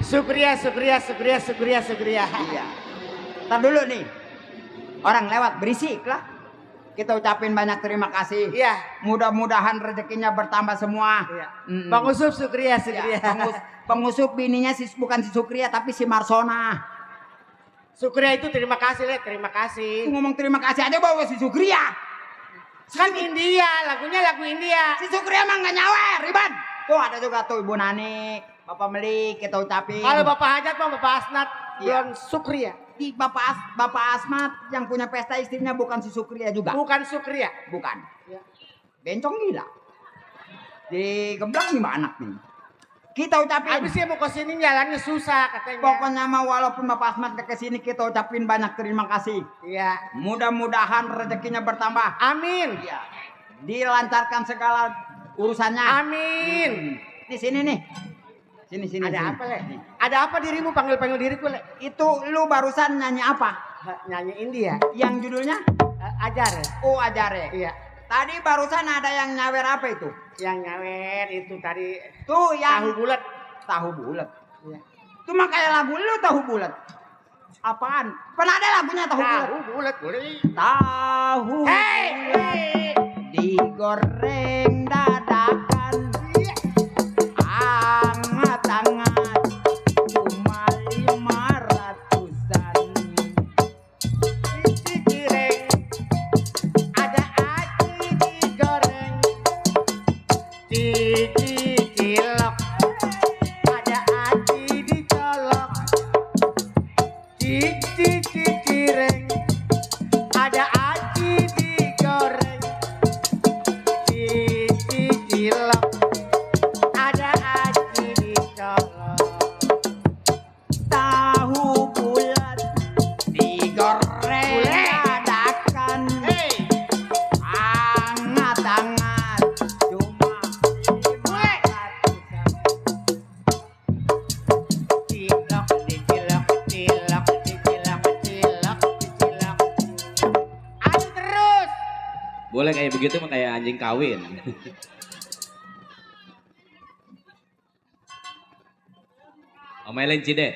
Syukriya, syukriya, syukriya, syukriya, syukriya. Iya. Ntar dulu nih, orang lewat berisik lah. Kita ucapin banyak terima kasih. Iya. Mudah-mudahan rezekinya bertambah semua. Iya. Bang Usup syukriya, syukriya. Ya, pengusup bininya bukan si Sukria tapi si Marsona. Syukriya itu terima kasih le, terima kasih. Ngomong terima kasih aja bawa si Sukria. Kan India, lagunya lagu India. Si Sukria emang gak nyawer, Riban. Tuh ada juga tuh Ibu Nani, Bapak Meli, kita ucapin. Kalau Bapak Hajat mah Bapak Asnat, Iya. belum syukriya. Di Bapak Asmat yang punya pesta istrinya bukan si Sukria juga. Bukan syukriya. Bukan. Ya. Bencong gila. Di geblak nih anak nih. Kita ucapin. Habis dia mau kesini jalannya susah katanya. Pokoknya mah walaupun Bapak Asmat ke sini kita ucapin banyak terima kasih. Iya. Mudah-mudahan rezekinya bertambah. Amin. Iya. Dilancarkan segala urusannya. Amin. Di sini nih. Sini. Ada apa le? Ada apa dirimu panggil diriku le? Itu lu barusan nyanyi apa? Nyanyi India. Yang judulnya? Ajar. Oh, Ajare. Iya. Tadi barusan ada yang nyawer apa itu? Yang nyawer itu tadi Tuh yang tahu bulat. Tahu bulat. Iya. Itu mah kayak lagu lu tahu bulat. Apaan? Pernah ada lagunya tahu bulat? Tahu bulat boleh. Tahu bulat digoreng dadakan. Angat-angat cuma 500-an. Digoreng. Ada aci digoreng. Dicilok. Ada aci dicolok. Dicireng. Ada aci digoreng. Dicilok. Ada aci dicolok. Tahu bulat digoreng Bulat. dadakan. Angat-angat cuma 500-an. Cilok, dicilok, cilok, dicilok, cilok, dicilok. Aduk terus. Boleh kayak begitu mah kayak anjing kawin. Omelin Cide.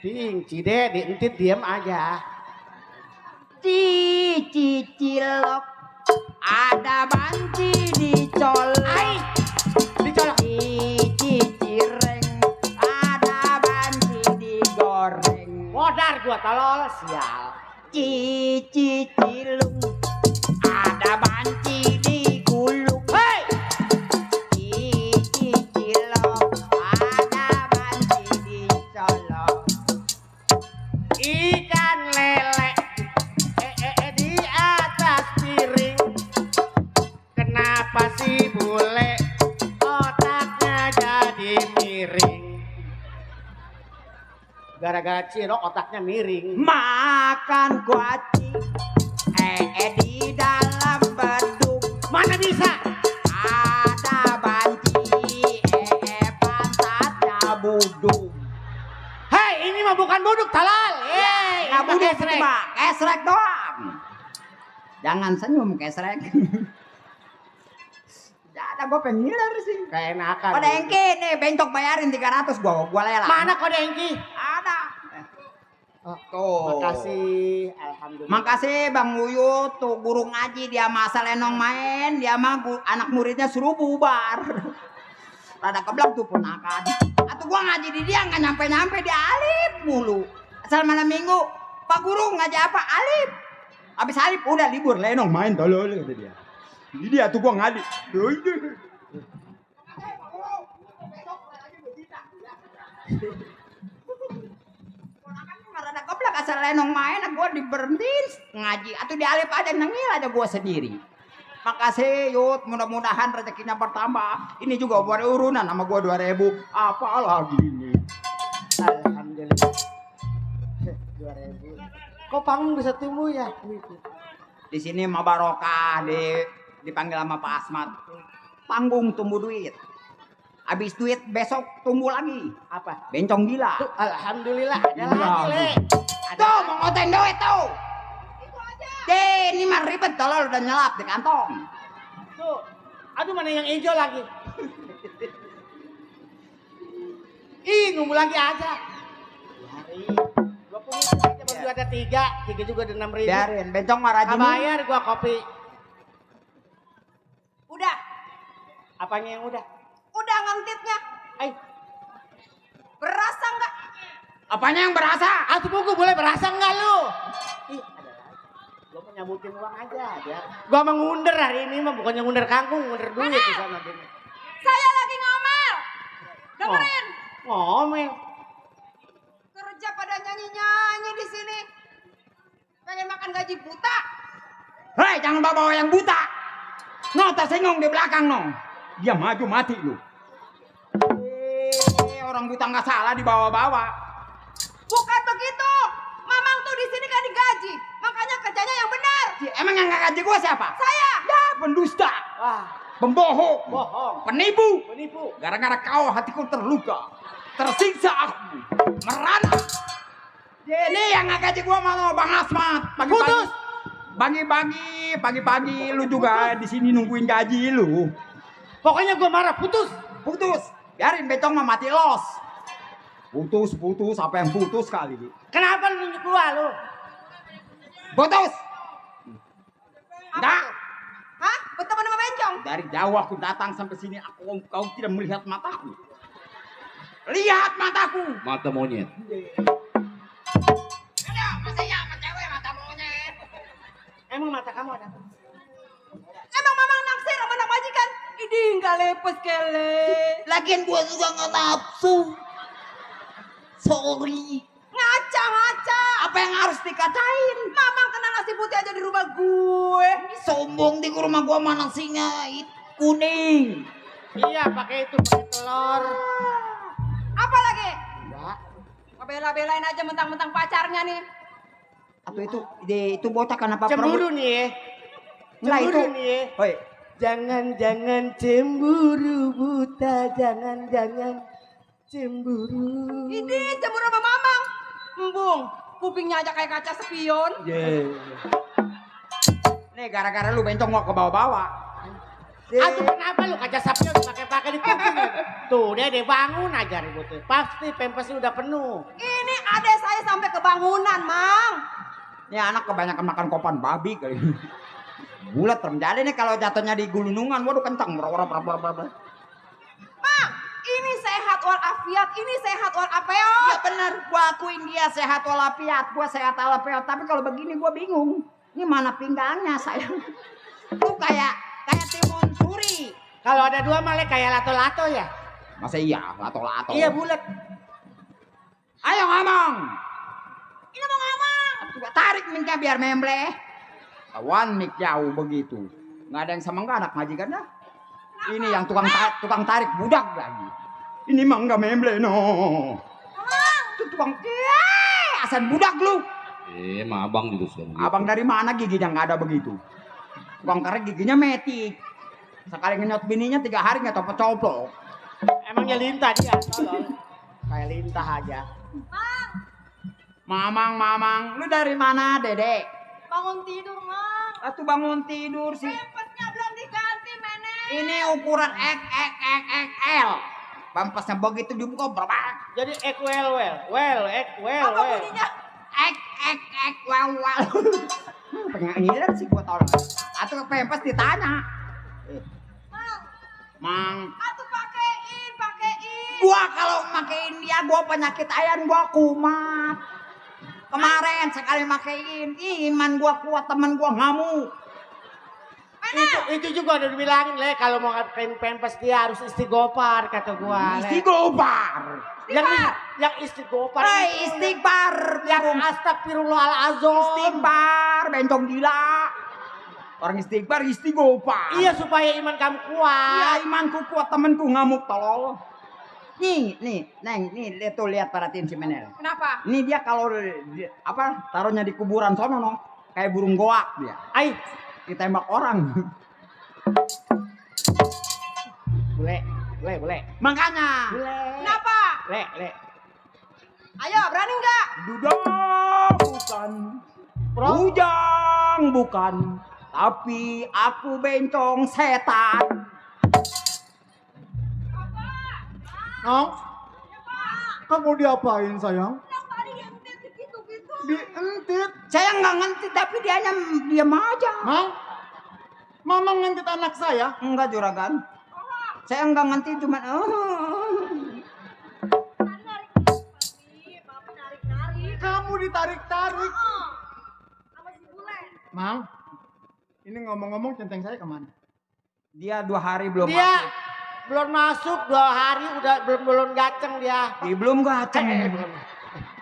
Ping, Cide, dientit diam aja. Dicicilok ada banci dicolok. Dicolok. Dicicireng ada banci dicolok. tolol sial. Cici cilung, ada banci di gulung. Hei, Cici cilung, ada banci di colong. ikan lele di atas piring. Kenapa sih bule otaknya jadi miring? Gara-gara Cirok otaknya miring. Makan kuaci, di dalam bedung. Mana bisa? Ada banci, pantatnya budung. Hei, ini mah bukan buduk talal. Hei, Nah, ini budung pakai itu mah kesrek doang. Jangan senyum kesrek. Ada gue pengen ngiler sih. Kayak enakan. Kode engki nih, bentok bayarin 300 gua lelang. Mana kode engki? Ada. Tuh. Makasih, alhamdulillah. Makasih Bang Uyut, tuh guru ngaji dia masa lenong main, dia mah anak muridnya suruh bubar. Rada keblak tuh ponakan. Atau gua ngaji di dia nggak nyampe-nyampe dia alif mulu. Asal malam minggu, Pak Guru ngaji apa? Alif. Habis alif udah libur lenong main tolol kata dia. Jadi dia tuh gua ngaji. Rada keblak asal lenong main, gua diberhentiin ngaji. Atau di alif aja nengil aja gua sendiri. Makasih Yud, mudah-mudahan rezekinya bertambah. Ini juga buat urunan sama gua 2000. Apa lagi ini? Alhamdulillah. 2000. Kok panggung bisa tumbuh ya? Di sini mah barokah, dipanggil sama Pak Asmat. Panggung tumbuh duit. Habis duit besok tumbuh lagi. Apa? Bencong gila. Tuh, alhamdulillah ada lagi, Le. Tuh mau ngotain duit tuh. Ini mah ribet tolol udah nyelap di kantong. Tuh. Aduh, mana yang hijau lagi? Ih, nunggu lagi aja. Hari 20 aja baru ada 3 juga ada 6.000. Biarin, bencong mah rajin. Bayar gua kopi. Udah, Apanya yang udah? udah ngantitnya. Eh, Berasa nggak? Apanya yang berasa? atuh buku boleh berasa enggak lu? Ih, ada lagi. Gua mau nyabutin uang aja biar. Gua mau ngunder hari ini mah bukannya ngunder kangkung, ngunder duit di sana Bini. Saya lagi ngomel. Dengerin. Ngomel. Kerja pada nyanyi-nyanyi di sini. Pengen makan gaji buta. Hei, jangan bawa yang buta. No, tersinggung di belakang no. Dia maju mati lu. Orang buta nggak salah dibawa-bawa. Bukan begitu. Mamang tuh di sini kan digaji. Makanya kerjanya yang benar. Emang yang nggak gaji gua siapa? Saya. Ya, pendusta. Wah, Pembohong. bohong. Penipu. Penipu. Gara-gara kau hatiku terluka. Tersiksa aku. Merana. Ini yang nggak gaji gua malah Bang Asmat. Putus. Pagi-pagi lu juga di sini nungguin gaji lu. Pokoknya gua marah, putus. Putus. Biarin becong mah mati los. Putus, apa yang putus kali ini? Kenapa lu nunjuk gua lu? Putus. Enggak. Hah? Berteman sama bencong? Dari jauh aku datang sampai sini, kau tidak melihat mataku. Lihat mataku. Mata monyet. Ada, masa ya sama cewek mata monyet. Emang mata kamu ada apa? Emang mamang naksir sama anak majikan? Ini nggak lepes kele. Lagian gua juga nggak nafsu. Sorry. Ngaca. Apa yang harus dikatain? Mamang kena nasi putih aja di rumah gue. Sombong di rumah gua mana nasinya kuning. Iya, pakai itu, pakai telur. Apa lagi? Enggak. Bela-belain aja mentang-mentang pacarnya nih. Atau itu bocah kenapa Cemburu nih ya. Enggak itu. Cemburu nih ya. Hoi, Jangan cemburu buta, jangan cemburu. Ini cemburu sama mamang. Embung, kupingnya aja kayak kaca spion. nih gara-gara lu bencong mau ke bawah-bawah. Aduh, kenapa lu kaca sapion pakai di kuping? Tuh, dia bangun aja ributnya. Pasti pempesnya udah penuh. Ini adek saya sampai ke bangunan, Mang. Ini anak kebanyakan makan kopan babi kali. Bulat terjadi nih kalau jatuhnya di gulungan, waduh kencang. Mang, ini sehat walafiat, ini sehat walafiat. Ya benar, gua akuin dia sehat walafiat, gua sehat walafiat. Tapi kalau begini gua bingung. Ini mana pinggangnya sayang? Tuh kayak timun suri. Kalau ada dua malah kayak lato-lato ya. Masa iya, lato-lato. Iya bulat. Ayo ngomong. Ini mau ngomong. Coba tarik mic-nya biar membleh. Kawan mic jauh begitu. Nggak ada yang sama nggak anak majikan dah. Ini yang tukang tarik budak lagi. Ini mah nggak membleh no. Itu tukang asan budak lu. Mah abang juga sudah begitu. Abang dari mana giginya nggak ada begitu. Tukang tarik giginya metik. Sekali ngenyot bininya 3 hari nggak copot-copot. Emangnya lintah dia, tolong. Kayak lintah aja. Mamang, lu dari mana, Dedek? Bangun tidur, Mang. Atuh bangun tidur sih. Pampasnya belum diganti, Nenek. Ini ukuran XXL. Pampasnya begitu dibuka berapa? Jadi well. Apa bunyinya? XXX well. Pengen sih gua tau lah. Atuh pempes ditanya. Mang. Atuh pakein. Gua kalau makein dia gua penyakit ayan gua kumat. Kemarin sekali makein, iman gua kuat, temen gua ngamuk. Itu juga udah dibilangin Le, kalau mau pempes dia harus istighfar kata gua. Le. Istighfar. Yang istighfar. Istighfar. Yang astagfirullahalazim. Istighfar, bencong gila. Orang istighfar. Iya supaya iman kamu kuat. Iya imanku kuat, temenku ngamuk tolol. Nih, Neng, lihat perhatiin si Menel. Kenapa? Ini dia kalau taruhnya di kuburan sono no, kayak burung goak dia. Ai, Ditembak orang. boleh. Makanya. Kenapa? Le. Ayo, berani nggak? Dudang bukan. Bujang bukan. Tapi aku bencong setan. Nong, kamu diapain sayang? Dientit. Saya nggak ngerti tapi dianya diam aja. Mang, mama ngentit anak saya? Enggak juragan. Saya nggak ngerti cuma Kamu ditarik-tarik. Mang, ini ngomong-ngomong centeng saya kemana? dia 2 hari belum Dia masuk. belum masuk 2 hari udah belum gaceng dia. Belum gaceng. Belum.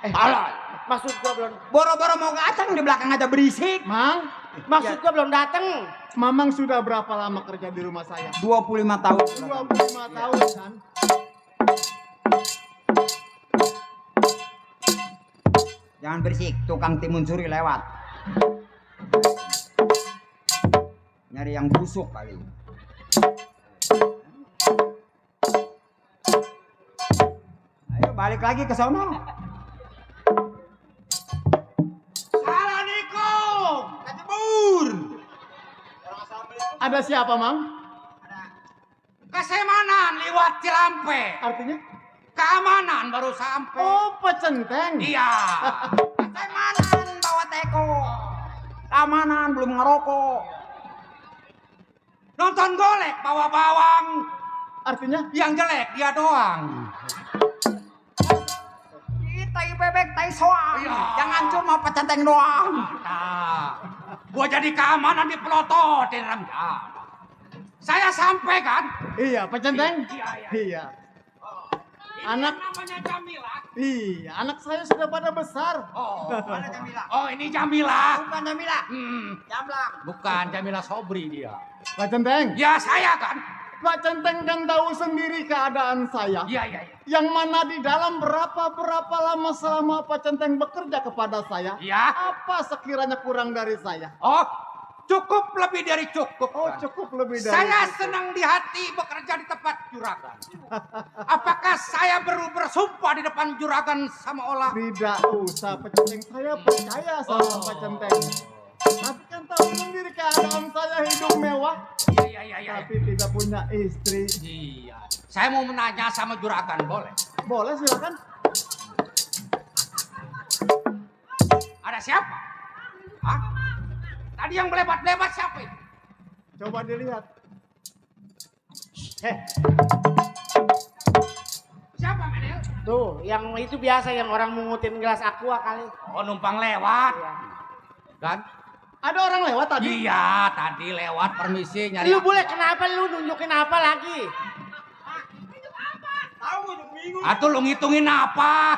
Alay. Maksud gua belum. Boro-boro mau gaceng di belakang aja berisik. Mang, Maksud gua belum dateng. Mamang sudah berapa lama kerja di rumah saya? 25 tahun. 25 tahun kan? Jangan berisik, tukang timun suri lewat. Nyari yang busuk kali. Ayo balik lagi ke sono. Assalamualaikum. Kacebur. Ada siapa, Mang? Kesemanan lewat Cilampe. Artinya? Keamanan baru sampai. Oh, pecenteng. Iya. Keamanan bawa teko. Keamanan belum ngerokok. Nonton golek bawa bawang. Artinya? Yang jelek dia doang. Tai bebek, tai soang. Iya. Jangan cuma pecenteng doang. Nah, gua jadi keamanan di pelototin Ramdan. Saya sampaikan. Iya, pecenteng? Iya. Iya. Ini Anak- yang namanya Jamila. Iya, anak saya sudah pada besar. Oh, Mana Jamila? oh ini Jamila. Bukan Jamila. Jamlang. Bukan Jamila Sobri dia. Pak Centeng, Ya saya kan. Pak Centeng kan tahu sendiri keadaan saya. Iya. Yang mana di dalam berapa lama selama Pak Centeng bekerja kepada saya? Iya. Apa sekiranya kurang dari saya? Oh, cukup lebih dari cukup. Oh, kan? cukup lebih dari Saya itu. senang di hati bekerja di tempat juragan. Apakah saya perlu bersumpah di depan juragan sama olah? Tidak usah, Pak Centeng. Saya percaya sama Pak Centeng. Tapi kan tahu sendiri keadaan saya hidup mewah, Iya. tapi tidak punya istri. Iya. Saya mau menanya sama juragan, boleh? Boleh silakan. Ada siapa? Hah? Tadi yang belebat-belebat siapa itu? Coba dilihat. Tuh, yang itu biasa yang orang mungutin gelas aqua kali. Oh, numpang lewat. Iya. Kan? Ada orang lewat tadi. Iya, tadi lewat permisi nyari. Lu boleh aqua. kenapa lu nunjukin apa lagi? Atuh lu ngitungin apa?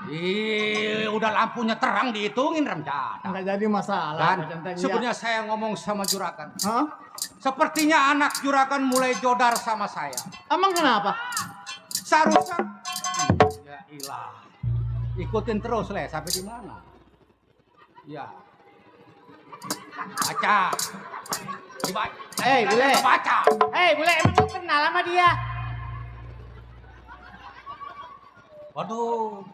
Ih, udah lampunya terang dihitungin Ramjada. Enggak jadi masalah. Kan? Pak Centeng. Sebenarnya saya ngomong sama juragan. Hah? Sepertinya anak juragan mulai jodar sama saya. Emang kenapa? Seharusnya ya ilah. Ikutin terus Le, sampai di mana? Ya. Baca. Dibaca. Bule. Baca. Bule, emang lu kenal sama dia? Waduh.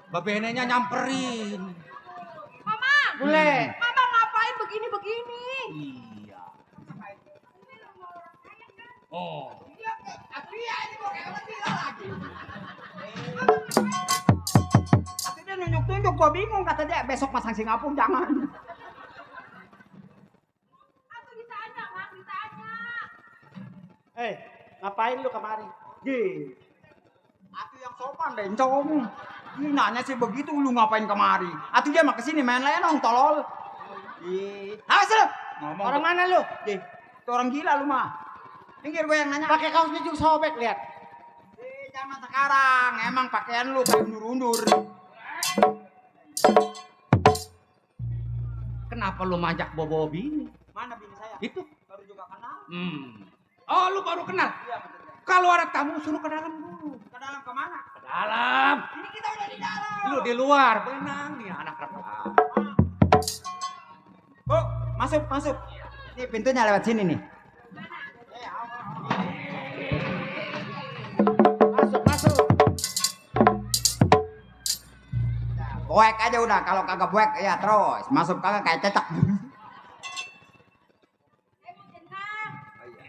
Babenenya nyamperin. Bule. Mama ngapain begini-begini? Iya. Oh. Tapi dia nunjuk-nunjuk, gua bingung kata dia besok masang Singapura jangan. Aku ditanya, Bang, ditanya. Ngapain lu kemari? Atu yang sopan bencong. Ini nanya sih begitu, lu ngapain kemari? Atu dia mah kesini main lenong tolol. Awas lu. Ngomong Orang mana lu? itu orang gila lu mah. Pinggir gue yang nanya. Pakai kaosnya juga sobek, lihat. Zaman sekarang emang pakaian lu kayak undur-undur. Kenapa lu majak bobo bini? Mana bini saya? Itu. Baru juga kenal. Oh, lu baru kenal? Iya betul. Kalau ada tamu suruh ke dalam dulu. Ke dalam kemana? Ke dalam. Ini kita udah di dalam. Lu di luar, benang nih anak rekam. Bu, masuk. Ini pintunya lewat sini nih. Masuk. Buek aja udah, kalau kagak buek ya terus. Masuk kagak kayak cecak.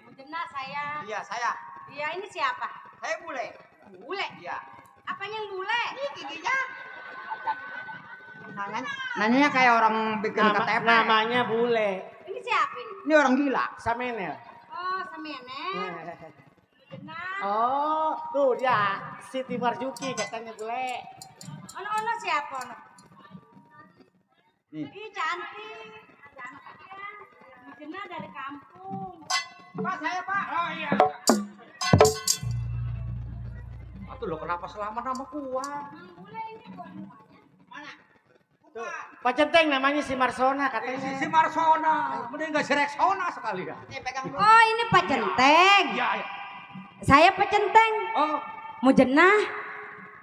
Mujena saya. Iya, saya. Iya, ini siapa? Saya bule. Bule. Iya. Apanya yang bule? Ini giginya. Nanyanya kayak orang bikin KTP. Namanya bule. Ini siapa ini? Ini orang gila. Samenel. Oh, Semene. Mujena. Oh, tuh dia Siti Marjuki katanya bule. Ono siapa ono? Nih. Ih, cantik. Cantiknya. Mujena dari kampung. Pak, saya Pak. Oh iya. Atuh lo kenapa selamat nama gua? Bule ini buat rumahnya. Mana? Tuh, Pak Centeng namanya si Marsona katanya. Si Marsona, mending gak si Rexona sekali ya. Nih pegang dulu. Oh, ini Pak Centeng. Iya. Saya Pak Centeng. Oh, Mujena.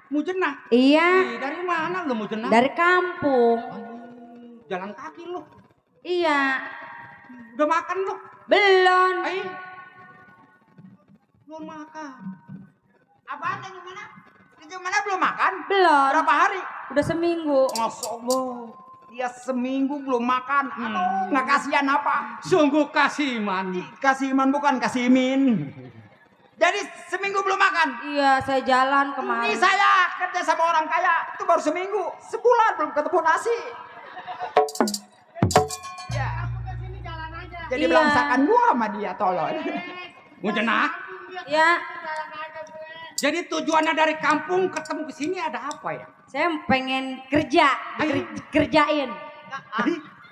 Mujena. Iya. Dari mana lu Mujena? Dari kampung. Jalan kaki lu. Iya. Udah makan lu? Belum. Ayo. Belum makan. Apaan yang gimana? Di mana belum makan? Belum. Berapa hari? Udah seminggu. Masya Allah. Dia seminggu belum makan. Aduh, nggak kasihan apa? Sungguh kasiman. Kasiman bukan kasimin. Jadi seminggu belum makan. Iya, saya jalan Ini kemarin. saya kerja sama orang kaya. Itu baru seminggu. Sebulan belum ketemu nasi. Ya. Jadi Iya. belangsakan gua sama dia tolol. Mujena. Ya, Jadi tujuannya dari kampung ketemu ke sini ada apa ya? saya pengen kerja, kerjain.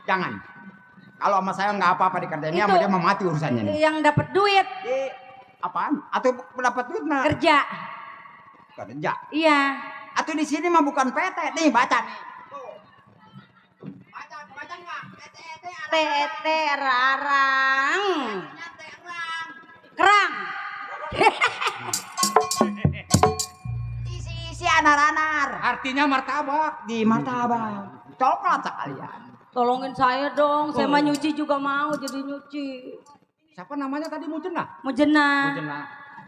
Jangan. Kalau sama saya nggak apa-apa dikerjain. Ini sama Itu. dia mau mati urusannya nih. Yang dapat duit, Apaan? Atau dapat duit mah? kerja. Kerja. Iya. Atau di sini mah bukan PT. Nih baca nih. Baca nggak? TT rarang. Kerang. Isi anar-anar. Artinya martabak. Di martabak. Coklat sekalian. Tolongin saya dong, saya mah nyuci juga mau jadi nyuci. Siapa namanya tadi Mujena? Mujena. Mujena.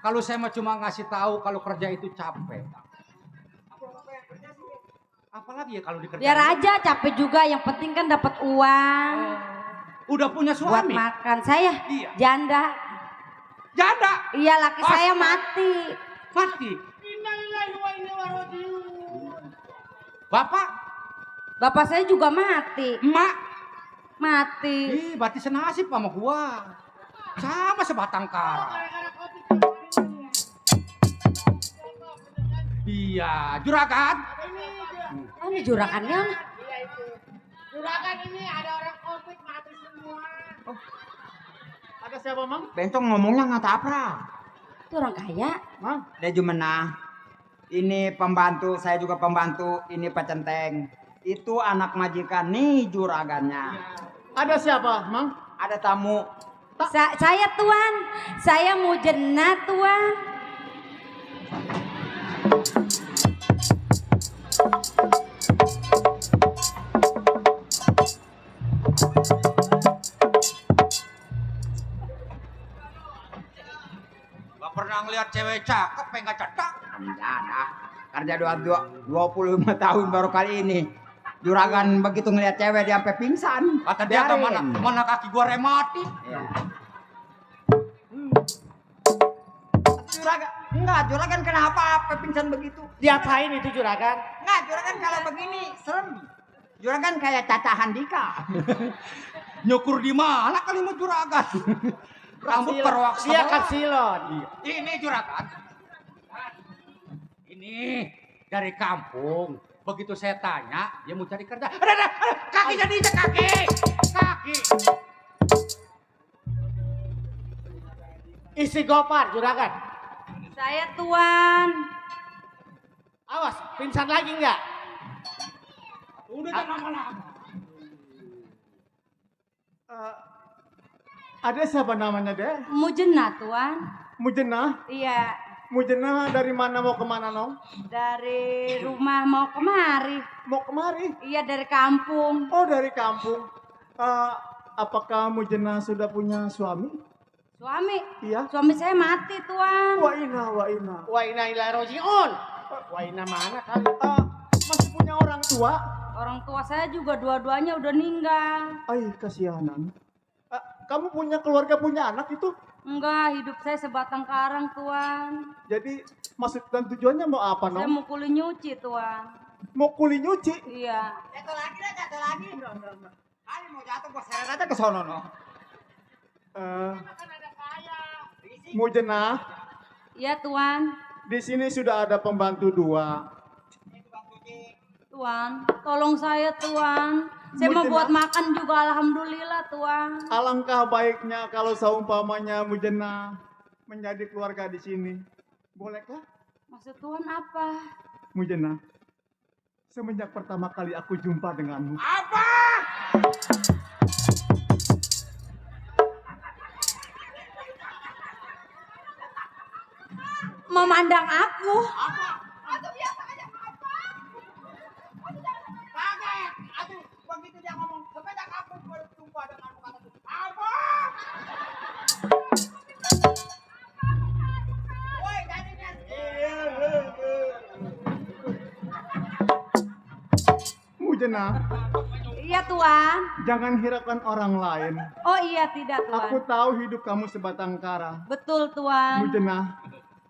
Kalau saya mah cuma ngasih tahu kalau kerja itu capek. Apalagi ya kalau dikerjain. Biar aja capek juga, yang penting kan dapat uang. Udah punya Buat suami? makan. Saya Iya. janda. Janda. Iya, laki saya mati. Mati. Bapak, Bapak saya juga mati. emak. Mati. Ih, berarti senasib sama gua. Sama sebatang kara. Iya, juragan. Oh, ini juragannya. Iya itu. Juragan ini ada orang covid mati semua. Ada siapa, Mang? Bencong ngomongnya nggak taprak. Itu orang kaya. Mang? Dia Jumenah. Ini pembantu, saya juga pembantu. Ini Pak Centeng. Itu anak majikan nih juragannya. Ada siapa, Mang? Ada tamu. Saya Tuan. Saya mau jenah Tuan. Gak pernah ngeliat cewek cakep, enggak cetak. Enggak ada. Kerja 25 tahun baru kali ini. Juragan begitu ngeliat cewek dia sampai pingsan. Kata dia tuh Biarin. mana kaki gua rematik. Iya. Juragan kenapa apa pingsan begitu? Diapain itu juragan? Enggak, juragan kalau begini serem. Juragan kayak Caca Handika. Nyukur di mana kali mau juragan? Rambut perwak Dia semua. kasilon. Ini juragan. Ini dari kampung. Begitu saya tanya, dia mau cari kerja. Ada, kaki jadinya kaki. Kaki. Isi gopar juragan. Saya Tuan. Awas, pingsan lagi enggak? Udah jangan lama-lama. Ada siapa namanya deh? Mau jenah Tuan. Mujenah. Iya. Mujenah dari mana mau kemana nong? Dari rumah mau kemari. Mau kemari? Iya dari kampung. Oh dari kampung. Apakah Mujenah sudah punya suami? Suami? Iya. Suami saya mati Tuan. Waina. Waina ila rojiun. Waina mana kali? Masih punya orang tua? Orang tua saya juga dua-duanya udah meninggal. Ay kasihanan. Kamu punya keluarga, punya anak itu? Enggak, hidup saya sebatang karang Tuan. Jadi maksud dan tujuannya mau apa Saya nong? mau kuli nyuci Tuan. Mau kuli nyuci? Iya. Jatuh lagi. Kali mau jatuh gua seret aja ke sono no. Mujenah, Iya Tuan. di sini sudah ada pembantu 2. Tuan, tolong saya Tuan. Saya mau buat makan juga alhamdulillah Tuan. Alangkah baiknya kalau seumpamanya Mujenah menjadi keluarga di sini. Bolehkah? Maksud Tuan apa? Mujenah, semenjak pertama kali aku jumpa denganmu. Apa? Memandang aku. Kaget. Aduh, begitu dia ngomong, semenjak aku berjumpa dengan kata itu. Apa? Woi, jadinya. Mujenah, Iya Tuan. jangan hiraukan orang lain. Oh iya tidak Aku Tuan. tahu hidup kamu sebatang kara. Betul Tuan. Mujenah,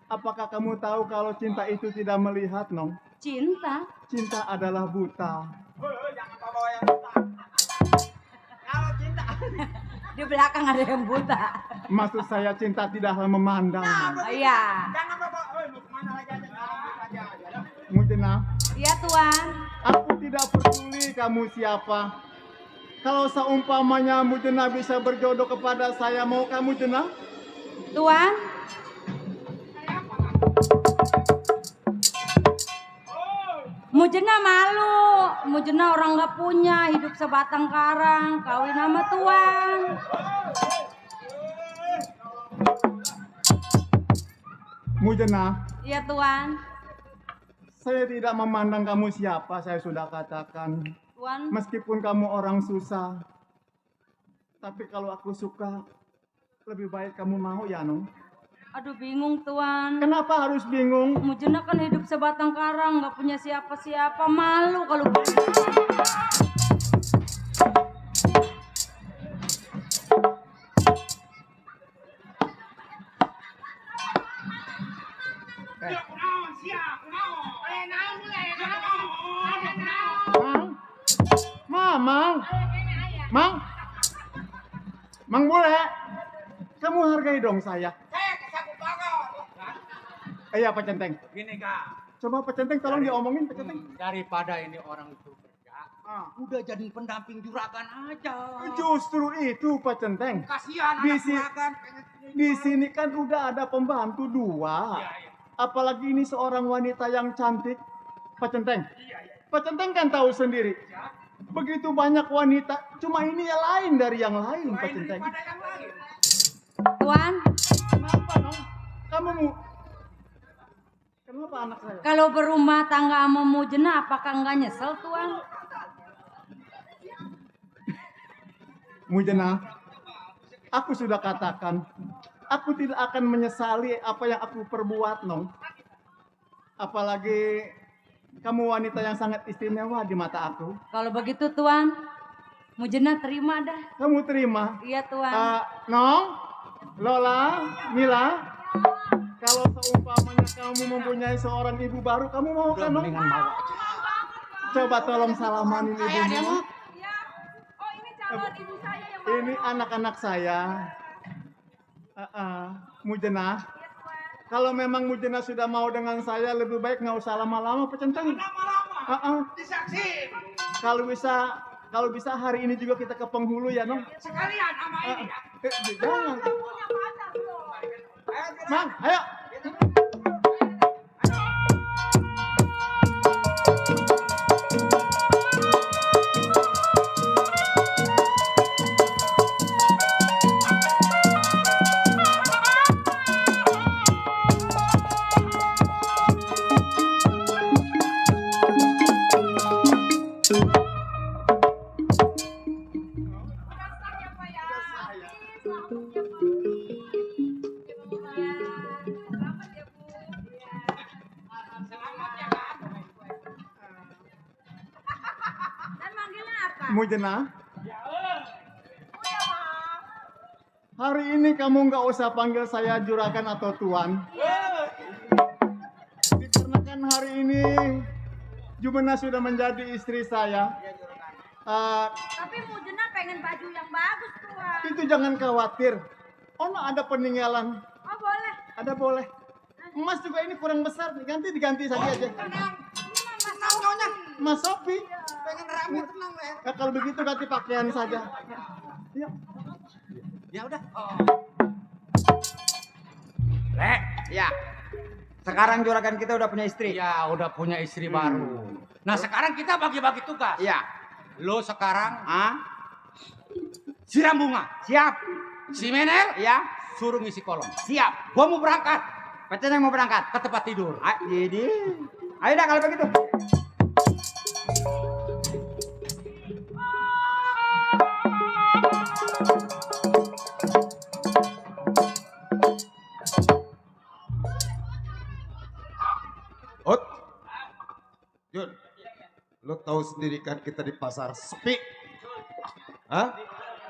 apakah kamu tahu kalau cinta itu tidak melihat, nong? Cinta. Cinta adalah buta. Jangan bawa yang buta. Kalau cinta. Di belakang ada yang buta. Maksud saya cinta tidaklah memandang. Nong. Oh, iya. Jangan bawa. Lu kemana aja? Mujenah, Iya Tuan. aku tidak peduli kamu siapa. Kalau seumpamanya Mujenah bisa berjodoh kepada saya, mau kamu Mujenah? Tuan. Mujenah malu. Mujenah orang gak punya, hidup sebatang karang, kawin sama Tuan. Mujenah, Iya Tuan. saya tidak memandang kamu siapa, saya sudah katakan. Tuan. Meskipun kamu orang susah, tapi kalau aku suka, lebih baik kamu mau ya, Nong? Aduh bingung Tuan. Kenapa harus bingung? Mujenah kan hidup sebatang karang, gak punya siapa-siapa, malu kalau Mang Bule, kamu hargai dong saya. Saya kesaku banget. Iya Pak Centeng. Gini kak, Coba Pak Centeng tolong diomongin Pak Centeng. Daripada ini orang itu kerja, udah jadi pendamping juragan aja. Justru itu Pak Centeng. Kasihan Di anak si- juragan. Di sini kan udah ada pembantu 2. Apalagi ini seorang wanita yang cantik. Pak Centeng. Pak Centeng kan tahu sendiri. Begitu banyak wanita, cuma ini yang lain dari yang lain Pak Centeng. Tuan, Kenapa Nong? Kamu mau... Kenapa anak saya? kalau berumah tangga sama Mujena apakah enggak nyesel Tuan? Mujena, aku sudah katakan, aku tidak akan menyesali apa yang aku perbuat, Nong. Apalagi kamu wanita yang sangat istimewa di mata aku. Kalau begitu Tuan, Mujena terima dah. Kamu terima? Iya Tuan. Nong, Lola, Mila, kalau seumpamanya kamu mempunyai seorang ibu baru, kamu mau kan, Nong? Coba tolong salamanin ibumu. Oh ini calon ibu saya yang Ini anak-anak saya. Mujena. Kalau memang Mujena sudah mau dengan saya, lebih baik nggak usah lama-lama Pak Centeng. Disaksin. Kalau bisa hari ini juga kita ke penghulu ya, Nong. Sekalian sama ini ya. Jangan. Mang, ayo. Mujena. Hari ini kamu nggak usah panggil saya juragan atau tuan. Dikarenakan hari ini Jumena sudah menjadi istri saya. Tapi Mujena pengen baju yang bagus Tuan. Itu jangan khawatir. Ono ada peninggalan. Oh boleh. Ada boleh. Emas juga ini kurang besar. Diganti saja aja. Tenang nyonya. Mas Sofi. Pengen rame tenang ya. Ya, kalau begitu ganti pakaian saja. Ya. Ya udah. Lek, ya. Sekarang juragan kita udah punya istri. Ya udah punya istri baru. Nah sekarang kita bagi-bagi tugas. Iya. Lo sekarang siram bunga. Siap. Si Menel Iya. suruh ngisi kolom. Siap. Gua mau berangkat Pecen yang mau berangkat. ke tempat tidur. Jadi, ayo dah kalau begitu. Ot. Jun. Lo tahu sendiri kan kita di pasar sepi. Hah?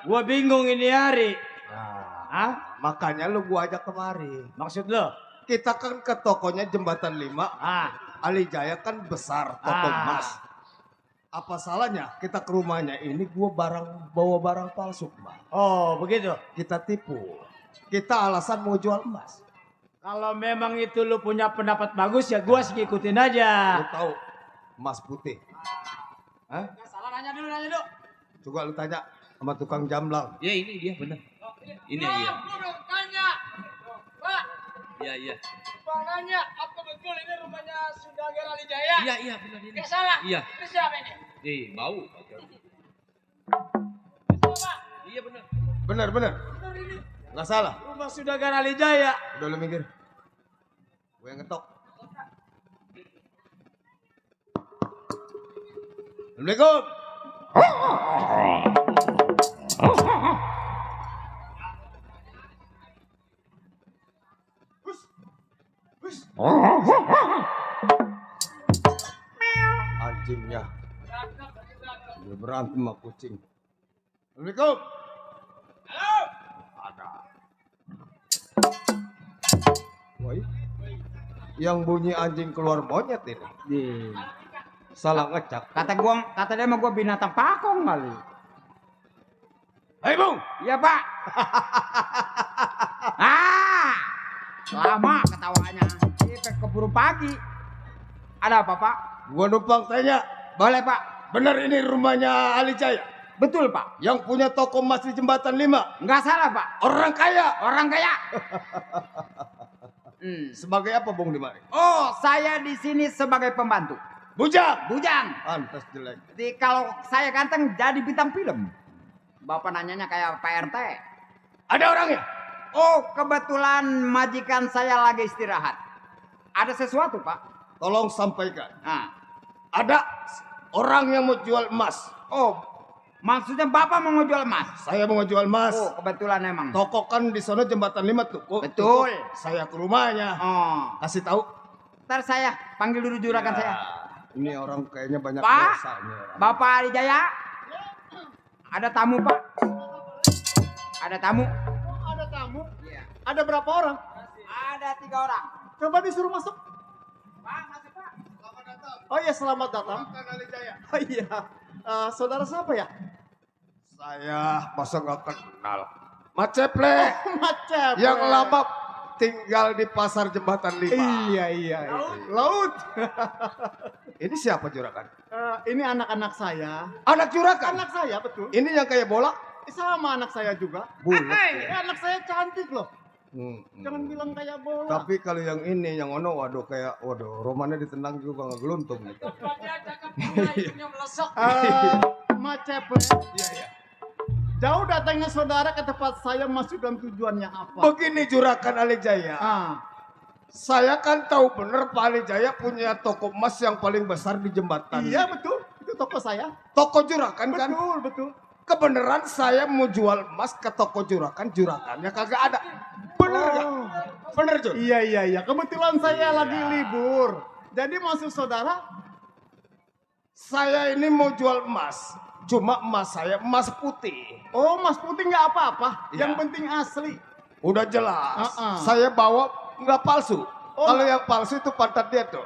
Gua bingung ini hari. Nah, makanya lo gua ajak kemari. Maksud lo? Kita kan ke tokonya Jembatan 5. Ali Jaya kan besar toko emas. Apa salahnya kita ke rumahnya ini gua bawa barang palsu, Mbak. Oh begitu. Kita tipu. Kita alasan mau jual emas. Kalau memang itu lu punya pendapat bagus ya gua sih ikutin aja. Lu tahu emas putih? Hah? Salah nanya dulu. Coba lu tanya sama tukang jamblang. Ya ini dia benar. Ini iya. Tanya, Pak. Iya. Bang nanya, apa betul ini rumahnya Sudagar Ali Jaya? Iya benar ini. Nggak salah. Iya. Itu siapa ini? Bau. Pak. Iya benar. Bener. Nggak salah. Rumah Sudagar Ali Jaya. Udah lu minggir. Gue yang ngetok. Assalamualaikum. Anjingnya. Dia berantem sama kucing. Assalamualaikum. Halo. Ada. Woi. Yang bunyi anjing keluar monyet ini. Salah ngecak. Kata dia mah gua binatang pakong kali. Hei Bung. Iya, Pak. Lama ketawanya. Ini keburu pagi. Ada apa, Pak? Gua numpang tanya, Boleh, Pak. benar ini rumahnya Ali Jaya? Betul, Pak. Yang punya toko emas di Jembatan 5? Nggak salah, Pak. Orang kaya. Orang kaya. Sebagai apa Bung Dimari? Oh, saya di sini sebagai pembantu. Bujang. Bujang. Pantas jelek. Jadi kalau saya ganteng jadi bintang film. Bapak nanyanya kayak Pak RT. Ada orangnya? Oh, kebetulan majikan saya lagi istirahat. Ada sesuatu, Pak? Tolong sampaikan. Nah. Ada orang yang mau jual emas. Oh, maksudnya Bapak mau ngejual emas? Saya mau jual emas. Oh, kebetulan emang. Toko kan di sana Jembatan 5 tuh. Betul. Saya ke rumahnya. Oh. Kasih tahu. Ntar saya panggil dulu juragan saya. Ini orang kayaknya banyak Pak, dosanya. Bapak Ali Jaya. Ada tamu, Pak. Ada tamu. Ada tamu? Iya. Ada berapa orang? Ada 3 orang. Coba disuruh masuk. Pak, masuk, Pak. Oh iya, selamat datang. Makan Ali Jaya. Oh iya. Saudara siapa ya? Saya masa nggak kenal. Mat Ceple. Macam. Yang lama tinggal di pasar Jembatan 5. Iya. Laut. Ini siapa juragan? Ini anak-anak saya. Anak juragan? Anak saya, betul. Ini yang kayak bola? Sama anak saya juga. Bulat. Anak saya cantik loh. Jangan bilang kayak bola. Tapi kalau yang ini, yang ono, waduh kayak, waduh, romannya ditendang juga nggak geluntung gitu. Maceple. Iya. Jauh datangnya saudara ke tempat saya masuk dan tujuannya apa? Begini juragan Ali Jaya. Saya kan tahu bener Pak Ali Jaya punya toko emas yang paling besar di jembatan. Iya betul, itu toko saya. Toko juragan kan? Betul. Kebenaran saya mau jual emas ke toko juragan, juragannya kagak ada. Bener nggak? Bener Jur? Iya. Kebetulan saya lagi libur. Jadi maksud saudara? Saya ini mau jual emas. Cuma emas saya emas putih. Oh, emas putih nggak apa-apa. Iya. Yang penting asli. Udah jelas. Saya bawa nggak palsu. Kalau yang palsu itu pantat dia tuh.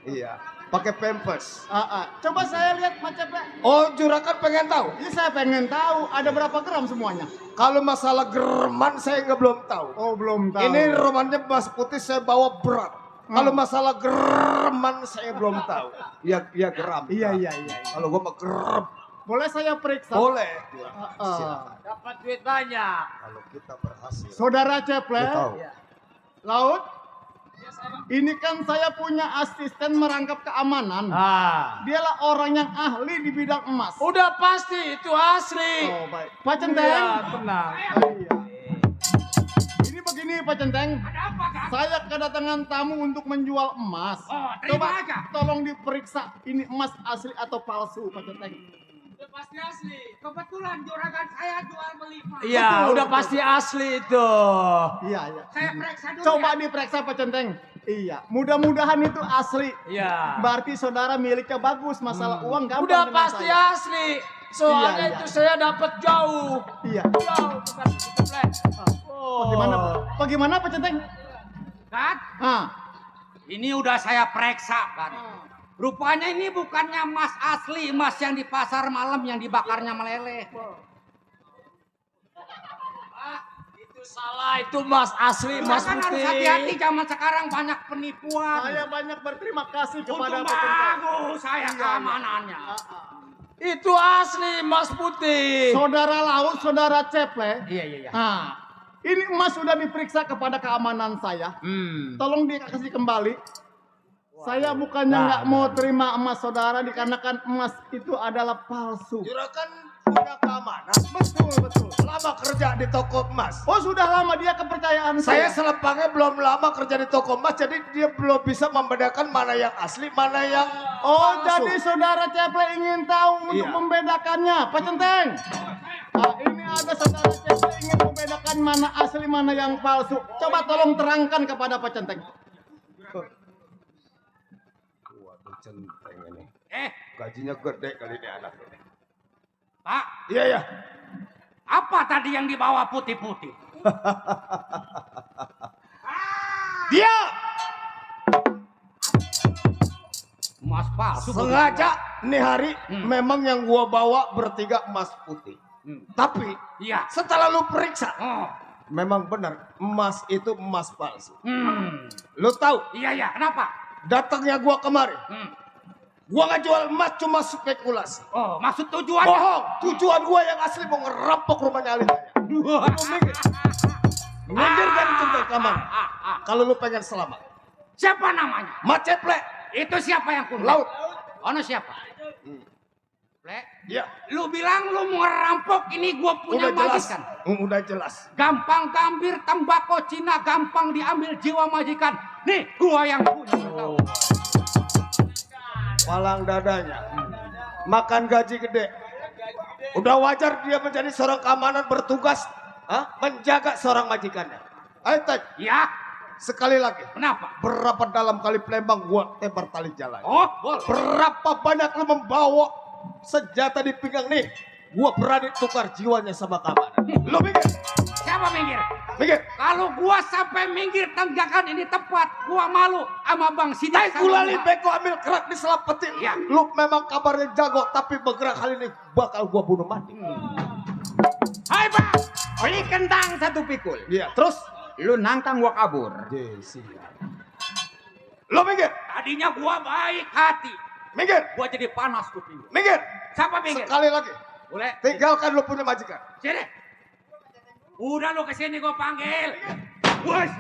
Iya. Pakai pampers. Coba saya lihat Maceple. Oh, juragan pengen tahu? Ini saya pengen tahu ada berapa gram semuanya. Kalau masalah gereman saya nggak belum tahu. Oh, belum tahu. Ini romannya emas putih saya bawa berat. Kalau masalah gereman saya belum tahu. Iya geram. Iya. Kalau gua mah gerem. Boleh saya periksa? Boleh. Dapat duit banyak. Kalau kita berhasil. Saudara Ceple. Tahu. Laut. Ini kan saya punya asisten merangkap keamanan. Dialah orang yang ahli di bidang emas. Udah pasti itu asli. Oh, baik. Pak Centeng. Iya, tenang. Ini begini Pak Centeng. Saya kedatangan tamu untuk menjual emas. Terima Coba aja. tolong diperiksa ini emas asli atau palsu Pak Centeng. Udah pasti asli. Kebetulan juragan saya jual beli emas. Iya, udah pasti asli itu. Iya. Saya periksa dulu. Coba diperiksa Pak Centeng. Iya, mudah-mudahan itu asli. Iya. Berarti saudara miliknya bagus, masalah uang gampang. Udah dengan pasti saya. asli. Soalnya Iya. itu saya dapat jauh. Iya. Jauh bukan Ceple. Bagaimana Pak Centeng? Kan? Ini udah saya periksa kan. Rupanya ini bukannya emas asli, emas yang di pasar malam yang dibakarnya meleleh. Itu salah, itu emas asli, emas Kan harus putih. hati-hati, zaman sekarang banyak penipuan. Saya banyak berterima kasih kepada Untung Pak Centeng. bagus saya keamanannya. Itu asli emas putih. Saudara Laut, saudara Ceple. Iya. Ini emas sudah diperiksa kepada keamanan saya. Tolong dikasih kembali. Saya bukannya nggak mau terima emas saudara dikarenakan emas itu adalah palsu. Juragan punya keamanan. Betul. Lama kerja di toko emas. Oh sudah lama dia kepercayaan Saya saya. selepangnya belum lama kerja di toko emas, jadi dia belum bisa membedakan mana yang asli, mana yang Oh palsu. jadi saudara Ceple ingin tahu untuk Iya. membedakannya, Pak Centeng. Ini ada saudara Ceple ingin membedakan mana asli, mana yang palsu. Coba tolong terangkan kepada Pak Centeng. Waduh centeng ini. Gajinya gede kali ini anak ini. Pak, Iya. apa tadi yang dibawa putih-putih? Dia Emas palsu. sengaja nih hari memang yang gua bawa bertiga emas putih. Tapi Iya. setelah lu periksa, Oh. memang benar emas itu emas palsu. Lu tahu? Iya. Kenapa? datangnya gua kemari. Gua nggak jual emas, cuma spekulasi. Oh, maksud tujuannya? Bohong. Tujuan gua yang asli mau ngerampok rumahnya Alin. Minggir dari jendela kamar. Kalau lu pengen selamat. Siapa namanya? Mat Ceplek. Itu siapa yang kuno? Laut. Ono siapa? Plek. Iya. Lu bilang lu mau ngerampok, ini gua punya Udah jelas. majikan. Udah jelas. Gampang gambir tembakau Cina, gampang diambil jiwa majikan. Nih, gua yang punya. Oh. Palang dadanya. Makan gaji gede. Udah wajar dia menjadi seorang keamanan bertugas menjaga seorang majikannya. Ayo Taj. Ya. Sekali lagi. Kenapa? Berapa dalam kali Palembang gua tembak tali jalan. Oh, boleh. Berapa banyak lu membawa senjata di pinggang nih? Gua berani tukar jiwanya sama keamanan. Lu minggir. Siapa minggir? Minggir. Kalau gua sampai minggir tanjakan ini tepat, gua malu sama Bang Sidik. Tai kulali beko ambil kerak di selapeti. Ya. Lu memang kabarnya jago, tapi bergerak kali ini bakal gua bunuh mati. Hai Bang, beli kentang 1 pikul. Iya, terus Lu nantang gua kabur. lu minggir. Tadinya gua baik hati. Minggir. Gua jadi panas kuping. Minggir. Siapa minggir? Sekali lagi. Boleh. Tinggalkan lu punya majikan. Sini. Udah lu kesini gua panggil. Wes.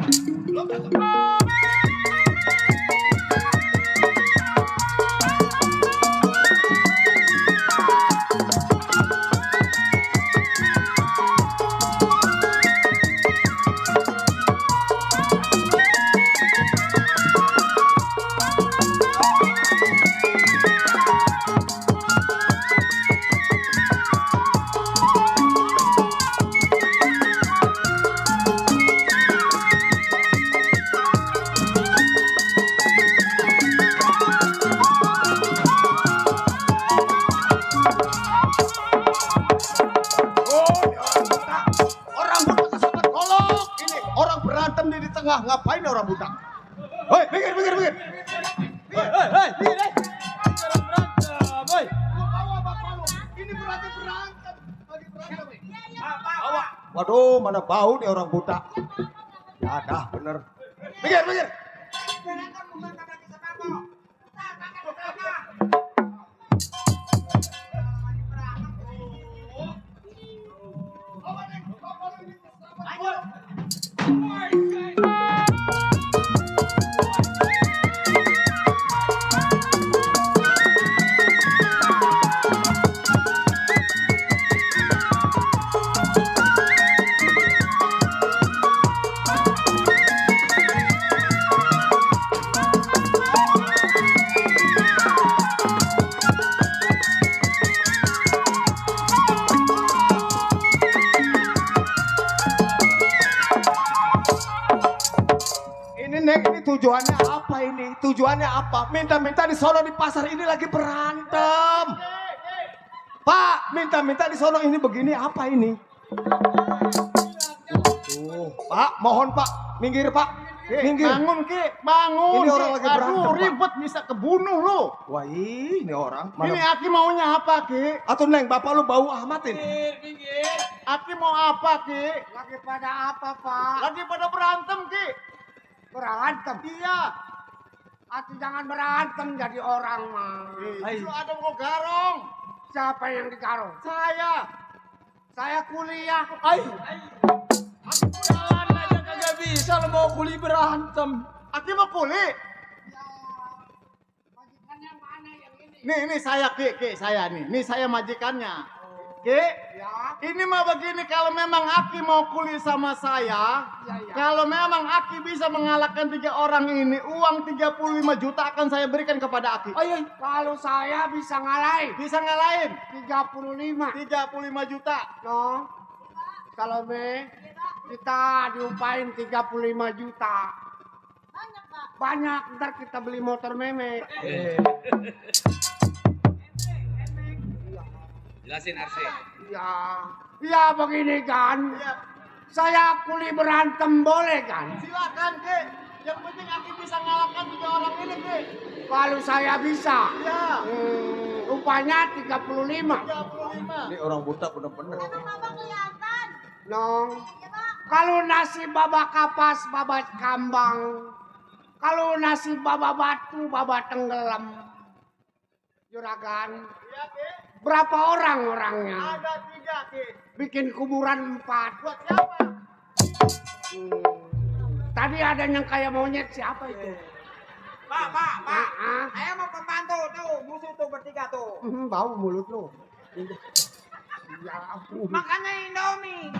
Ngapain orang buta? Hoi, minggir. Ini berarti berantem. Lagi berantem. Waduh, mana bau nih orang buta. Ya dah, bener. Minggir. Tujuannya apa ini? Tujuannya apa? Minta-minta di sono di pasar ini lagi berantem. Pak, minta-minta di sono ini begini apa ini? Pak, mohon Pak, minggir Pak. Minggir. Bangun Ki, bangun. Ini orang lagi berantem. Aduh, ribet bisa kebunuh lu. Wah, ini orang. Ini Aki maunya apa Ki? Atau Neng, bapak lu bau ahmatin. Aki mau apa Ki? Lagi pada apa Pak? Lagi pada berantem Ki. Berantem? Iya. Ati jangan berantem jadi orang mah. Itu ada mau garong. Siapa yang digarong? Saya kuliah. Aki jalan aja kagak bisa lo mau kuli berantem. Aki mau kuli? Majikan yang mana yang ini? Nih saya Ki, saya nih. Nih saya majikannya. Ki, Ya. ini mah begini, kalau memang Aki mau kuli sama saya, kalau memang Aki bisa mengalahkan 3 orang ini, uang 35 juta akan saya berikan kepada Aki. Kalau saya bisa ngalahin. Bisa ngalahin 35 juta. No. Kalau kita diupain 35 juta. Banyak, ntar kita beli motor meme. Jelasin Arsi. Ya begini kan. Saya kuli berantem boleh kan? Silakan Ki. Yang penting Aki bisa ngalahkan 3 orang ini Ki. Kalau saya bisa. Ya. Upahnya 35. 35. Ini orang buta bener-bener. Nong. Kalau nasi babak kapas, babak kambang. Kalau nasib baba batu, baba tenggelam. Juragan. Berapa orang orangnya? Ada 3, Ki. Bikin kuburan 4. Buat siapa? Tadi ada yang kayak monyet, siapa itu? Pak. Ah. Saya mau pembantu tuh, musuh tuh bertiga tuh. Bau mulut lu. Ya ampun. Makanya Indomie.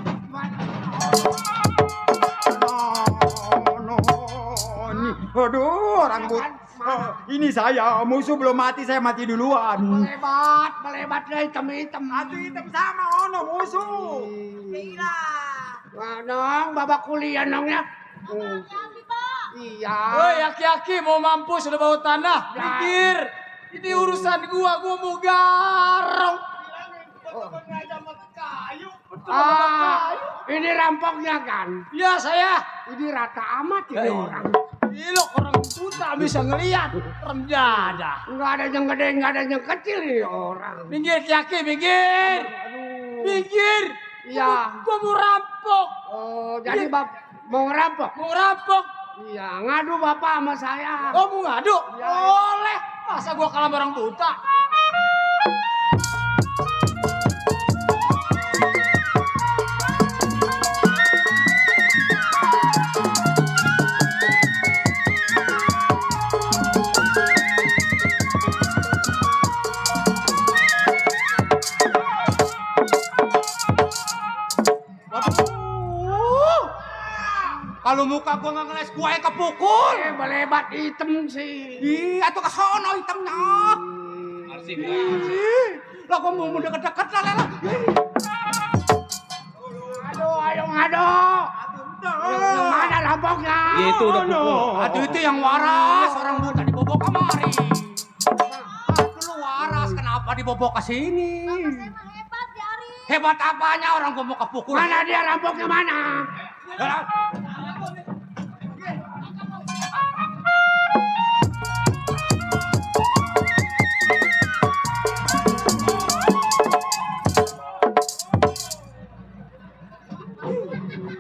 Aduh, orang but. Ini saya, musuh belum mati, saya mati duluan. Melebat dari hitam-hitam. Satu hitam sama ono musuh. Gila. Wah, dong, babak kuliah dong ya. Iya. Woi, aki-aki mau mampus udah bau tanah. Pikir, ini urusan gua mau garong. Ini rampoknya kan? Ya saya. Ini rata amat ini orang. Gila, orang buta bisa ngelihat. Remjada. Enggak ada yang gede, enggak ada yang kecil ini orang. Minggir, aki, minggir. Minggir. Iya. Gua mau rampok. Oh, jadi mau ngerampok? Mau rampok. Iya, ngadu bapak sama saya. Oh, mau ngadu? Ya. Boleh. Masa gua kalah sama orang buta? Kalau muka gua nggak ngeles, gua yang kepukul. Melebat hitam sih. Iya, tuh ke sono hitamnya. Arsip. Lah gua mau deket-deket lah. Aduh, ayo ngado. Yang mana rampoknya? Ya itu udah pukul. Aduh, itu yang waras. Orang buta dibobok kemari. Aduh, lu waras. Kenapa dibobok ke sini? Hebat ya Ari. Hebat apanya orang gua mau kepukul? Mana dia rampoknya mana?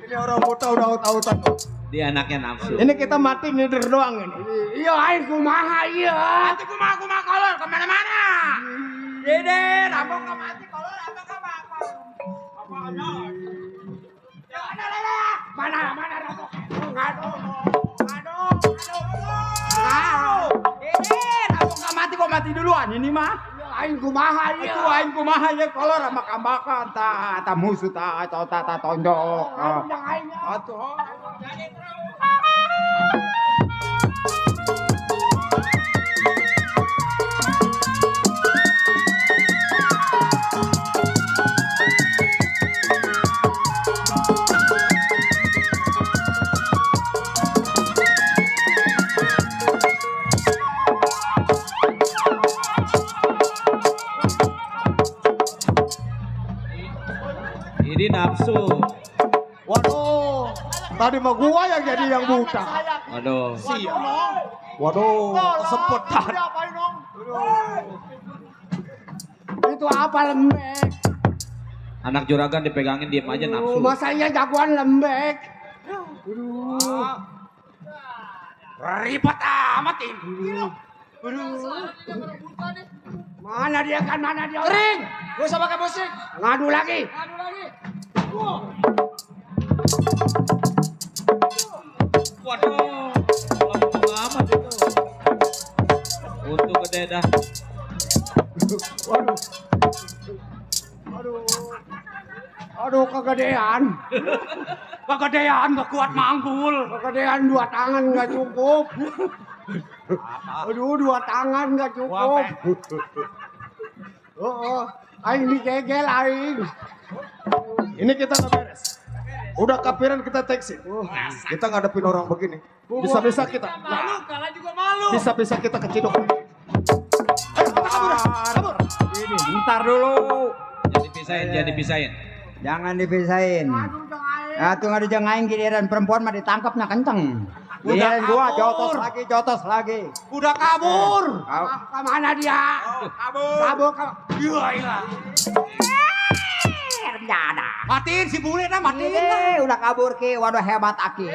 Ini orang buta udah tahu-tahu. Dia anaknya nafsu. Ini kita mati ngider doang ini. Iya, aing kumaha iya. Nanti kumaha kolor kemana-mana. Dede, rampok ke mati kolor apa apa. Apanya? Ya Mana rampok? Aduh. Dede, rampok gak mati kok mati duluan ini mah. Aing kumaha iya. Itu aing kumaha ya kolor sama kambakan ta musuh ta tonjok. Atuh. Ini nafsu. Waduh, tadi mah gua yang jadi yang buta. Waduh. Waduh, kesempetan. Itu apa lembek? Anak juragan dipegangin diem aja nafsu. Masa iya jagoan lembek? Ribet amat ini. Mana dia kan? Mana dia? Ring, gak usah pakai musik. Ngadu lagi. Waduh. Lama amat itu. Untuk gede dah. Aduh, kegedean. Kegedean gak kuat manggul. Kegedean 2 tangan gak cukup. Aduh, 2 tangan gak cukup. Aing digegel aing. Ini kita nggak beres. Udah kapiran kita teksi. Kita ngadepin orang begini. Bisa-bisa kita. Malu, kalah juga malu. Bisa-bisa kita keciduk. Kabur. Ini bentar dulu. Jangan dipisahin. Jangan dipisahin. Tuh ngadu jangain giliran perempuan mah ditangkapnya kenceng. Giliran gua jotos lagi. Udah kabur. Kemana dia? Kabur. Iya. Renjada. Matiin si bule dah, matiin. Udah kabur ki. Waduh hebat aki.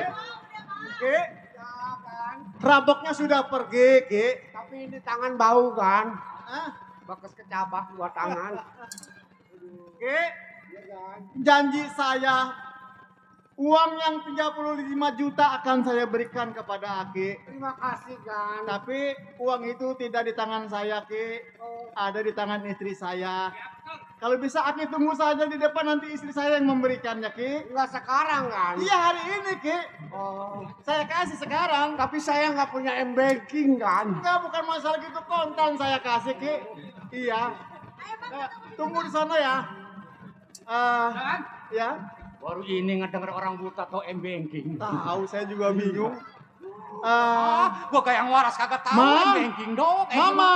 Rampoknya sudah pergi, Ki. Tapi ini tangan bau kan? Hah? Bakas kecabak dua tangan. Ki, janji saya uang yang 35 juta akan saya berikan kepada Aki. Terima kasih kan. Tapi uang itu tidak di tangan saya, Ki. Ada di tangan istri saya. Kalau bisa Aki tunggu saja di depan, nanti istri saya yang memberikannya, Ki. Enggak sekarang kan? Iya, hari ini, Ki. Oh, Saya kasih sekarang. tapi saya nggak punya m-banking kan? Enggak, bukan masalah gitu, kontan saya kasih, Ki. Iya. Tunggu di sana ya. Ya. Baru ini ngedenger orang buta atau m-banking. Tahu, saya juga bingung. Gua kayak yang waras kagak tahu Ma. m-banking dong. Mama.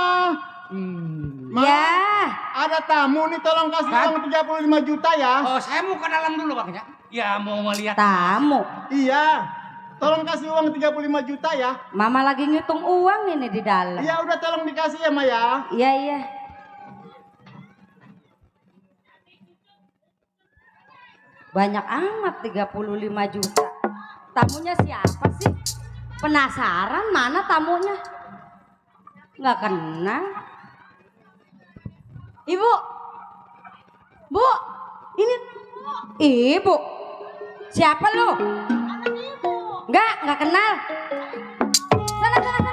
Ma, Ya. ada tamu nih, tolong kasih uang 35 juta ya. Oh, saya mau ke dalam dulu Bang ya. Ya mau ngeliat. Tamu. Iya. Tolong kasih uang 35 juta ya. Mama lagi ngitung uang ini di dalam. Iya, udah tolong dikasih ya, Ma ya. Iya, iya. Banyak amat 35 juta. Tamunya siapa sih? Penasaran mana tamunya? Nggak kenal. Ibu. Bu, ini Ibu. Siapa lu? Nggak kenal. Sana, sana, sana.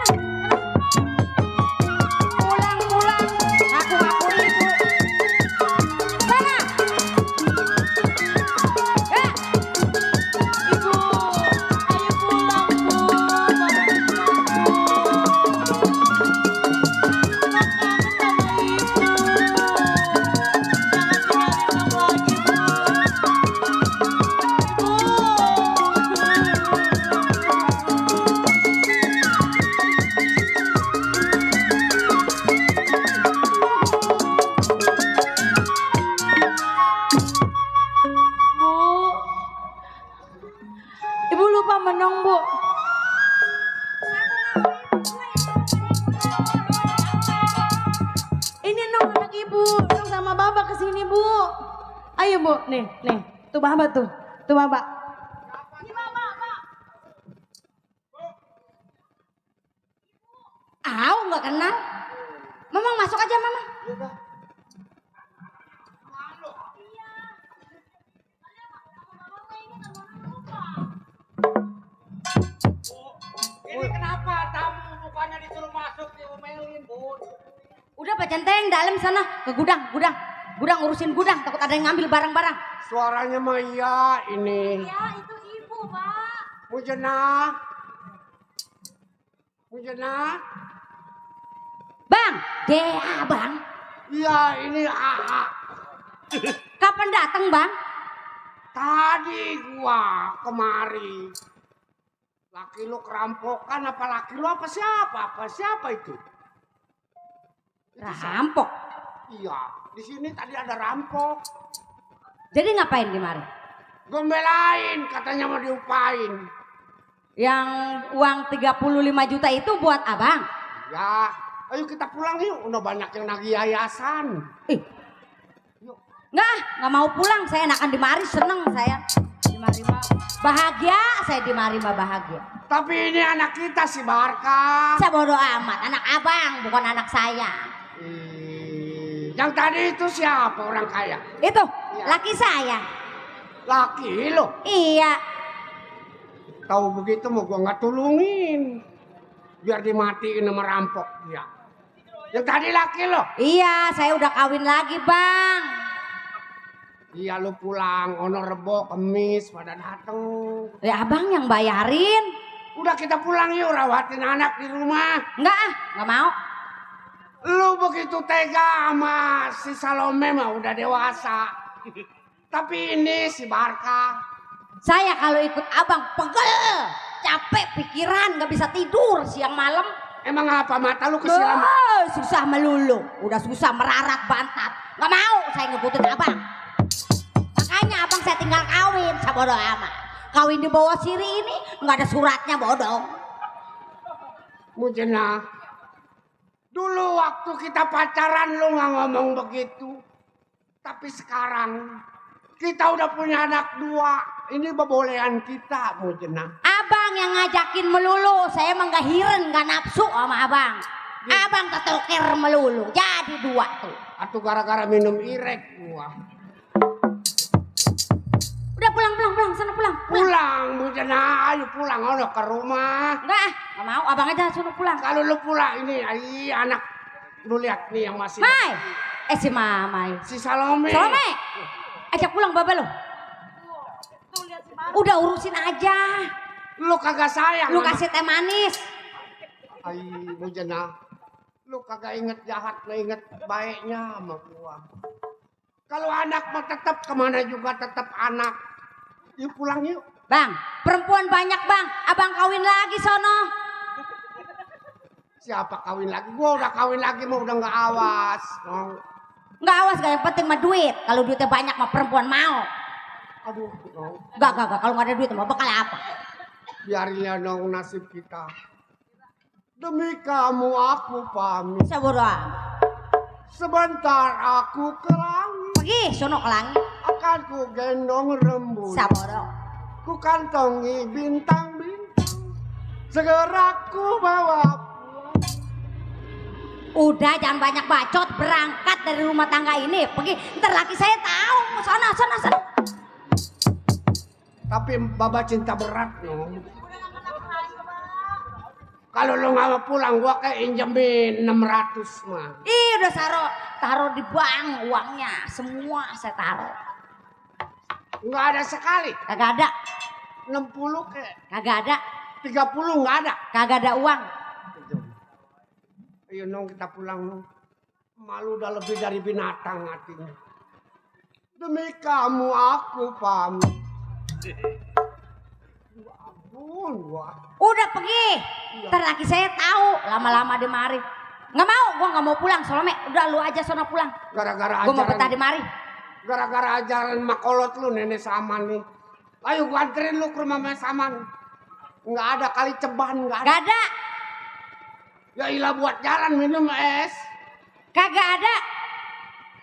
Pulang, pulang. Ngaku-ngaku ibu. Sana. Ya. Ibu, ayo pulang, Bu. Ibu lupa menang, Bu. Ini Nong anak ibu, Nong sama Baba kesini, Bu. Ayo, Bu, nih, tuh Baba tuh, Baba. Ini Baba, Pak. Aw, nggak kenal. Mamang masuk aja, Mamang. Ini kenapa tamu mukanya disuruh masuk diomelin, Bu? Udah Pak Centeng, dalam sana ke gudang urusin gudang, takut ada yang ngambil barang-barang. Suaranya mah iya ini. Ya, itu ibu, Pak. Mujena. Bang, Bang. Iya, ini AA. Kapan datang, Bang? Tadi gua kemari. Laki lu kerampokan apa laki lu apa siapa? Siapa itu? Rampok. Iya, di sini tadi ada rampok. Jadi ngapain di mari? Gombelain, katanya mau diupain. Yang uang 35 juta itu buat abang? Ya, ayo kita pulang yuk. Udah banyak yang nagih yayasan. Nggak mau pulang. Saya enakan di mari, seneng saya. Di mari mah bahagia, saya di mari mah bahagia. Tapi ini anak kita si Barka. Saya bodo amat, anak abang bukan anak saya. Yang tadi itu siapa orang kaya? Itu, Iya. laki saya. Laki lo? Iya. Tahu begitu mau gua nggak tulungin. Biar dimatiin sama rampok dia. Yang tadi laki lo? Iya, saya udah kawin lagi, Bang. Iya lu pulang, ono Rebo, Kemis pada dateng. Ya abang yang bayarin. Udah kita pulang yuk, rawatin anak di rumah. Nggak mau. Lu begitu tega sama si Salome mah udah dewasa. Tapi ini si Barka. Saya kalau ikut abang pegel, capek pikiran, nggak bisa tidur siang malam. Emang apa mata lu kesiram? Susah melulu, udah susah merarat bantat. Nggak mau saya ngikutin abang. Makanya abang saya tinggal kawin, saya bodoh amat. Kawin di bawah siri ini nggak ada suratnya, bodoh. Mujena, dulu waktu kita pacaran lu nggak ngomong begitu. Tapi sekarang kita udah punya anak 2. Ini bebolehan kita, Mujena. abang yang ngajakin melulu. Saya emang gak hiren, gak nafsu sama abang. Abang ketukir melulu, jadi 2 tuh. Atau gara-gara minum irek gua. Udah pulang, sana pulang. Pulang, Mujana, ayo pulang, ayo ke rumah. Enggak, gak mau, abang aja suruh pulang. Kalau lu pulang ini, anak lu lihat nih yang masih. Mai, si Mamai. Si Salome. Salome, ajak pulang baba lo. Udah urusin aja. Lu kagak sayang. Lu kasih teh manis. Ay, Mujana. Lu kagak inget jahat, lu inget baiknya sama gua. Kalau anak mah tetap kemana juga tetap anak. Yuk pulang yuk. Bang, perempuan banyak bang. Abang kawin lagi sono. Siapa kawin lagi? Gua udah kawin lagi mah udah nggak awas. Nggak awas gak, yang penting mah duit. Kalau duitnya banyak mah perempuan mau. Aduh, Gak. Kalau nggak ada duit mah bakal apa? biarinlah dong nasib kita. Demi kamu aku pamit. Sabodoh. Sebentar aku ke langit. Pergi sono ke langit. Akan ku gendong rembulan. Sabodoh. Ku kantongi bintang-bintang. Segera ku bawa pulang. Udah jangan banyak bacot, berangkat dari rumah tangga ini. Pergi, ntar laki saya tahu. Sana. Tapi Baba cinta berat no. Kalau lo nggak mau pulang, gua kayak injemin 600 mah. Ih udah taruh di bank uangnya, semua saya taruh. Nggak ada sekali. Kagak ada. 60 kayak. Kagak ada. 30 nggak ada. Kagak ada uang. Ayo nong kita pulang nong. Malu udah lebih dari binatang hatinya. Demi kamu aku pamit. Ampun gua. Udah pergi. Ntar laki saya tahu lama-lama di mari. Nggak mau, gua nggak mau pulang. Solome, udah lu aja sono pulang. Gara-gara Gua mau ajaran. betah di mari. Gara-gara ajaran makolot lu nenek Saman nih. Ayo gua anterin lu ke rumah Mak Saman. Nggak ada kali ceban, nggak ada. Gak ada. Ya ilah buat jalan minum es. Kagak ada.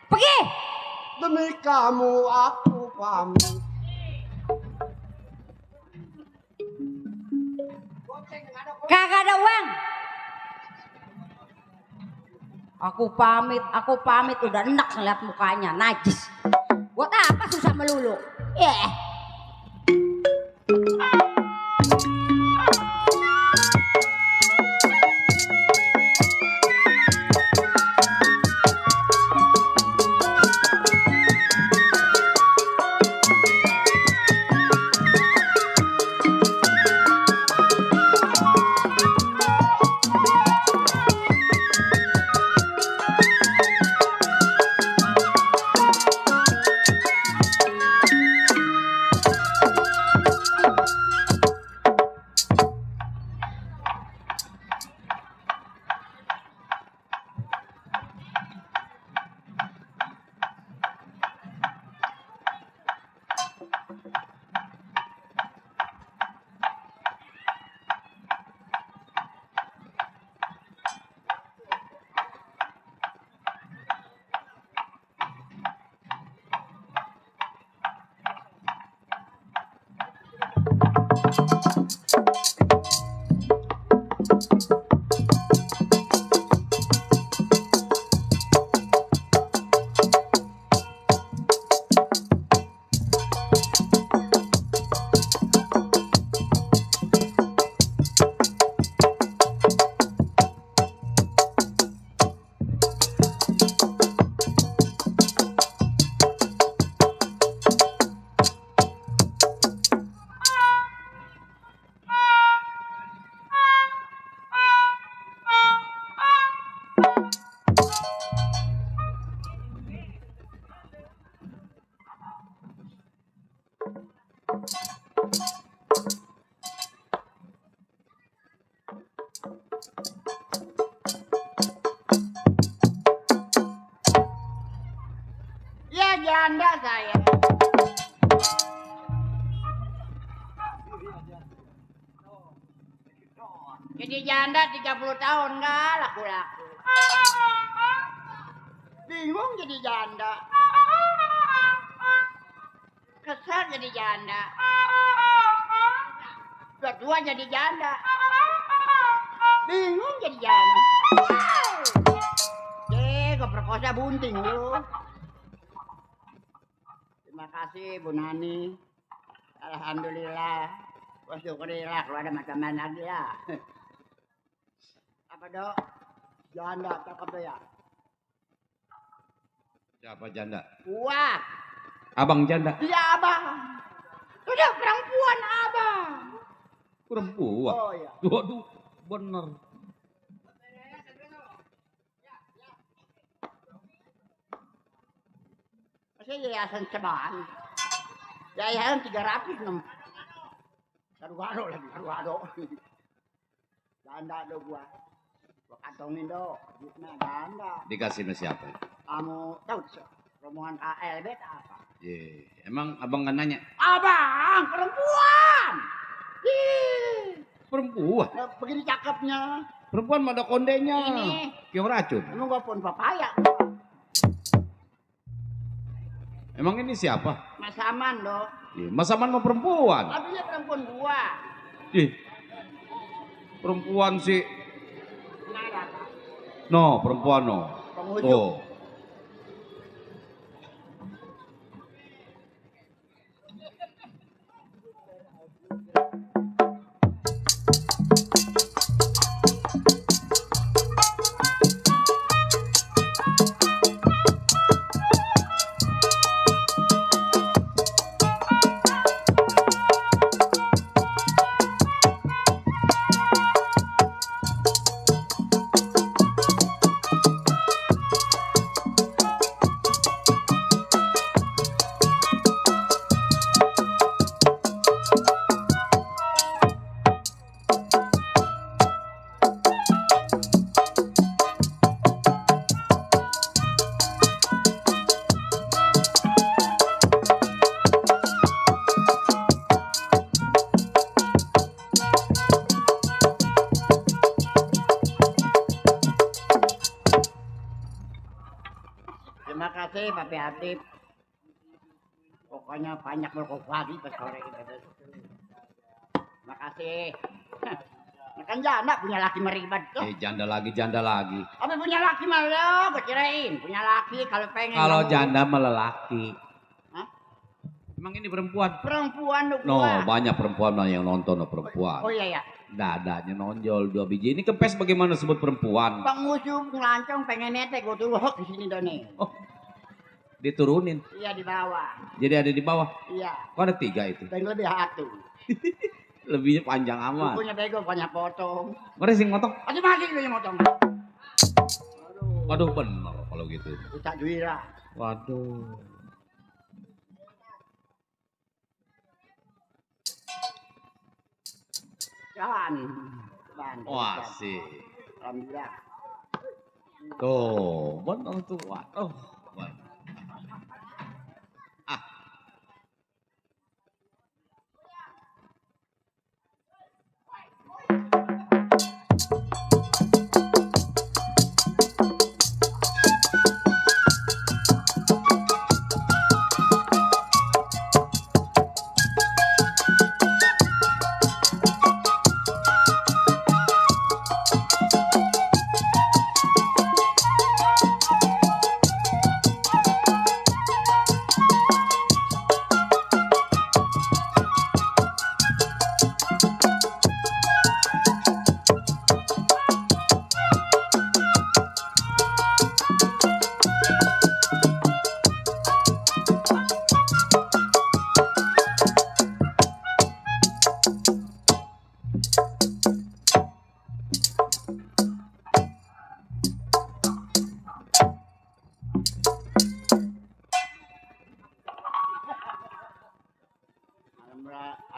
Pergi. Demi kamu aku pamit. Kagak ada uang. Aku pamit udah enak ngeliat mukanya najis. Buat apa susah melulu? Ya janda saya. Jadi janda 30 tahun nggak laku-laku. Bingung jadi janda. Kesel jadi janda. Udah tua jadi janda. Bingung jadi janda. Gue perkosa bunting lu. Terima kasih Bu Nani. Alhamdulillah. Gue syukurilah kalau ada macam-macam lagi ya. Apa dok? Janda cakep tuh ya. Siapa janda? Wah. Abang janda. Iya abang. Udah perempuan abang. Perempuan. Oh iya. Waduh, bener. Masih yayasan cobaan. Yayasan 306. Garu-garu lagi, garu-garu. Janda do gua. Gua kantongin do. Duitnya janda. Dikasih sama siapa? Kamu tahu rombongan KLB apa? Ye, emang abang nggak nanya? Abang, perempuan. Ih, Perempuan. begini cakepnya. Perempuan mah ada kondenya. Ini. Kayak racun. Emang gua pun papaya. Emang ini siapa? Mas Aman do. Ye, Mas Aman mah perempuan. Habisnya perempuan gua. Ih, perempuan sih. Nah, ada apa? No, perempuan no. Penghujung. Oh. Terima kasih Pak Hatip. Pokoknya banyak merokok lagi pas sore kita. Terima kasih. Kan janda punya laki meribat tuh. Janda lagi, janda lagi. Apa punya laki mah lo? Gue kirain punya laki kalau pengen. Kalau kamu. janda melelaki. Hah? Emang ini perempuan? Perempuan lu No, gua. banyak perempuan yang nonton no, perempuan. Oh iya ya. Dadanya nonjol 2 biji. Ini kempes bagaimana sebut perempuan? Pengusup ngelancong pengen netek gue tuh hok di sini Doni. Oh, diturunin. Iya di bawah. Jadi ada di bawah. Iya. Kok ada 3 itu? Dan lebih satu. Lebihnya panjang amat. Punya bego banyak potong. Mari sing motong. Masing-masing lu yang potong. Waduh bener kalau gitu. Ustaz Juira. Waduh. Jalan. Wah sih. Alhamdulillah. Tuh, bener tuh. Waduh.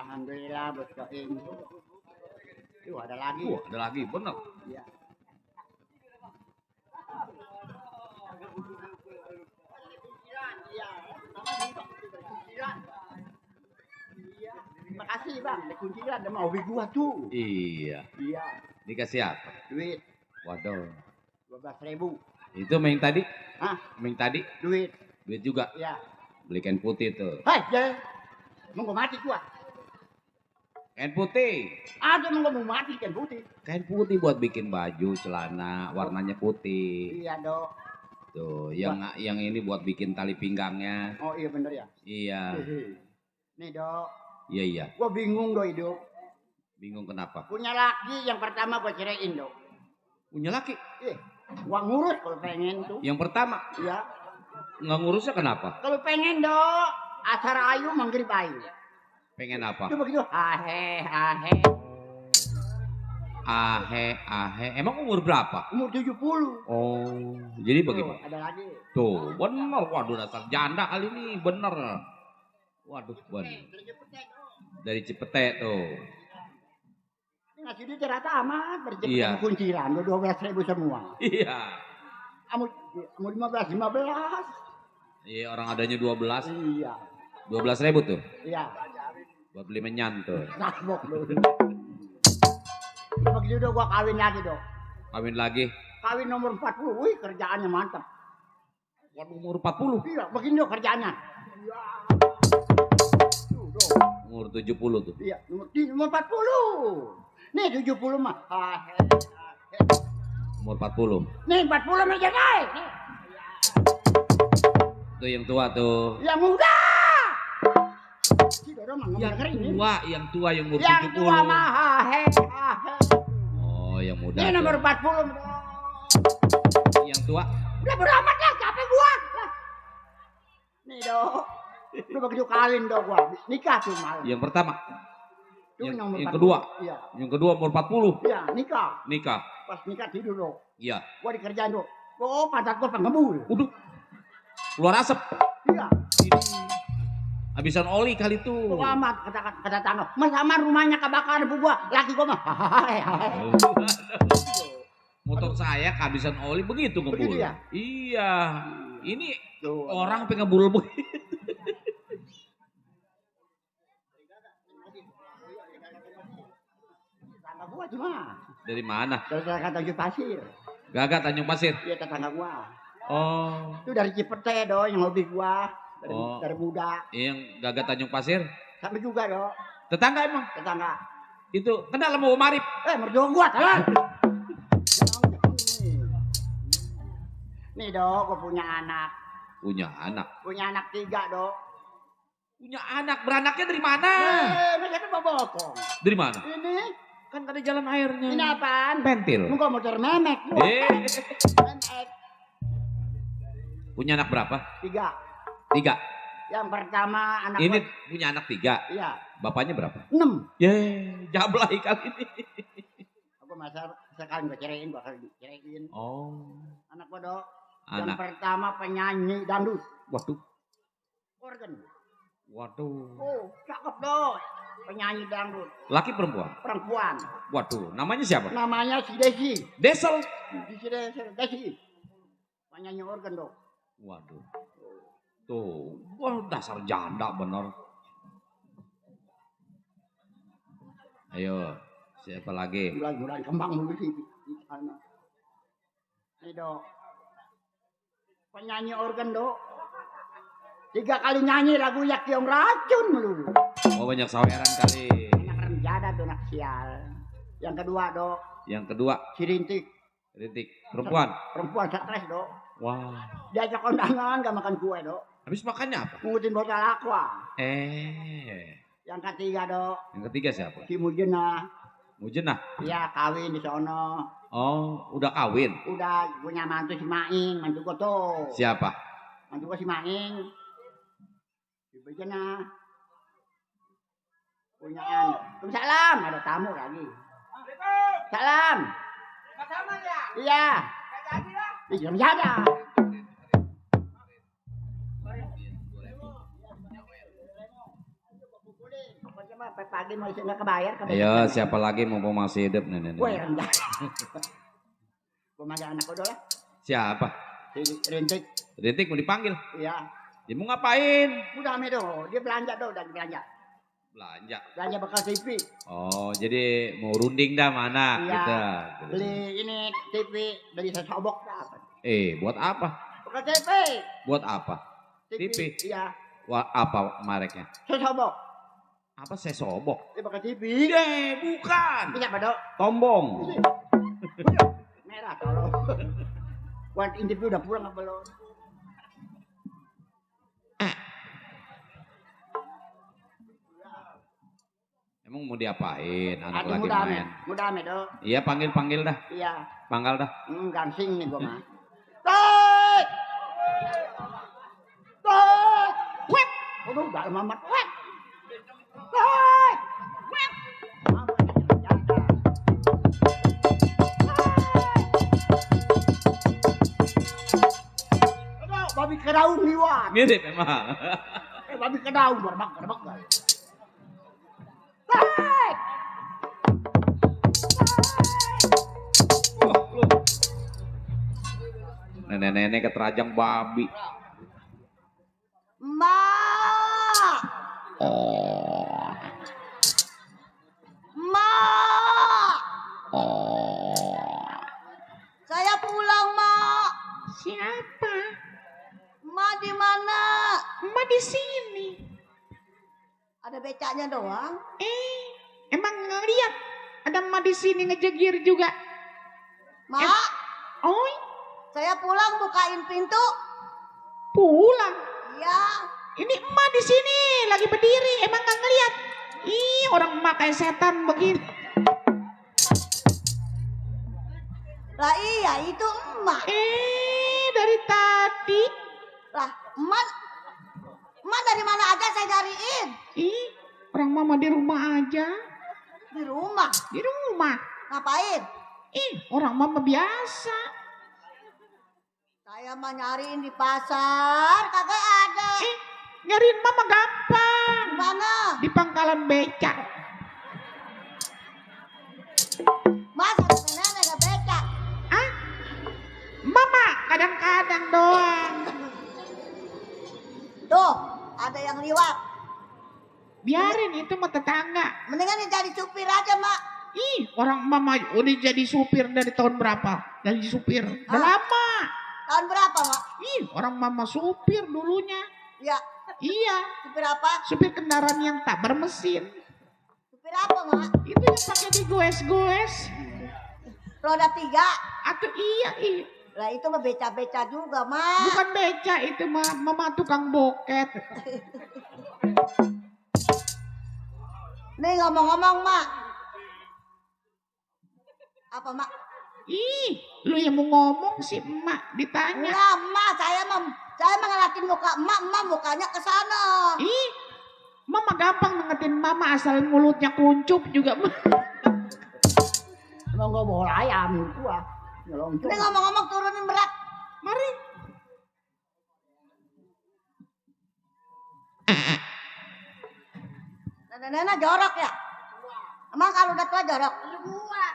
Alhamdulillah bos Koim. Tuh ada lagi. Ada lagi, bener. Iya. Terima kasih bang, ada kunciran ada mau hobi gua tuh. Iya. Iya. Dikasih apa? Duit Waduh. 12.000. Itu main tadi? Hah? Main tadi? Duit. Duit juga? Iya. Beli kain putih tuh. Hai, ya. Mau gua mati gua. Kain putih. Ada mau mati kain putih. Kain putih buat bikin baju, celana, warnanya putih. Iya, Dok. Tuh, yang ini buat bikin tali pinggangnya. Oh iya bener ya. Iya. Nih, Dok. Iya, iya. Gua bingung, Dok, hidup. Bingung kenapa? Punya laki yang pertama gua ceraiin, Dok. Punya laki. Gua ngurus kalau pengen tuh. Yang pertama. Iya. Nggak ngurusnya kenapa? Kalau pengen, Dok, acara ayu manggil bayu. Pengen apa? Itu begitu. Ahe. Ahe. Emang umur berapa? Umur 70. Oh, jadi bagaimana? Ada lagi. Tuh, bener. Waduh, dasar janda kali ini. Bener. Waduh, bener. Dari Cipete tuh. Ngasih duit rata amat. Berjepit Iya. kunciran. 12.000 semua. Iya. Kamu 15. Iya, orang adanya 12. Iya. 12.000 tuh. Iya. Buat beli menyan tuh. Rakbok lu. Begitu udah gua kawin lagi, Dok. Kawin lagi. Kawin nomor 40. Wih, kerjaannya mantap. Waduh, umur 40. Iya, begini Dok kerjaannya. Umur 70 tuh. Iya, nomor 40. Nih 70 mah. Umur 40. Nih 40 meja naik. Tuh yang tua tuh. Yang muda. Si Dodo mah Yang tua yang umur 70. Yang tua mah hahe. Oh, yang muda. Ini tuh. nomor 40. Yang tua. Udah beramat lah, capek gua. Nih, Dok. Udah begitu kawin, Dok, gua. Nikah tuh malam. Yang pertama. Tuh nomor Yang 40. kedua. Iya. Yang kedua umur 40. Iya, nikah. Nikah. Pas nikah tidur, Dok. Iya. Gua dikerjain, Dok. Oh, pantat gua pengebul. Udah. Keluar asap. Iya. Habisan oli kali tuh. Tuh amat kata tangga. Mas sama rumahnya kebakaran bu gua. Laki gua mah. Motor saya kehabisan oli begitu ngebul. Begitu ya? Iya. Ini Tuh. orang pengen ngebul begitu. Tetangga gua cuma. Dari mana? Dari tetangga Tanjung Pasir. Gagat Tanjung Pasir. Iya tetangga gua. Oh. Itu dari Cipete do yang hobi gua. Oh. Dari muda. Yang Gagat Tanjung Pasir. Sampai juga do. Tetangga emang. Tetangga. Itu kenal sama Om Arif. Mertua gua telan. Nih do, gua punya anak. Punya anak. Punya anak 3 do. Punya anak. Beranaknya dari mana? Mereka mau bokong. Dari mana? Ini Kan ada jalan airnya. ini apaan? Pentil. Lu kok motor memek? Memek. Punya anak berapa? 3. 3. Yang pertama anak Ini gua- punya anak 3. Iya, Bapaknya berapa? 6. Jablay kali ini. Aku masa sekali gua ceraiin, gua akan ceraiin. Oh. Anak gua do. Yang Anak. pertama penyanyi dangdut. Waduh. Organ. Waduh. Oh, cakep do. Penyanyi dangdut. Laki perempuan? Perempuan. Waduh. Namanya siapa? Namanya si Desi. Desel. Desi. Penyanyi organ do. Waduh. Tuh. Wah, dasar janda bener. Ayo. Siapa lagi? Bulan-bulan kembang dulu sih. Ini do. Penyanyi organ do. 3 kali nyanyi lagu Yak Yang Racun melulu. Oh, banyak saweran kali. Anak remjada tuh anak sial. Yang kedua do. Yang kedua. Si Rintik. Rintik. Perempuan. Perempuan stres do. Wah. Diajak kondangan gak makan kue do. Habis makannya apa? Ngutin botol aqua. Yang ketiga do. Yang ketiga siapa? Si Mujena. Mujenah. Iya kawin di sono. Oh, udah kawin. Udah punya mantu si Maing. Mantu gua tuh. Siapa? Mantu gua si Maing. Si Mujena. Punya anak. Salam. Ada tamu lagi. Salam. Iya. Iya ada. Pagi mau nggak kebayar. Ayo, siapa lagi mau masih hidup nih? Gue rendah. Gue manggil anak gue lah. Siapa? Rintik. Rintik mau dipanggil. Iya. Dia mau ngapain? Udah ame do. Dia belanja do dan belanja. Belanja bekas TV. Oh, jadi mau runding dah mana Iya. kita? Beli ini TV, beli sesobok dah. Buat apa? Bekas TV. Buat apa? TV. TV. Iya. Wah, apa mereknya? Sesobok. Apa sesobok? Pakai TV. Bukan. Iya, Badok. Tombong. Merah tolong. Buat interview udah pulang apa belum? Emang mau diapain? Anak Aduh, lagi main. mudah ame, Dok. Iya, panggil dah. Iya. Panggal dah. Gansing nih gua mah. Tek! Tek! Wek! Aduh, udah mamat. Wek! Tek! Wek! Aduh, babi kedaung liwat. Mirip emang. Babi kedaung, gerbak. Tek! Nenek-nenek keterajang babi. Mak. Oh. Mak. Oh. Saya pulang, Mak. Siapa? Mak di mana? Emak di sini. Ada becaknya doang. Emang ngeliat ada emak di sini ngejegir juga. Mak, Oi, saya pulang bukain pintu. pulang. Iya. Ini emak di sini lagi berdiri. Emang gak ngeliat? Ih, orang emak kayak setan begini. Lah iya itu emak. Dari tadi. Lah emak dari mana aja saya cariin. Ih, orang mama di rumah aja. Di rumah. Di rumah. Ngapain? Ih, orang mama biasa. Saya mah nyariin di pasar, kagak ada. Nyariin mama gampang. Di mana? Di pangkalan becak. Masa nenek ada becak? Mama kadang-kadang doang. Tuh, ada yang liwat. Biarin itu mah tetangga. Mendingan jadi supir aja, Mak. Ih, orang mama udah jadi supir dari tahun berapa? Jadi supir. Udah lama. Tahun berapa, Mak? Ih, orang mama supir dulunya. Ya, Iya, supir apa? supir kendaraan yang tak bermesin. Supir apa, Mak? Itu yang pakai digoes-goes. Roda 3. Atau iya. Lah itu mah beca-beca juga, Mak. Bukan beca itu mah, mama tukang boket. Nih ngomong-ngomong, Mak. Apa, Mak? Ih, lu yang mau ngomong sih emak ditanya. Enggak, Mak. Saya ngeliatin muka emak mukanya ke sana. Ih, mama gampang ngetin mama asal mulutnya kuncup juga. Emang gak bawa ayam gua. Nih ngomong-ngomong turunin berat. Mari. Nenek jorok ya? Emang kalau udah tua jorok? Gua.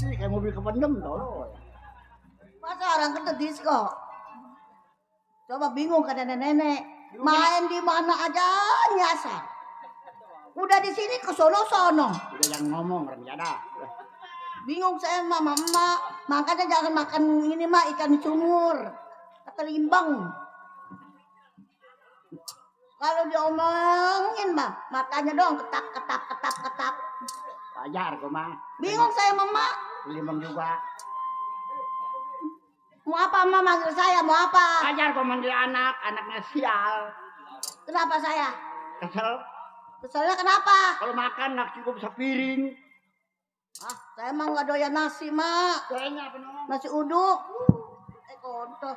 Ini kayak mobil kependem tolong. Masa orang kena disco? Coba bingung kan nenek-nenek. Main di mana aja nyasar. Udah di sini ke sono-sono. Udah jangan ngomong, Ramjada. Bingung saya sama mama. Makanya jangan makan ini mah ikan sumur. Ketelimbang. Kalau diomongin mah matanya doang ketap. Wajar gua mah. Bingung saya mama. Limbang juga. Mau apa mama manggil saya? Mau apa? Wajar gua manggil anaknya sial. Kenapa saya? Kesel. Keselnya kenapa? Kalau makan nak cukup sepiring. Saya emang nggak doyan nasi mak. Kayaknya apa no? Nasi uduk. Kontol.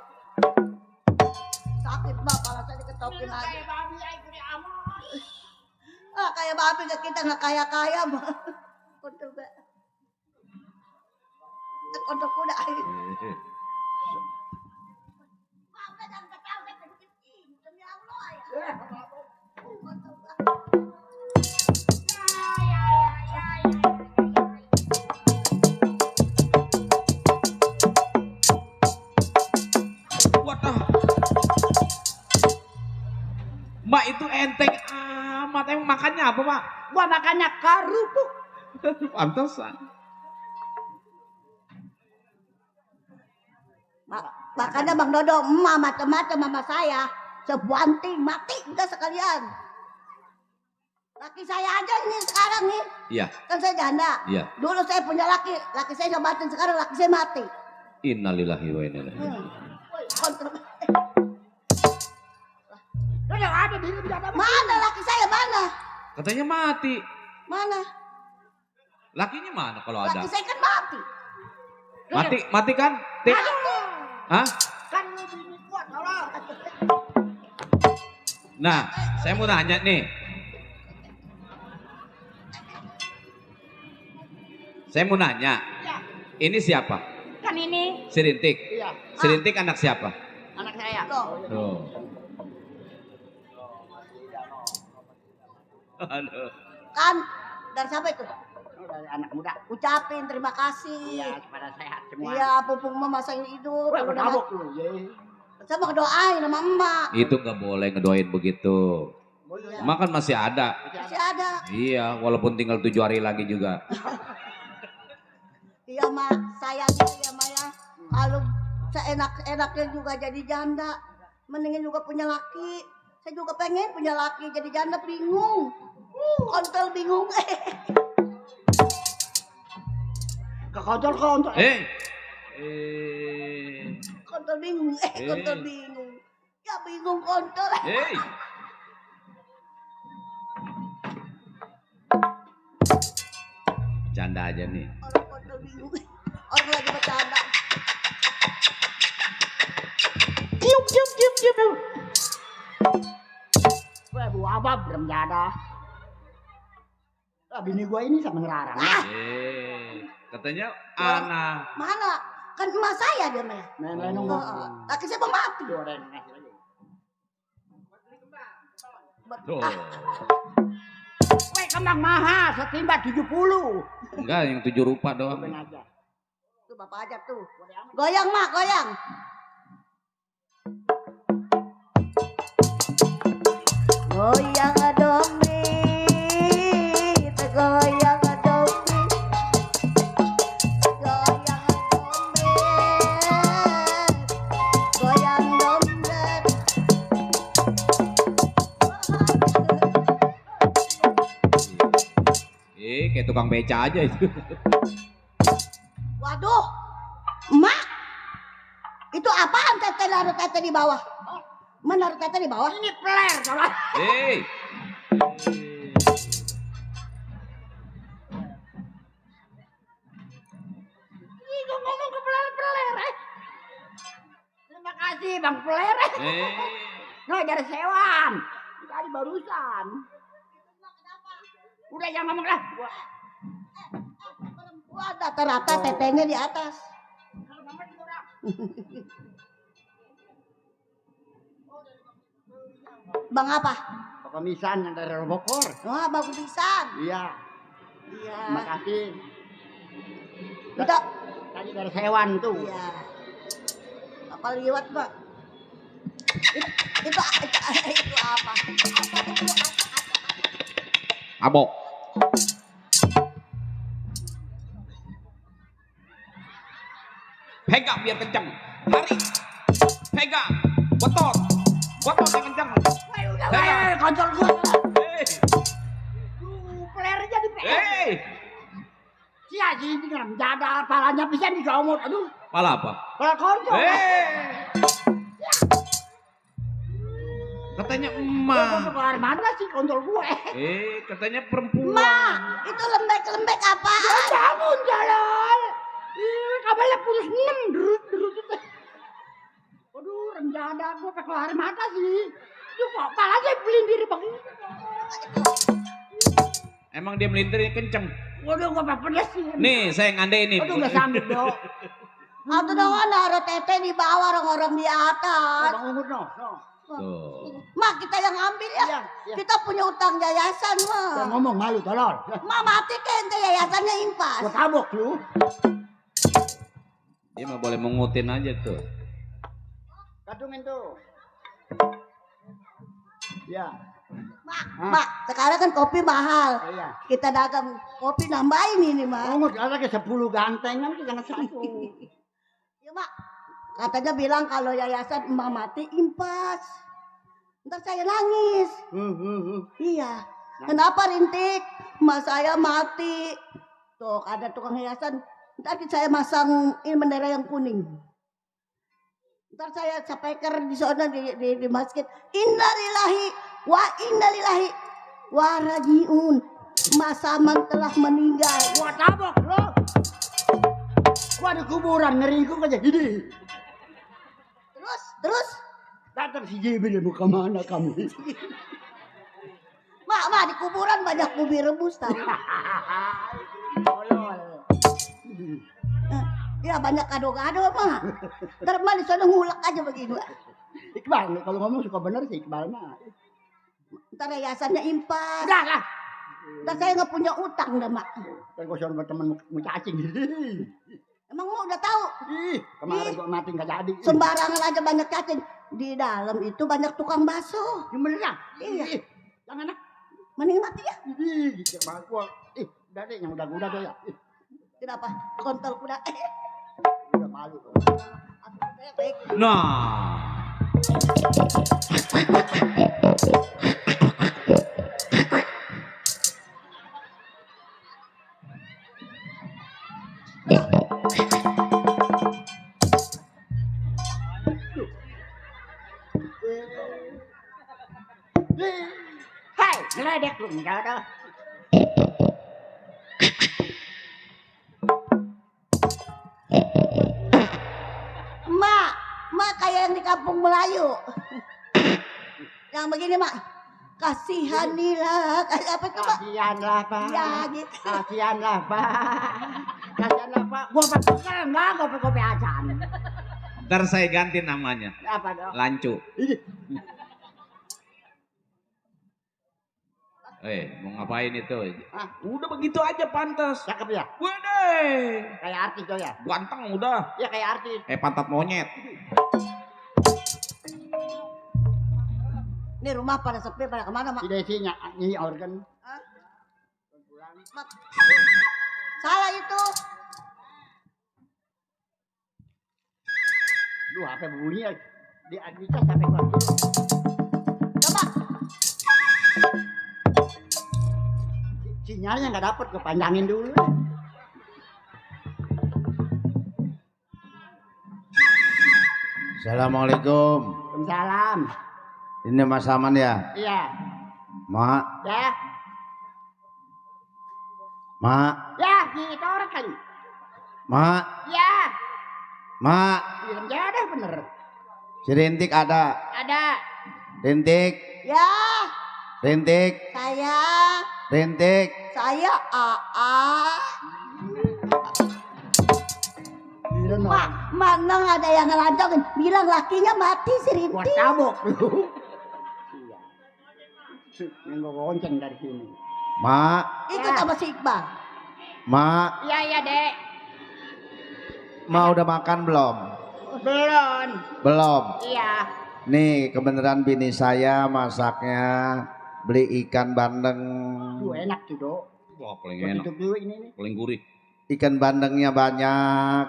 Sakit mak, pala saya diketokin aja. Kayak babi aja kudu amat. Kayak babi kita nggak kaya mak. Kontol gak? Kontol kuda. Mak udah jangan ketawa, saya pengen demi Allah ya. Kontol gak? Mak itu enteng amat Mak emang makannya apa, Mak? Gua makannya kerupuk. Pantesan. Makanya Bang Dodo, macam-macam mama saya. Sebuanting, mati udah sekalian. Laki saya aja ini sekarang nih. Iya. Kan saya janda. Iya. Dulu saya punya laki saya nyobatin, sekarang laki saya mati. Innalillahi wa inna ilaihi. Mana laki saya mana? Katanya mati. Mana? Lakinya mana kalau ada? Laki saya kan mati. Mati kan? Tik. Hah? Kan lu bini gua tolong. Nah, saya mau nanya nih. Saya mau nanya. Ini siapa? Kan ini Si Rintik. Iya. Si Rintik anak siapa? anak saya. Tuh. Aduh. Kan dari siapa itu? Dari anak muda. Ucapin terima kasih. Iya, pada sehat semua. Iya, pupung mama masih hidup. Gua mabuk lu, ye. Saya mau doain sama emak. Itu nggak boleh ngedoain begitu. Emak kan masih ada. Masih ada. Iya, walaupun tinggal 7 hari lagi juga. Iya mak, sayangnya ya mak ya. Kalau seenak-enaknya juga jadi janda, mendingin juga punya laki. Saya juga pengen punya laki, jadi janda bingung. Kontol bingung. Kontol. Kontol bingung. Kontol bingung. Ya bingung kontol. Canda aja nih. Orang kontol bingung. Orang lagi bercanda. Cium. Gue bu abab belum ada. Bini gue ini sama ngelarang. Katanya anak. Mana? Kan emak saya dia mah. Main nunggu. Laki saya mau mati. Tuh. Gue kembang mahal, setimba 70. Enggak, yang 7 rupa doang. Tuh bapak aja tuh. Goyang mak, goyang. Goyang dong kita goyang dong goyang dong Kayak tukang beca aja itu. Waduh, emak, itu apaan tete naruh tete di bawah? Menaruh tete di bawah? Ini peler, salah. Ini gue ngomong ke peler. Terima kasih Bang Peler. Nah, dari sewan. Tadi barusan. Udah jangan ngomong lah. Wah, rata-rata tetenya di atas. Bang apa? Pemisan yang dari Robokor. Wah, bang pisan. Iya. Terima kasih. Itu Tadi dari hewan tuh. iya. Apa liwat, Pak? Itu apa? Abok. Pegang biar kencang. Tarik. Pegang. Botot yang kencang. Pegang. Koncol gua. Peler jadi peler. Si Haji ini kan jada palanya bisa digaumut. Aduh. Pala apa? Pala koncol. Katanya Gua emak. keluar mana sih koncol gue? Katanya perempuan. Ma, itu lembek-lembek apaan? Bangun jalan. Kabarnya putus 6 derut. Aduh, renjada gue pakai keluar mata sih. Itu kok palanya pelindiri begini. Emang dia melintirnya kenceng. Waduh, gue pakai pedes sih. Nih, saya ngandai ini. Aduh, gak sanggup dong. Atau dong naruh tete di bawah, orang-orang di atas. Bang Ungut no. Tuh. Ma, kita yang ambil ya. Iya. Kita punya utang yayasan, Ma. Jangan ngomong malu, tolol. Ma, mati ke ente yayasannya impas. Gue tabok lu. Dia mah boleh mengutin aja tuh. Kadungin tuh. Ya. Mak, sekarang kan kopi mahal. Iya. Kita dagang kopi nambahin ini, Mak. Oh, ada ke 10 gantengan ke jangan satu. Ya, Mak. Katanya bilang kalau yayasan emak mati impas. Ntar saya nangis. Iya. Kenapa Rintik? Emak saya mati. Tuh ada tukang yayasan. Ntar saya masang ini bendera yang kuning. Ntar saya sampaikan di sana di masjid. Innalillahi wa innalillahi wa rajiun. Mas Saman telah meninggal. Gua tabok lo. Gua di kuburan ngeringkuk aja gini. Terus Datang si Jibril mau kemana kamu? Mak, di kuburan banyak ubi rebus tahu. Tolol. Ya banyak kado-kado Mak. Ntar Mak di sana ngulek aja begini. Iqbal, kalau ngomong suka bener sih Iqbal mah. Ntar yayasannya impas. Udah lah. Ntar saya nggak punya utang dah Mak. Kan gua suruh temen mau cacing. Emang Mak udah tahu? Ih, kemarin gua mati nggak jadi. Sembarangan aja banyak cacing. Di dalam itu banyak tukang bakso. Gimana? Iya. Jangan ah. Mending mati ya. Ih, gitu banget gua. Udah deh yang udah deh ya. Kenapa? Kontol kuda. Udah malu. Nah, Hai, ngeledek lu enggak ada. Mak kayak yang di kampung Melayu. Yang begini Mak. Kasihanilah. Apa itu Mak? Kasihanlah, Pak. Ya gitu. Kasihanlah, Pak. Kasihanlah, Pak. Gua pakai enggak kopi-kopi acan. ntar saya ganti namanya. Apa dong? Lancu. Mau ngapain itu? Hah? Udah begitu aja pantas. Cakep ya? Waduh, Kayak artis tuh ya? ganteng udah. Ya kayak artis. Pantat monyet. Ini rumah pada sepi pada kemana Mak? Si Desi nyanyi organ. Mak. Salah itu. Duh, apa bunyi ya? Di Adita sampai gua. Coba. Sinyalnya nggak dapet, kepanjangin dulu. Assalamualaikum. Waalaikumsalam. Ini Mas Saman ya? Iya. Mak, Ya. Mak, Ya, gitu orang kali. Mak, Ya. Mak. Bilang ya ada bener. Si Rintik ada. Ada. Rintik, Ya, Rintik, saya Rintik. AA. Bilang Mak, mana nggak ada yang ngelancongin. Bilang lakinya mati si gua Rintik. tabok lu. Iya. Yang gua gonceng dari sini. Mak, Ikut sama si Iqbal. Mak, Iya, iya, Dek. Mak udah makan belum? Belum. Belum. Iya. Nih kebenaran bini saya masaknya beli ikan bandeng. Duh, enak tuh, Dok. Wah, paling Gua enak, tutup dulu ini nih. paling gurih. Ikan bandengnya banyak.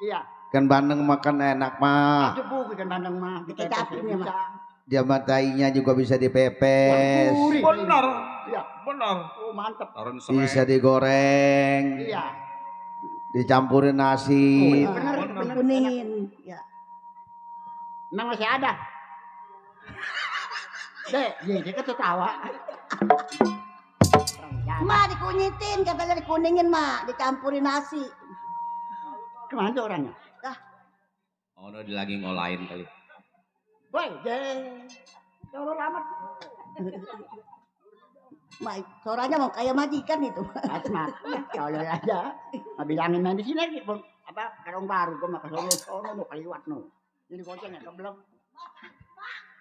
Iya. Ikan bandeng makan enak mah. Itu bu, ikan bandeng mah. Dikecapin ya, Mak. Jamatainya juga bisa dipepes. Benar, Iya. benar. Oh, mantep. Taruhin serai. Bisa digoreng. Iya. Dicampurin nasi. Bener, bener. bener. Kuningin. Ya. Emang masih ada? Dek, dia kan tertawa. Mak dikunyitin, katanya dikuningin Mak, dicampurin nasi. Kemana tuh orangnya? Oh, udah lagi ngolain kali. Woi, deh. Tolong amat. Mak, suaranya mau kayak majikan itu. Asmat, tolong aja. Nggak bilangin main di sini lagi. Apa, karung baru. Gue mah kesana mau kaliwat no. Ini goceng ya, keblok.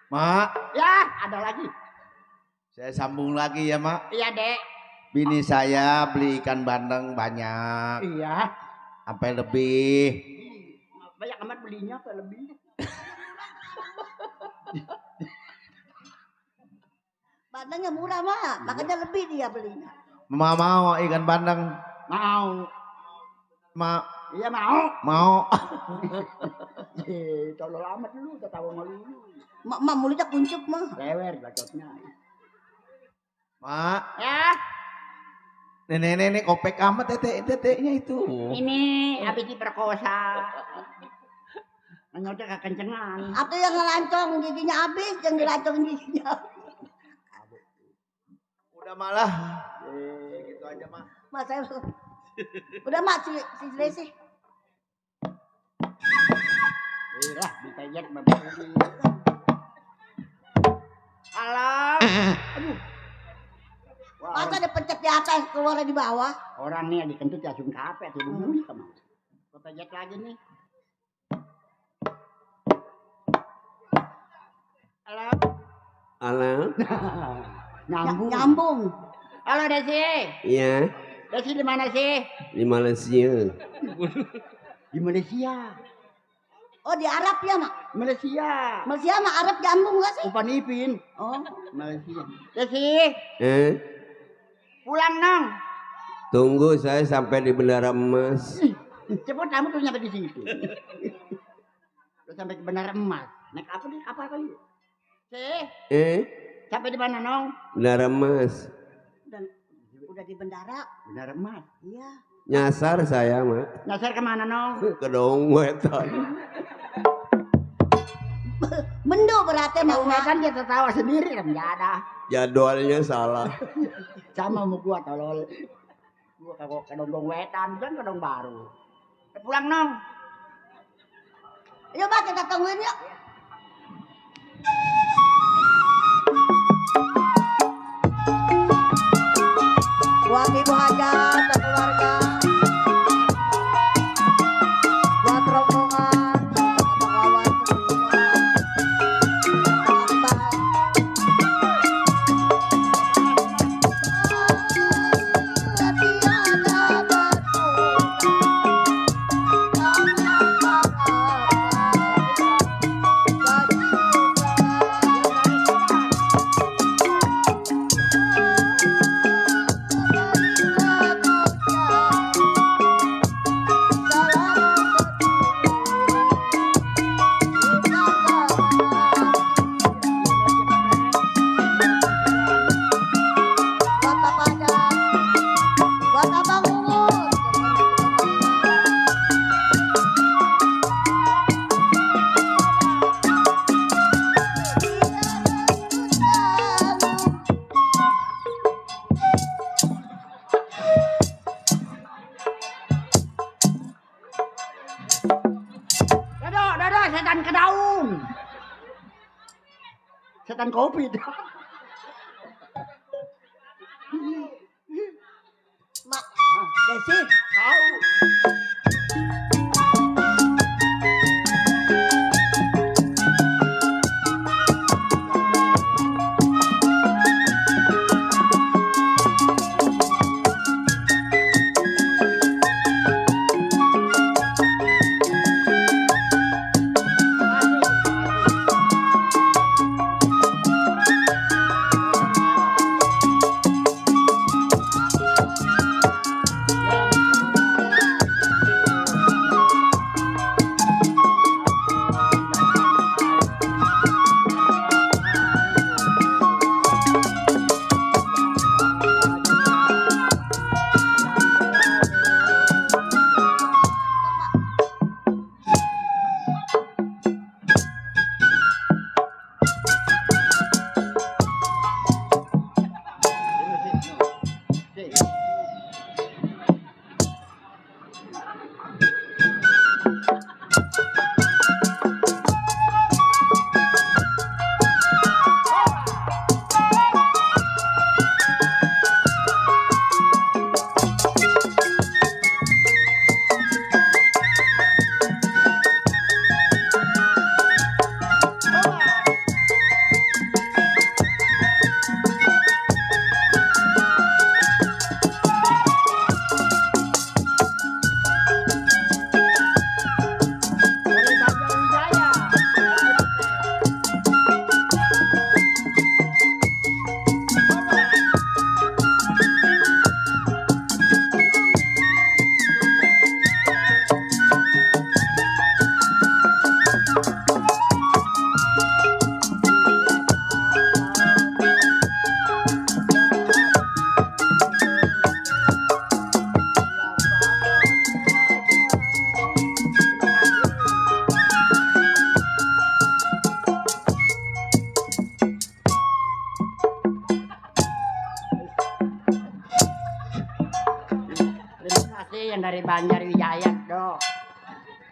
Mak, Ya, ada lagi. saya sambung lagi ya Mak. Iya, Dek. Bini saya beli ikan bandeng banyak. Iya. Sampai lebih. Banyak amat belinya, apa lebih? bandengnya murah mah, makanya lebih dia belinya. Mau ikan bandeng. Mau. Iya mau. Mau. Tolol amat lu, ketawa malu lu. Mak mulutnya kuncup mah. Lewer bacotnya. Mak. Ya. Nenek kopek amat tetenya itu. Ini habis diperkosa. Nyodek kekencengan. Atau yang ngelancong giginya habis, yang dilancong giginya. Udah malah. Gitu aja mah. Mas saya udah mak si Lesi. Lah, dipejet membeli. Alah. Aduh. Masa ada pencet di atas, keluar di bawah? Orang nih dikentut ya langsung capek tuh bunyi kemana. Pepejet lagi nih. Halo. Nyambung. Halo Desi. Iya, Desi di mana sih? di Malaysia. Di Malaysia. Oh di Arab ya mak? Malaysia. Malaysia mak Arab nyambung gak sih? Upan Ipin. Oh. Malaysia. Desi, Pulang nong. Tunggu saya sampai di Bendara Emas. Cepet kamu tuh nyampe di situ. Udah sampai ke Bendara Emas. Naik apa nih? Apa kali? Sampai di mana nong? Bendara Emas. Dan udah di bendara. Bendara Emas. Iya. Nyasar saya, Mak. Nyasar kemana nong? Ke Dongwetan. Mendo berarti mau Kan dia tertawa sendiri kan nggak ada. Jadwalnya salah. Sama sama gua tolol. Gua kagak ke Dongdong Wetan, kan ke Dong Baru. Pulang nong. Yuk mak kita tungguin yuk. Buat ibu hajat dan keluarga. Buat rombongan. Kawan-kawan semua. Buat abang Ungus. Dodo, setan ke daun. Setan kopi. Mak, Desi. Tahu. dari Banjarwijaya, Dok.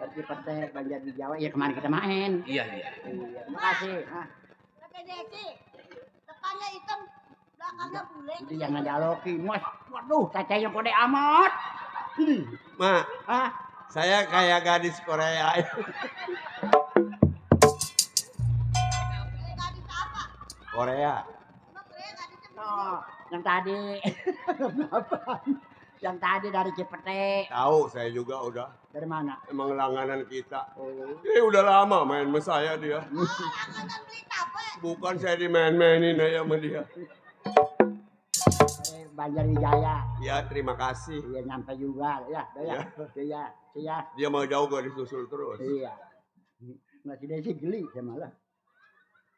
Dari Cipete, Banjarwijaya. Ya kemarin kita main. Iya. Terima kasih. Nah, Kakek Desi, depannya hitam, belakangnya bule. itu yang ngejaloki, Mas. Waduh, cacanya kode amat. Mak, Ah, saya kayak gadis Korea. Gadis apa? Korea. Emang Korea gadisnya no, yang tadi. Yang tadi dari Cipete. Tahu saya juga udah. Dari mana? Emang langganan kita. Udah lama main sama saya dia. langganan beli tape. Bukan saya dimain-mainin aja sama dia. Dari Banjarwijaya. Ya terima kasih. Iya nyampe juga. Ya, Iya. Dia mau jauh gak disusul terus. Iya. Masih Desi geli sama lah.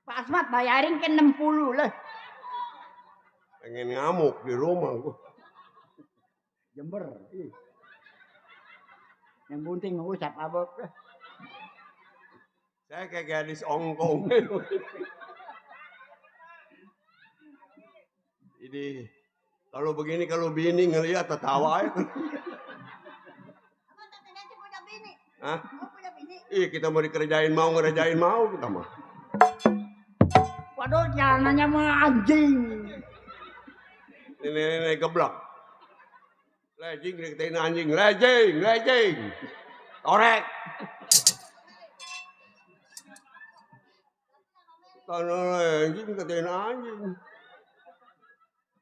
Pak Asmat bayarin ke 60 lah. Pengen ngamuk di rumah gua. Jember. Yang bunting ngusap abok. Saya kayak gadis Hongkong. Ini kalau begini kalau bini ngeliat tertawa ya. Emang Kakek Desi punya bini? Hah? Kamu punya bini? Kita mau dikerjain mau ngerjain mau kita mah. Waduh, jalanannya mah anjing. Nenek geblak. Lejing dikatain anjing, lejing. Torek. Karena lejing dikatain anjing.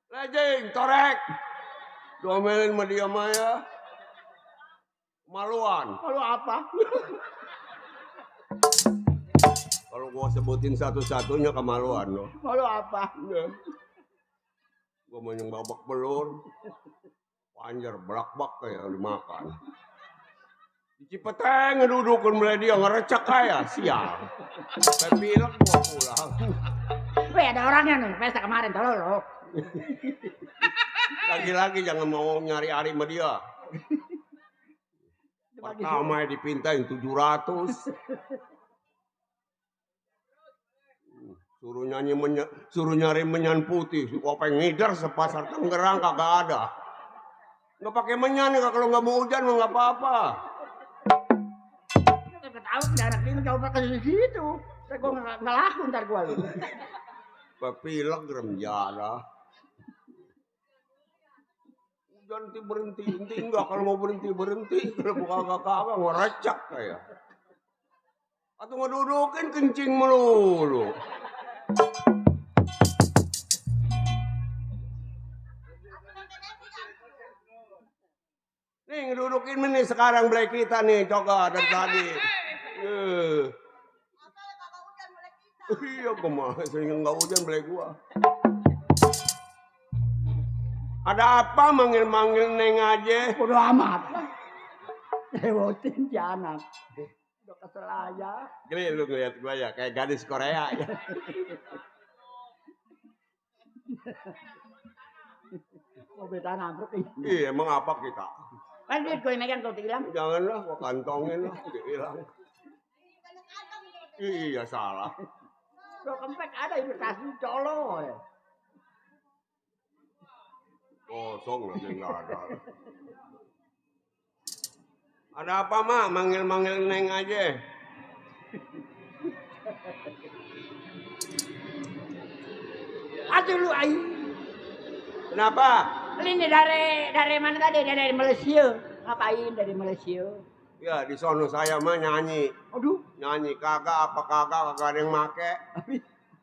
Lejing, torek. Domelin sama dia Maya. Maluan. Kalau apa? Kalau gua sebutin satu-satunya kemaluan loh. Kalau apa? Ya. Gua mau yang babak belur. Panjer belak-bak kayak dimakan. Di Cipete ngedudukin mulai dia ngerecek kayak sial. Saya bilang gua pulang. Weh, ada orangnya nih, pesta kemarin tolong lo. Lagi-lagi jangan mau nyari hari sama dia. Pertama dipintain 700. Suruh nyari menyan putih. Kopeng ngidar sepasar Tangerang kagak ada. Nggak pakai menyan ya kalau nggak mau hujan nggak apa-apa. Nggak tahu anak ini coba ke situ. Saya gua nggak laku ntar gua lu. Pilek remjana. Hujan berhenti enggak kalau mau berhenti kalau bukan kagak ngerecak kayak. Atau ngedudukin kencing melulu. Nih ngedudukin nih sekarang belai kita nih coba dari tadi. Iya kemana sehingga nggak hujan belai gua. Ada apa manggil-manggil Neng aja? Bodo amat. Lewatin si anak. Udah kesel aja. Geli lu ngeliat gua ya kayak gadis Korea ya. Mau beta nabrak ini. Iya emang apa kita? Kan duit gue megang kau hilang. Janganlah gua kantongin lah hilang. Iya salah. Lo kempet ada investasi colo. Kosong lagi nggak ada. Ada apa mak? Manggil-manggil Neng aja. Aduh lu ay. Kenapa? Ini dari mana tadi? Dari Malaysia. Ngapain dari Malaysia? Ya di sono saya mah nyanyi. Aduh. Nyanyi kagak ada yang make.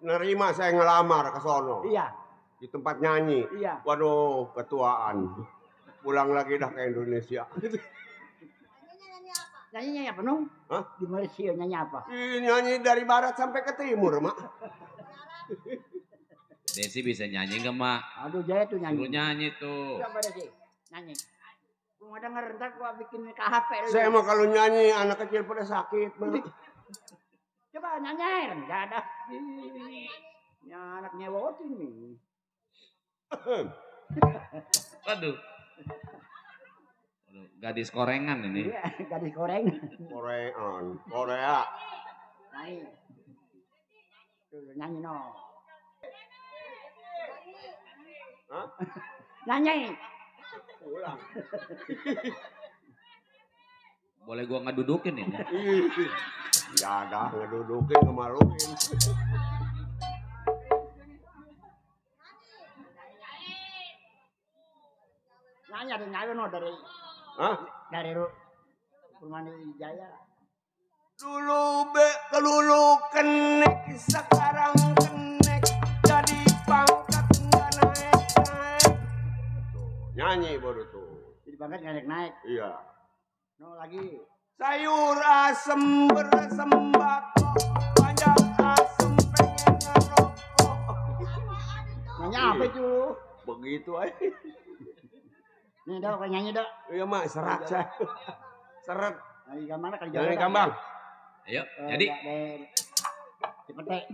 Nerima saya ngelamar ke sono. Iya. Di tempat nyanyi. Iya. Waduh ketuaan. Pulang lagi dah ke Indonesia. Nyanyinya apa nung? Hah? Di Malaysia nyanyi apa? Nyanyi dari barat sampai ke timur mak. Desi bisa nyanyi nggak mak? Aduh jaya tuh nyanyi. Suruh nyanyi tuh. Coba Desi nyanyi. Gua nggak denger ntar gua bikin KHP dulu. Saya mah kalau nyanyi anak kecil pada sakit mak. Coba nyanyi nggak ada. Ya anak nyewotin nih. Waduh. Gadis korengan ini. Iya, gadis goreng. Korea. Nyanyi. Tuh nyanyi no. Hah? Nyanyi. Pulang. Boleh gua ngedudukin ini. Ya dah ngedudukin ngemaluin. Nanya ada nyawa no dari Hah? Rumah Jaya. Dulu kelulu kenek, sekarang kenek, jadi pangkat nggak naik. Tuh, nyanyi baru tuh. Jadi pangkat nggak naik. Iya. No lagi. Sayur asem bersembako, panjang asem pengen ngerokok. Nanya apa itu? Begitu aja. Nih dok, nyanyi dok. Iya mak, serat saya. Seret. Lagi gimana kali Jangan kambang. Ayo, jadi. Cepet.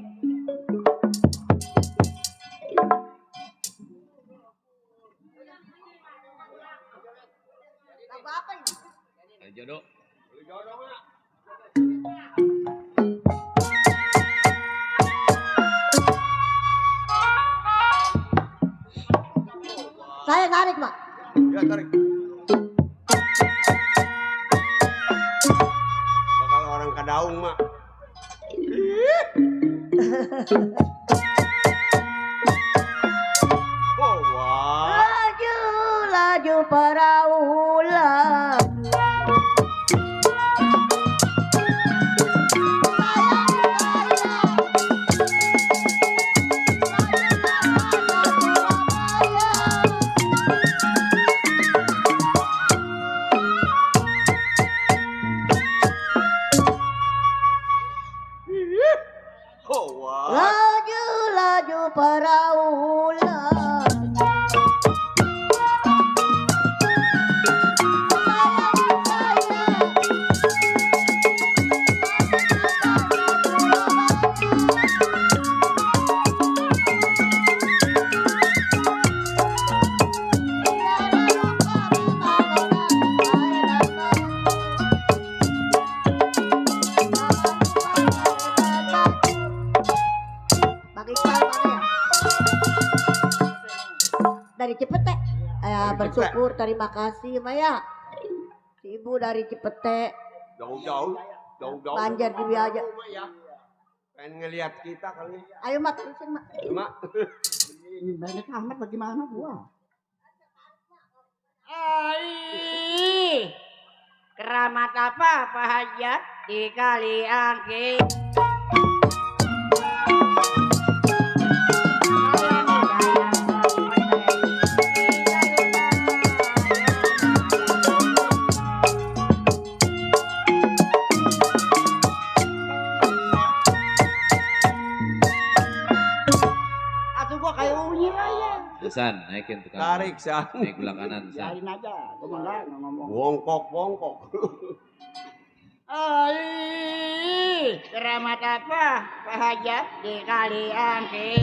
Apa ini? Ayo jodoh. Jodoh mak. Saya narik, Mak. Ya tarik. Bakal orang kadaung mak. Oh wah. Laju, laju perahu laju. Oh wah. Laju, laju perahu laju. Dari Cipete. Bersyukur, terima kasih Maya. Si Ibu dari Cipete. Jauh-jauh. Banjar di aja. Ya. Pengen ngelihat kita kali. Ayo Mak, terusin Mak. Mak. Ini banyak amat bagaimana gua? Ai, keramat apa Pak Hajat di Kaliangke? Atuh gua kayak unyil aja. San, naikin tukang. Tarik San. Naik belah kanan, San. Biarin aja, gua mah enggak ngomong. Bongkok. Ai, keramat apa Pak Hajat di Kaliangke?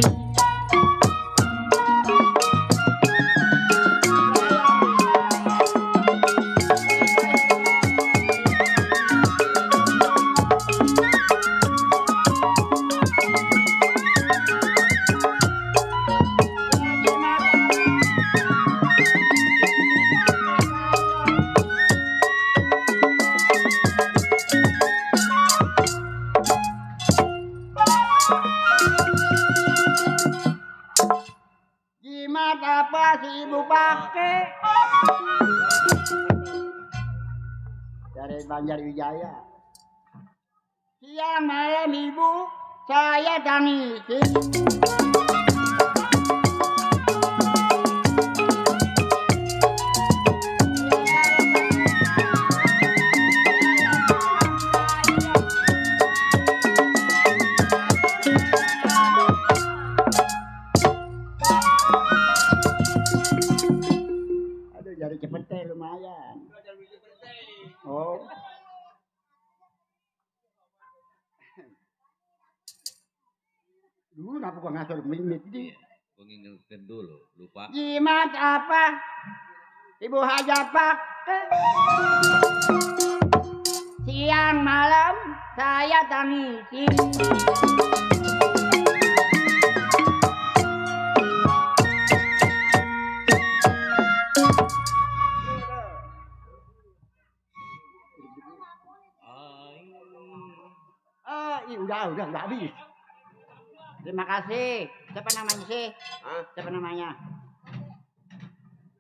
Jimat apa si ibu pakai? Dari Banjar Wijaya. Siang malam ibu saya tangisin. Aduh, jari Cipete lumayan. Oh. Dulu kenapa gua ngasih mimit di? Gua ngingetin dulu, lupa. Jimat apa? Ibu Hajat pakai. Siang malam saya tangisi. udah habis. Terima kasih. Siapa namanya sih? Hah? Siapa namanya?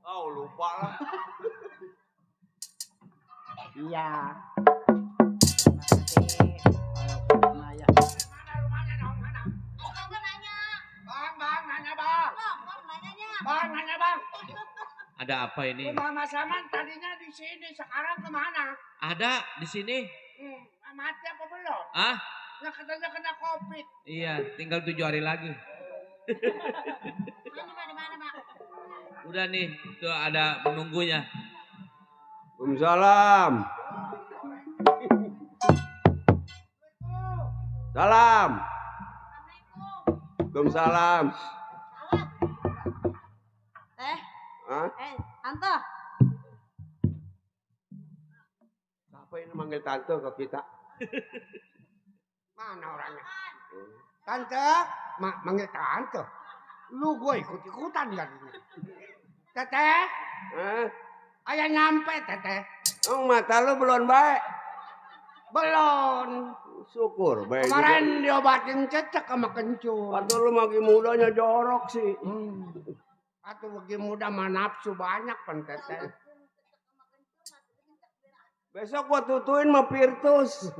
Oh, lupa lah. Iya. Terima kasih. Oh, Maya. Bang, nanya bang. Bang, nanya bang. Ada apa ini? Mama Saman tadinya di sini, sekarang kemana? Ada di sini. Mati apa belum? Ah? Nah, katanya kena COVID. Iya, tinggal 7 hari lagi. Udah nih, tuh ada menunggunya. Waalaikumsalam. Salam. Waalaikumsalam. Hah? Anto. Siapa ini manggil tante ke kita? Mana orangnya? Tante, manggil tante. Lu gue ikut-ikutan kan ini. Teteh? Ayah nyampe, Teteh. Oh, mata lu belum baik? Belum. Syukur baik. Kemarin diobatin cecek sama kencur. Atau lu makin mudanya jorok sih. Atau bagi muda mah nafsu banyak kan, Teteh. Besok gua tutuin sama Pirtus.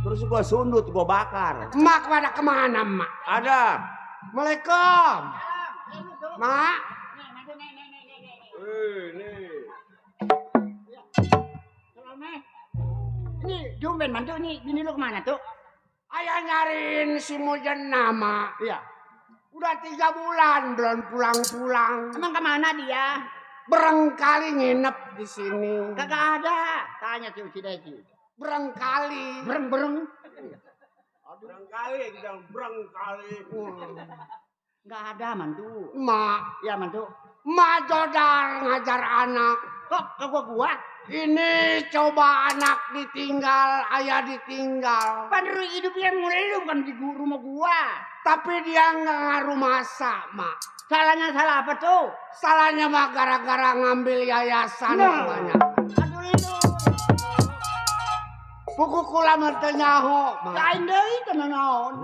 Terus gua sundut, gua bakar. Mak pada kemana, Mak? Ada. Assalamualaikum. Mak. Ini jumben mantu nih, bini lu kemana tuh? Ayah nyariin si Mujana, Mak. Iya. Udah 3 bulan belum pulang-pulang. Emang kemana dia? Berengkali nginep di sini. Kagak ada. Tanya si Deki. Berengkali. Bereng. Berengkali, kita berengkali. Nggak ada mantu. Mak. Ya mantu. Mak jodar ngajar anak. Kok ke gua? Ini coba anak ditinggal, ayah ditinggal. Padahal hidup yang lu bukan di rumah gua. Tapi dia nggak ngaruh masak, Mak. Salahnya salah apa tuh? Salahnya mah gara-gara ngambil yayasan banyak. Aduh itu. Buku kula mah nyaho, Mak. Lain deui teh naon.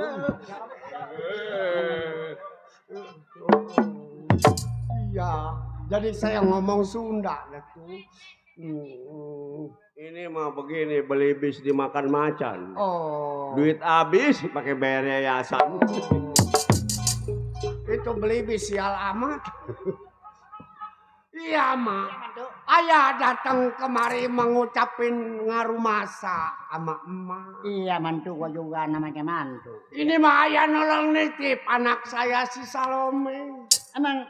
Iya, jadi saya ngomong Sunda gitu. Ini mah begini, beli bis dimakan macan. Oh. Duit habis pakai bayar yayasan. Itu beli bis sial amat. Iya, Mak. Ayah datang kemari mengucapin ngaruh masa sama emak. Iya, mantu gua juga namanya mantu. Ini mah ayah nolong nitip anak saya si Salome. Emang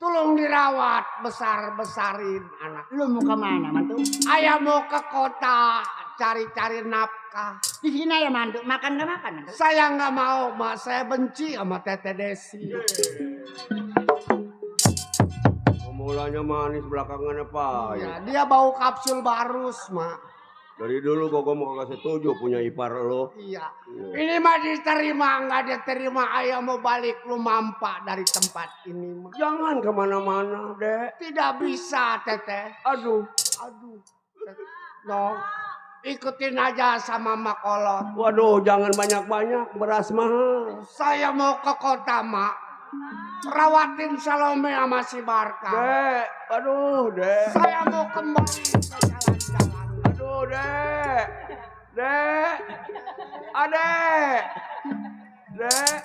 tolong dirawat, besar-besarin anak. Lu mau kemana, mantu? Ayah mau ke kota cari-cari nafkah. Di sini ya mantu, makan gak makan? Mantu? Saya nggak mau, Mak. Saya benci sama Tete Desi. Mulanya manis, belakangan apa? Ya, dia bau kapsul barus, Mak. Dari dulu gua mau kasih setuju punya ipar lo. Iya. Ini mah diterima, nggak diterima. Ayah mau balik, lu mampak dari tempat ini, Mak. Jangan kemana-mana, Dek. Tidak bisa, Teteh. Aduh. No. Ikutin aja sama Mak Kolot. Waduh, jangan banyak-banyak, beras mahal. Saya mau ke kota, Mak. Rawatin Salome sama si Barka. Dek, aduh, Dek. Saya mau kembali ke jalan-jalan. Aduh, Dek. Adek. Dek.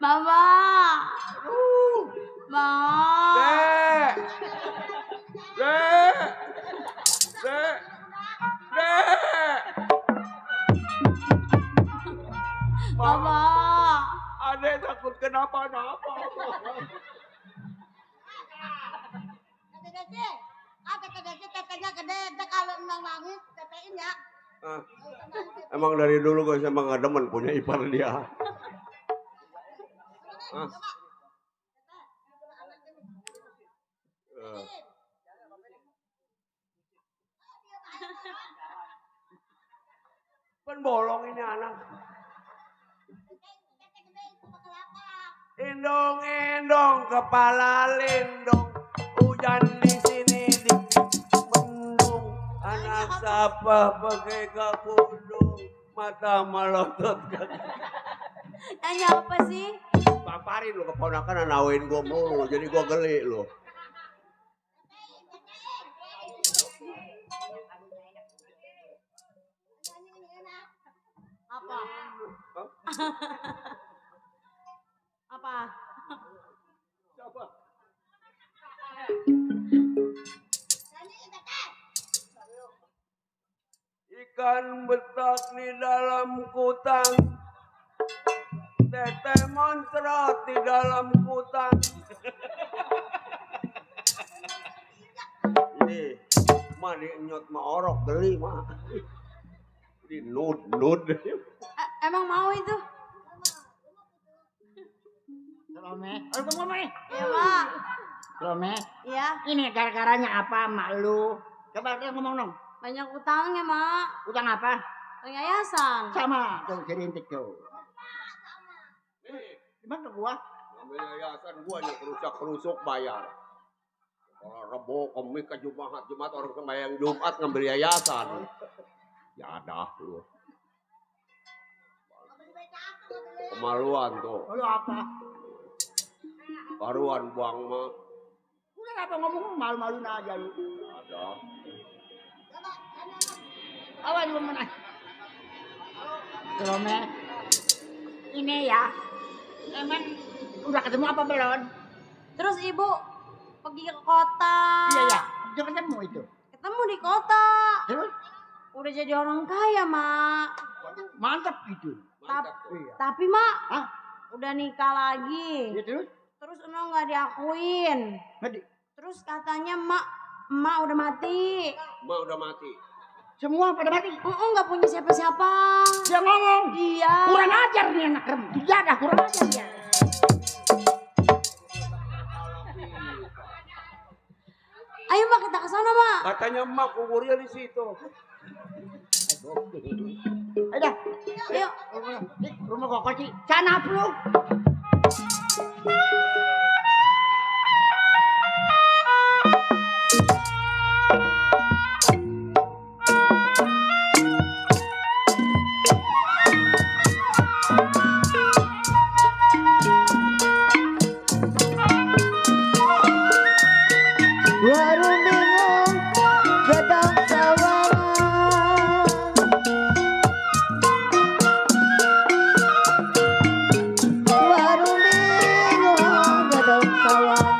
Mama. Aduh. Mama. Dek. Mama. Adek takut kenapa-napa. Tetenya gede, kalau nangis, tetein ya. Emang dari dulu gue emang gak demen punya ipar dia. Bolong ini anak. Endong-endong kepala lindung, hujan di sini di mendung, Anak siapa pakai kakudung, mata melotot Nanya apa sih? paparin lu keponakan nawain gua mulu, jadi gua geli lu. Apa? Apa? Ikan betak di dalam kutang, teteh moncrot di dalam kutang. Ini mah dinyot mah orok geli mah. Di nud. Emang mau itu? Salome, ngomong nih. Iya, Mak. Salome, Iya, ini gara-garanya apa mak lu? Coba dia ngomong dong. banyak utangnya, Mak. Utang apa? Utang yayasan. Sama tuh serintik tuh. Gimana gua? Ngambil yayasan gua yang kerusak-kerusuk bayar. Kalau Rebo, Kamis, ke Jumat orang sembahyang Jumat ngambil yayasan. Ya dah lu. Kemaluan tuh. Lu apa? Baruan buang mah. Udah apa ngomong malu-maluin aja lu. Ada. Awan lu mana? Salome, ini ya. Emang udah ketemu apa belum? Terus Ibu pergi ke kota. Iya ya, udah ketemu itu. Ketemu di kota. Terus Udah jadi orang kaya, Mak. mantap gitu. Tapi, Mak, Hah? udah nikah lagi. Ya terus? Terus Eno nggak diakuin. Nggak Terus katanya emak udah mati. Mak udah mati. Semua pada mati. Nggak punya siapa-siapa. Dia ngomong. Iya. Kurang ajar nih anak rem. Dijaga kurang ajar dia. Ayo, Mak, kita ke sana, Mak. Katanya emak kuburnya di situ. Ayo. Ayo. Rumah kok sih. Sana apa lu? Warung bingung gedang sawangan, warung bingung gedang sawangan.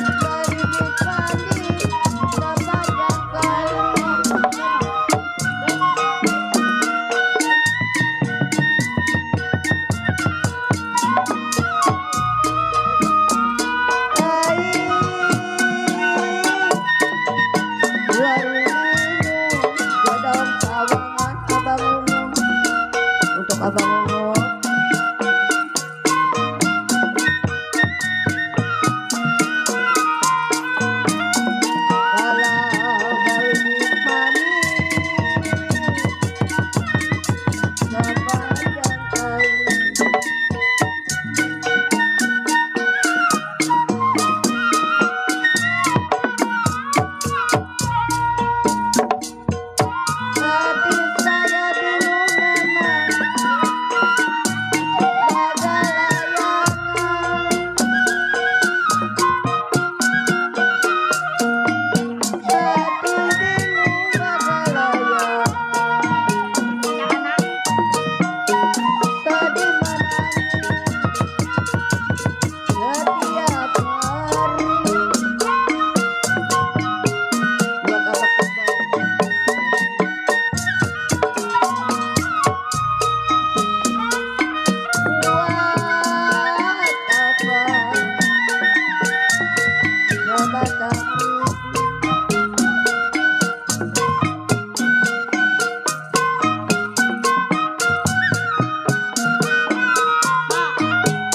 Dari dipandi sama untuk Abang Ungu. Walau baik manis sepanjang tahun. Hati saya dulu memang bagai layangan, hati bingung bagai layangan. Tadi menangis setiap hari. Buat apa kembali?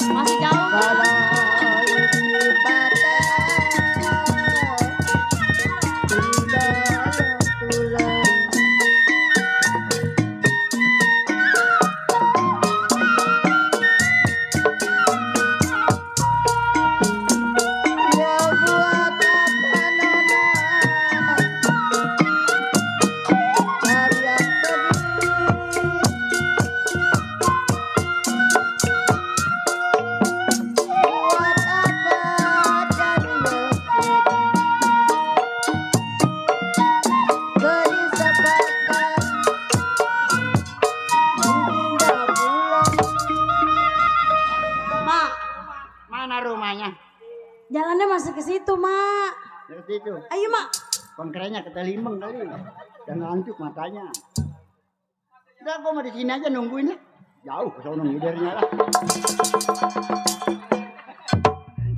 Masih jauh, Mak. Yeah. Mak. Ngerti itu. Ayo, Mak. Pangkeranya ketalimeng kali. Dan ngantuk matanya. Udah gua mau di sini aja nungguin ya. Jauh ke sono ngidernya lah.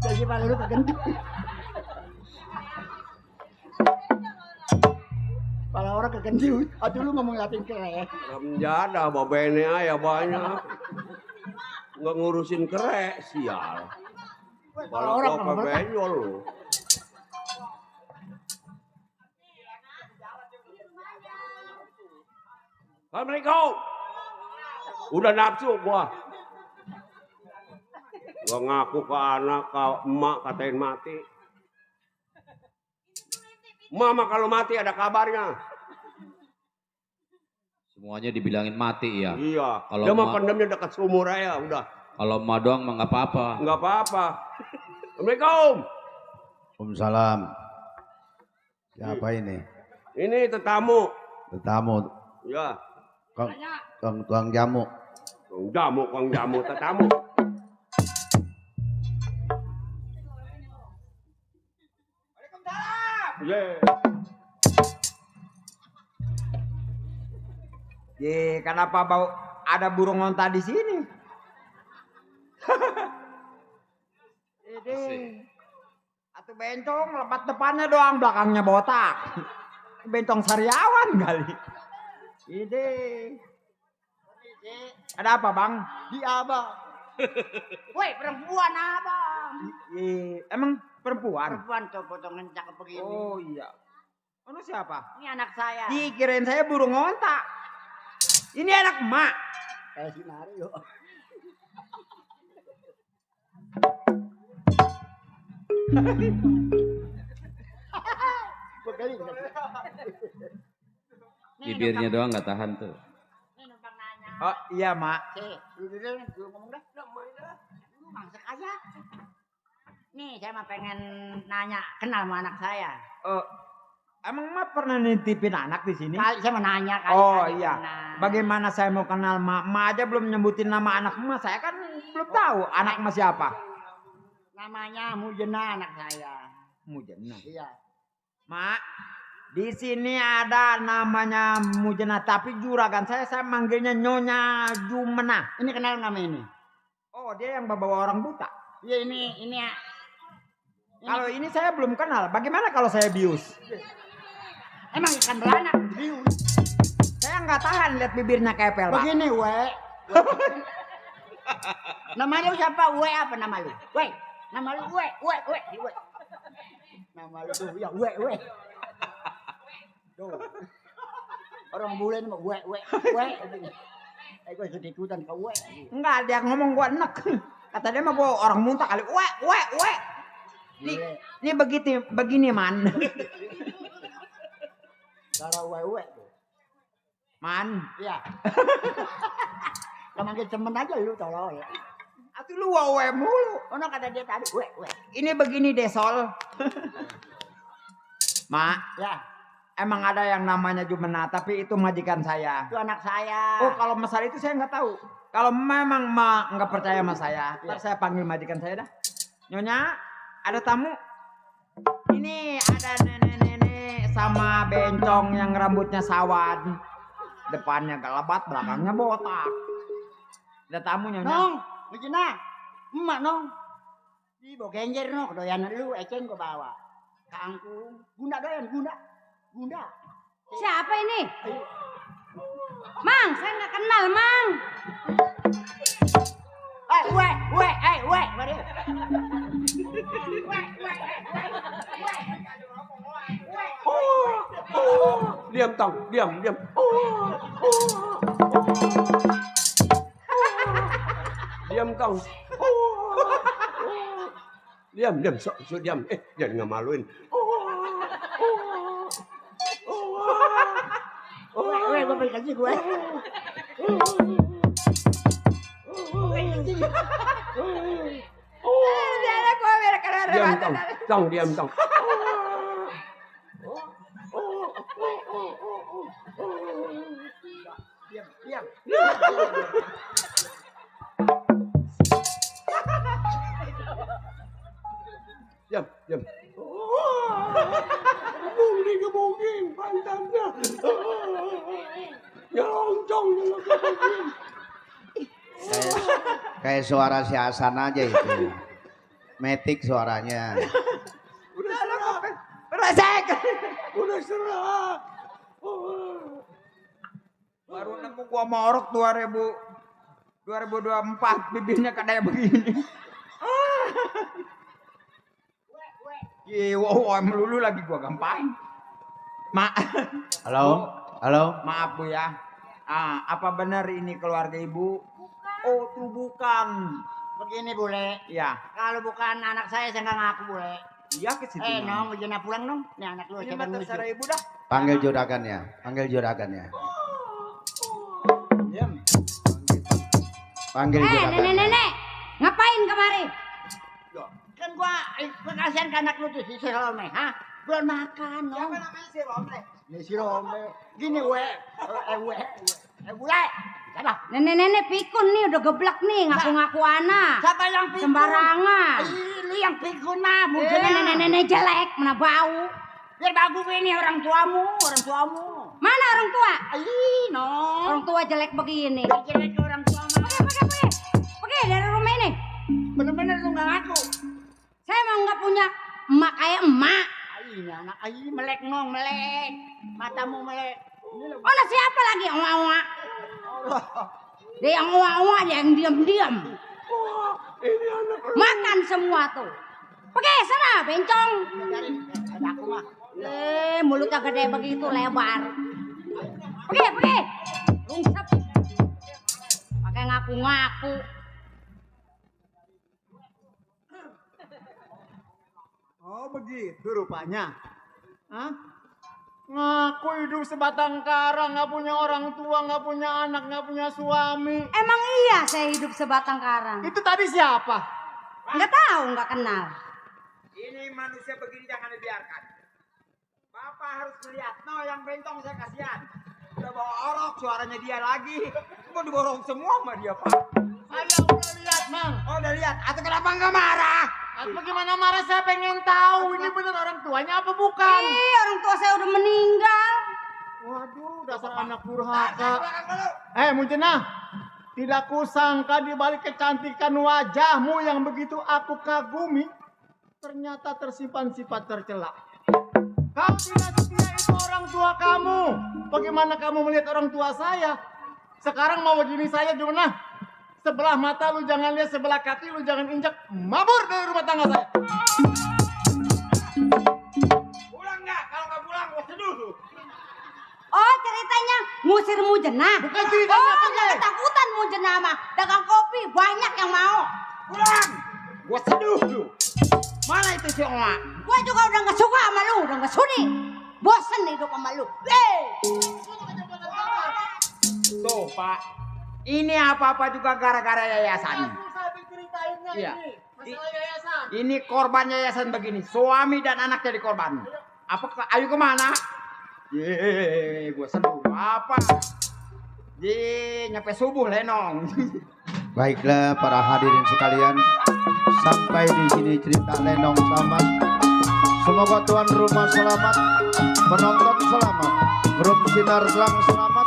Jadi malah lu kegentik. Kalau orang kegentik, aduh lu ngomong Latin kere. Ramjada babene aya banyak. Nggak ngurusin kerek, sial. Kalau orang gua benjol lu. Assalamualaikum. Udah nafsu gua. Gua ngaku ke anak, ke emak katain mati. Mama kalau mati ada kabarnya. Semuanya dibilangin mati ya. Iya. Kalau Dia mah pendemnya dekat sumur aja udah. Kalau emak doang mah nggak apa-apa. Nggak apa-apa. Assalamualaikum. Waalaikumsalam. Siapa ini? Ini tetamu. Tetamu. Ya. Tukang jamu. Tukang jamu, tetamu. Yeah. Ye, kenapa bau ada burung onta di sini? Ini. Atau bencong lepat depannya doang, belakangnya botak. Bencong sariawan kali. Ini. Ada apa, Bang? Di abang. Woi, perempuan abang. Emang perempuan? Perempuan tuh potongan cakep begini. Oh iya. Ono siapa? Ini anak saya. Dikirain saya burung onta. Ini anak emak. Kayak si Mario. Bibirnya doang nggak tahan tuh. Ini numpang nanya. Oh iya, Mak. Lu ngomong dah. Lu mangsa aja. Nih, saya mah pengen nanya, kenal sama anak saya. Emang Mak pernah nitipin anak di sini? Kali saya mau nanya kali. Oh iya. Bagaimana saya mau kenal Mak? Mak aja belum nyebutin nama anak Mak. Saya kan belum tahu anak Mak siapa. Namanya Mujena anak saya. Mujena. Iya. Mak, di sini ada namanya Mujena, tapi juragan saya manggilnya Nyonya Jumena. Ini kenal nama ini? Oh, dia yang bawa orang buta. Iya, ini ya. Kalau ini saya belum kenal. Bagaimana kalau saya bius? Emang ikan beranak bius. Saya nggak tahan lihat bibirnya kepel, Pak. Begini, Nama lu siapa? Apa nama lu? Nama lu We. Nama lu tuh ya We. Tuh. Orang bule mah We. Gue ikut-ikutan ke We. Enggak, dia ngomong gua enek. Kata dia mah gua orang muntah kali. We. Ini begini man. Cara We. Man. Iya. Kalau manggil temen aja lu tolol. Atuh lu we mulu. Ono kata dia tadi We. Ini begini deh, Sol. Mak, Ya, emang ada yang namanya Jumena, tapi itu majikan saya. itu anak saya. Oh, kalau masalah itu saya nggak tahu. Kalau memang Mak nggak percaya sama saya, ntar saya panggil majikan saya dah. Nyonya, ada tamu. Ini ada nenek-nenek sama bencong yang rambutnya sawan. Depannya gelabat, belakangnya botak. Ada tamu Nyonya. Nong, Mujena. Emak nong. Di bawa genjer no, doyan lu ecen gua bawa. Kangkung, gunda doyan, gunda. Siapa ini? Mang, saya nggak kenal, Mang. We, mari. Diam tong, diam. Diam tong. Diam, so diam. Jangan ngamaluin. We, gua balik lagi gue. Diam tong. Diam. Diam. Kayak suara si Hasan aja itu. Metik suaranya. Resek. Udah serah. Baru nemu gua morok 2024 bibirnya kayak begini. Wow, melulu lagi gua gampain. Halo, halo. Maaf Bu ya. Apa benar ini keluarga Ibu? Oh, tuh bukan. Begini bule, Ya. kalau bukan anak saya nggak ngaku bule. Iya ke situ. Nong, jangan pulang nong. Nih anak lu Ini saya mah menuju. terserah Ibu dah. Panggil juragannya, panggil juragannya. Diam. Panggil juragannya. nenek, ngapain kemari? Kan gua kasihan ke anak lu tuh si Rome, ha? Belum makan, nong. Siapa namanya si Romle? Nih si Rome. Gini bule. Siapa? Nenek pikun nih udah geblek nih ngaku-ngaku anak. Siapa yang pikun? Sembarangan. Lu yang pikun mah, Nenek jelek, mana bau. Biar bagus ini orang tuamu. Mana orang tua? Nong. Orang tua jelek begini. Jelek ke orang tua mah. Pergi dari rumah ini. Bener-bener lu nggak ngaku. Saya mau nggak punya emak kayak emak. Ini anak, melek nong, melek. Matamu melek. Oh, nah siapa lagi emak-emak? Dia yang emak-emak, dia yang diam-diam. Makan semua tuh. Pergi sana, bencong. Ada aku mah. Mulutnya gede begitu lebar. Pergi. Lungsep. Pakai ngaku-ngaku. Oh begitu rupanya. Hah? Ngaku hidup sebatang kara, nggak punya orang tua, nggak punya anak, nggak punya suami. Emang iya saya hidup sebatang karang? Itu tadi siapa? Nggak tahu, nggak kenal. Ini manusia begini jangan dibiarkan. Bapak harus melihat. No, yang bentong saya kasihan. Udah bawa orok, suaranya dia lagi. Mau diborong semua sama dia, Pak. Saya udah lihat, Mang. Oh, udah lihat. Atau kenapa nggak marah? Bagaimana marah, saya pengen tahu ini bener orang tuanya apa bukan? Orang tua saya udah meninggal. Waduh, dasar anak durhaka. Mujena, tidak kusangka di balik kecantikan wajahmu yang begitu aku kagumi, ternyata tersimpan sifat tercela. Kau tidak dikira itu orang tua kamu. Bagaimana kamu melihat orang tua saya? Sekarang mau begini saya gimana? Sebelah mata lu jangan lihat, sebelah kaki lu jangan injak. Mabur dari rumah tangga saya. Pulang nggak? Kalau nggak pulang, gua seduh lu. Oh, ceritanya ngusir Mujena. Bukan ceritanya, Oh, nggak ketakutan Mujena mah. Dagang kopi banyak yang mau. Pulang! Gua seduh lu. Mana itu si Oma? Gue juga udah nggak suka sama lu, udah nggak sudi. Bosen hidup sama lu. Tuh, Pak. Ini apa-apa juga gara-gara yayasan. Iya. Ini korban yayasan begini. Suami dan anak jadi korban. Ayo kemana? Gue seduh. Apa? Nyampe subuh lenong. Baiklah para hadirin sekalian, sampai di sini cerita Lenong Samad. Semoga tuan rumah selamat, penonton selamat, grup Sinar Selang selamat.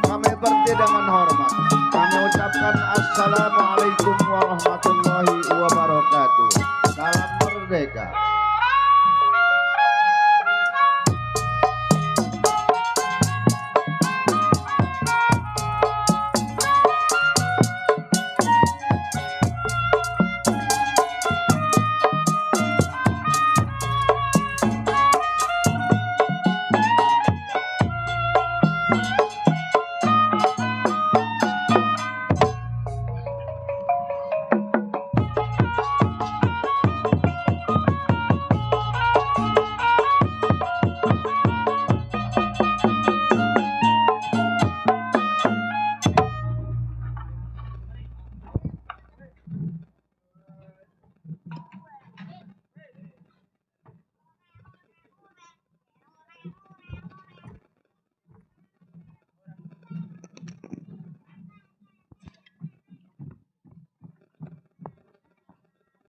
Kami berhenti dengan hormat. Kami ucapkan assalamualaikum warahmatullahi wabarakatuh. Salam merdeka.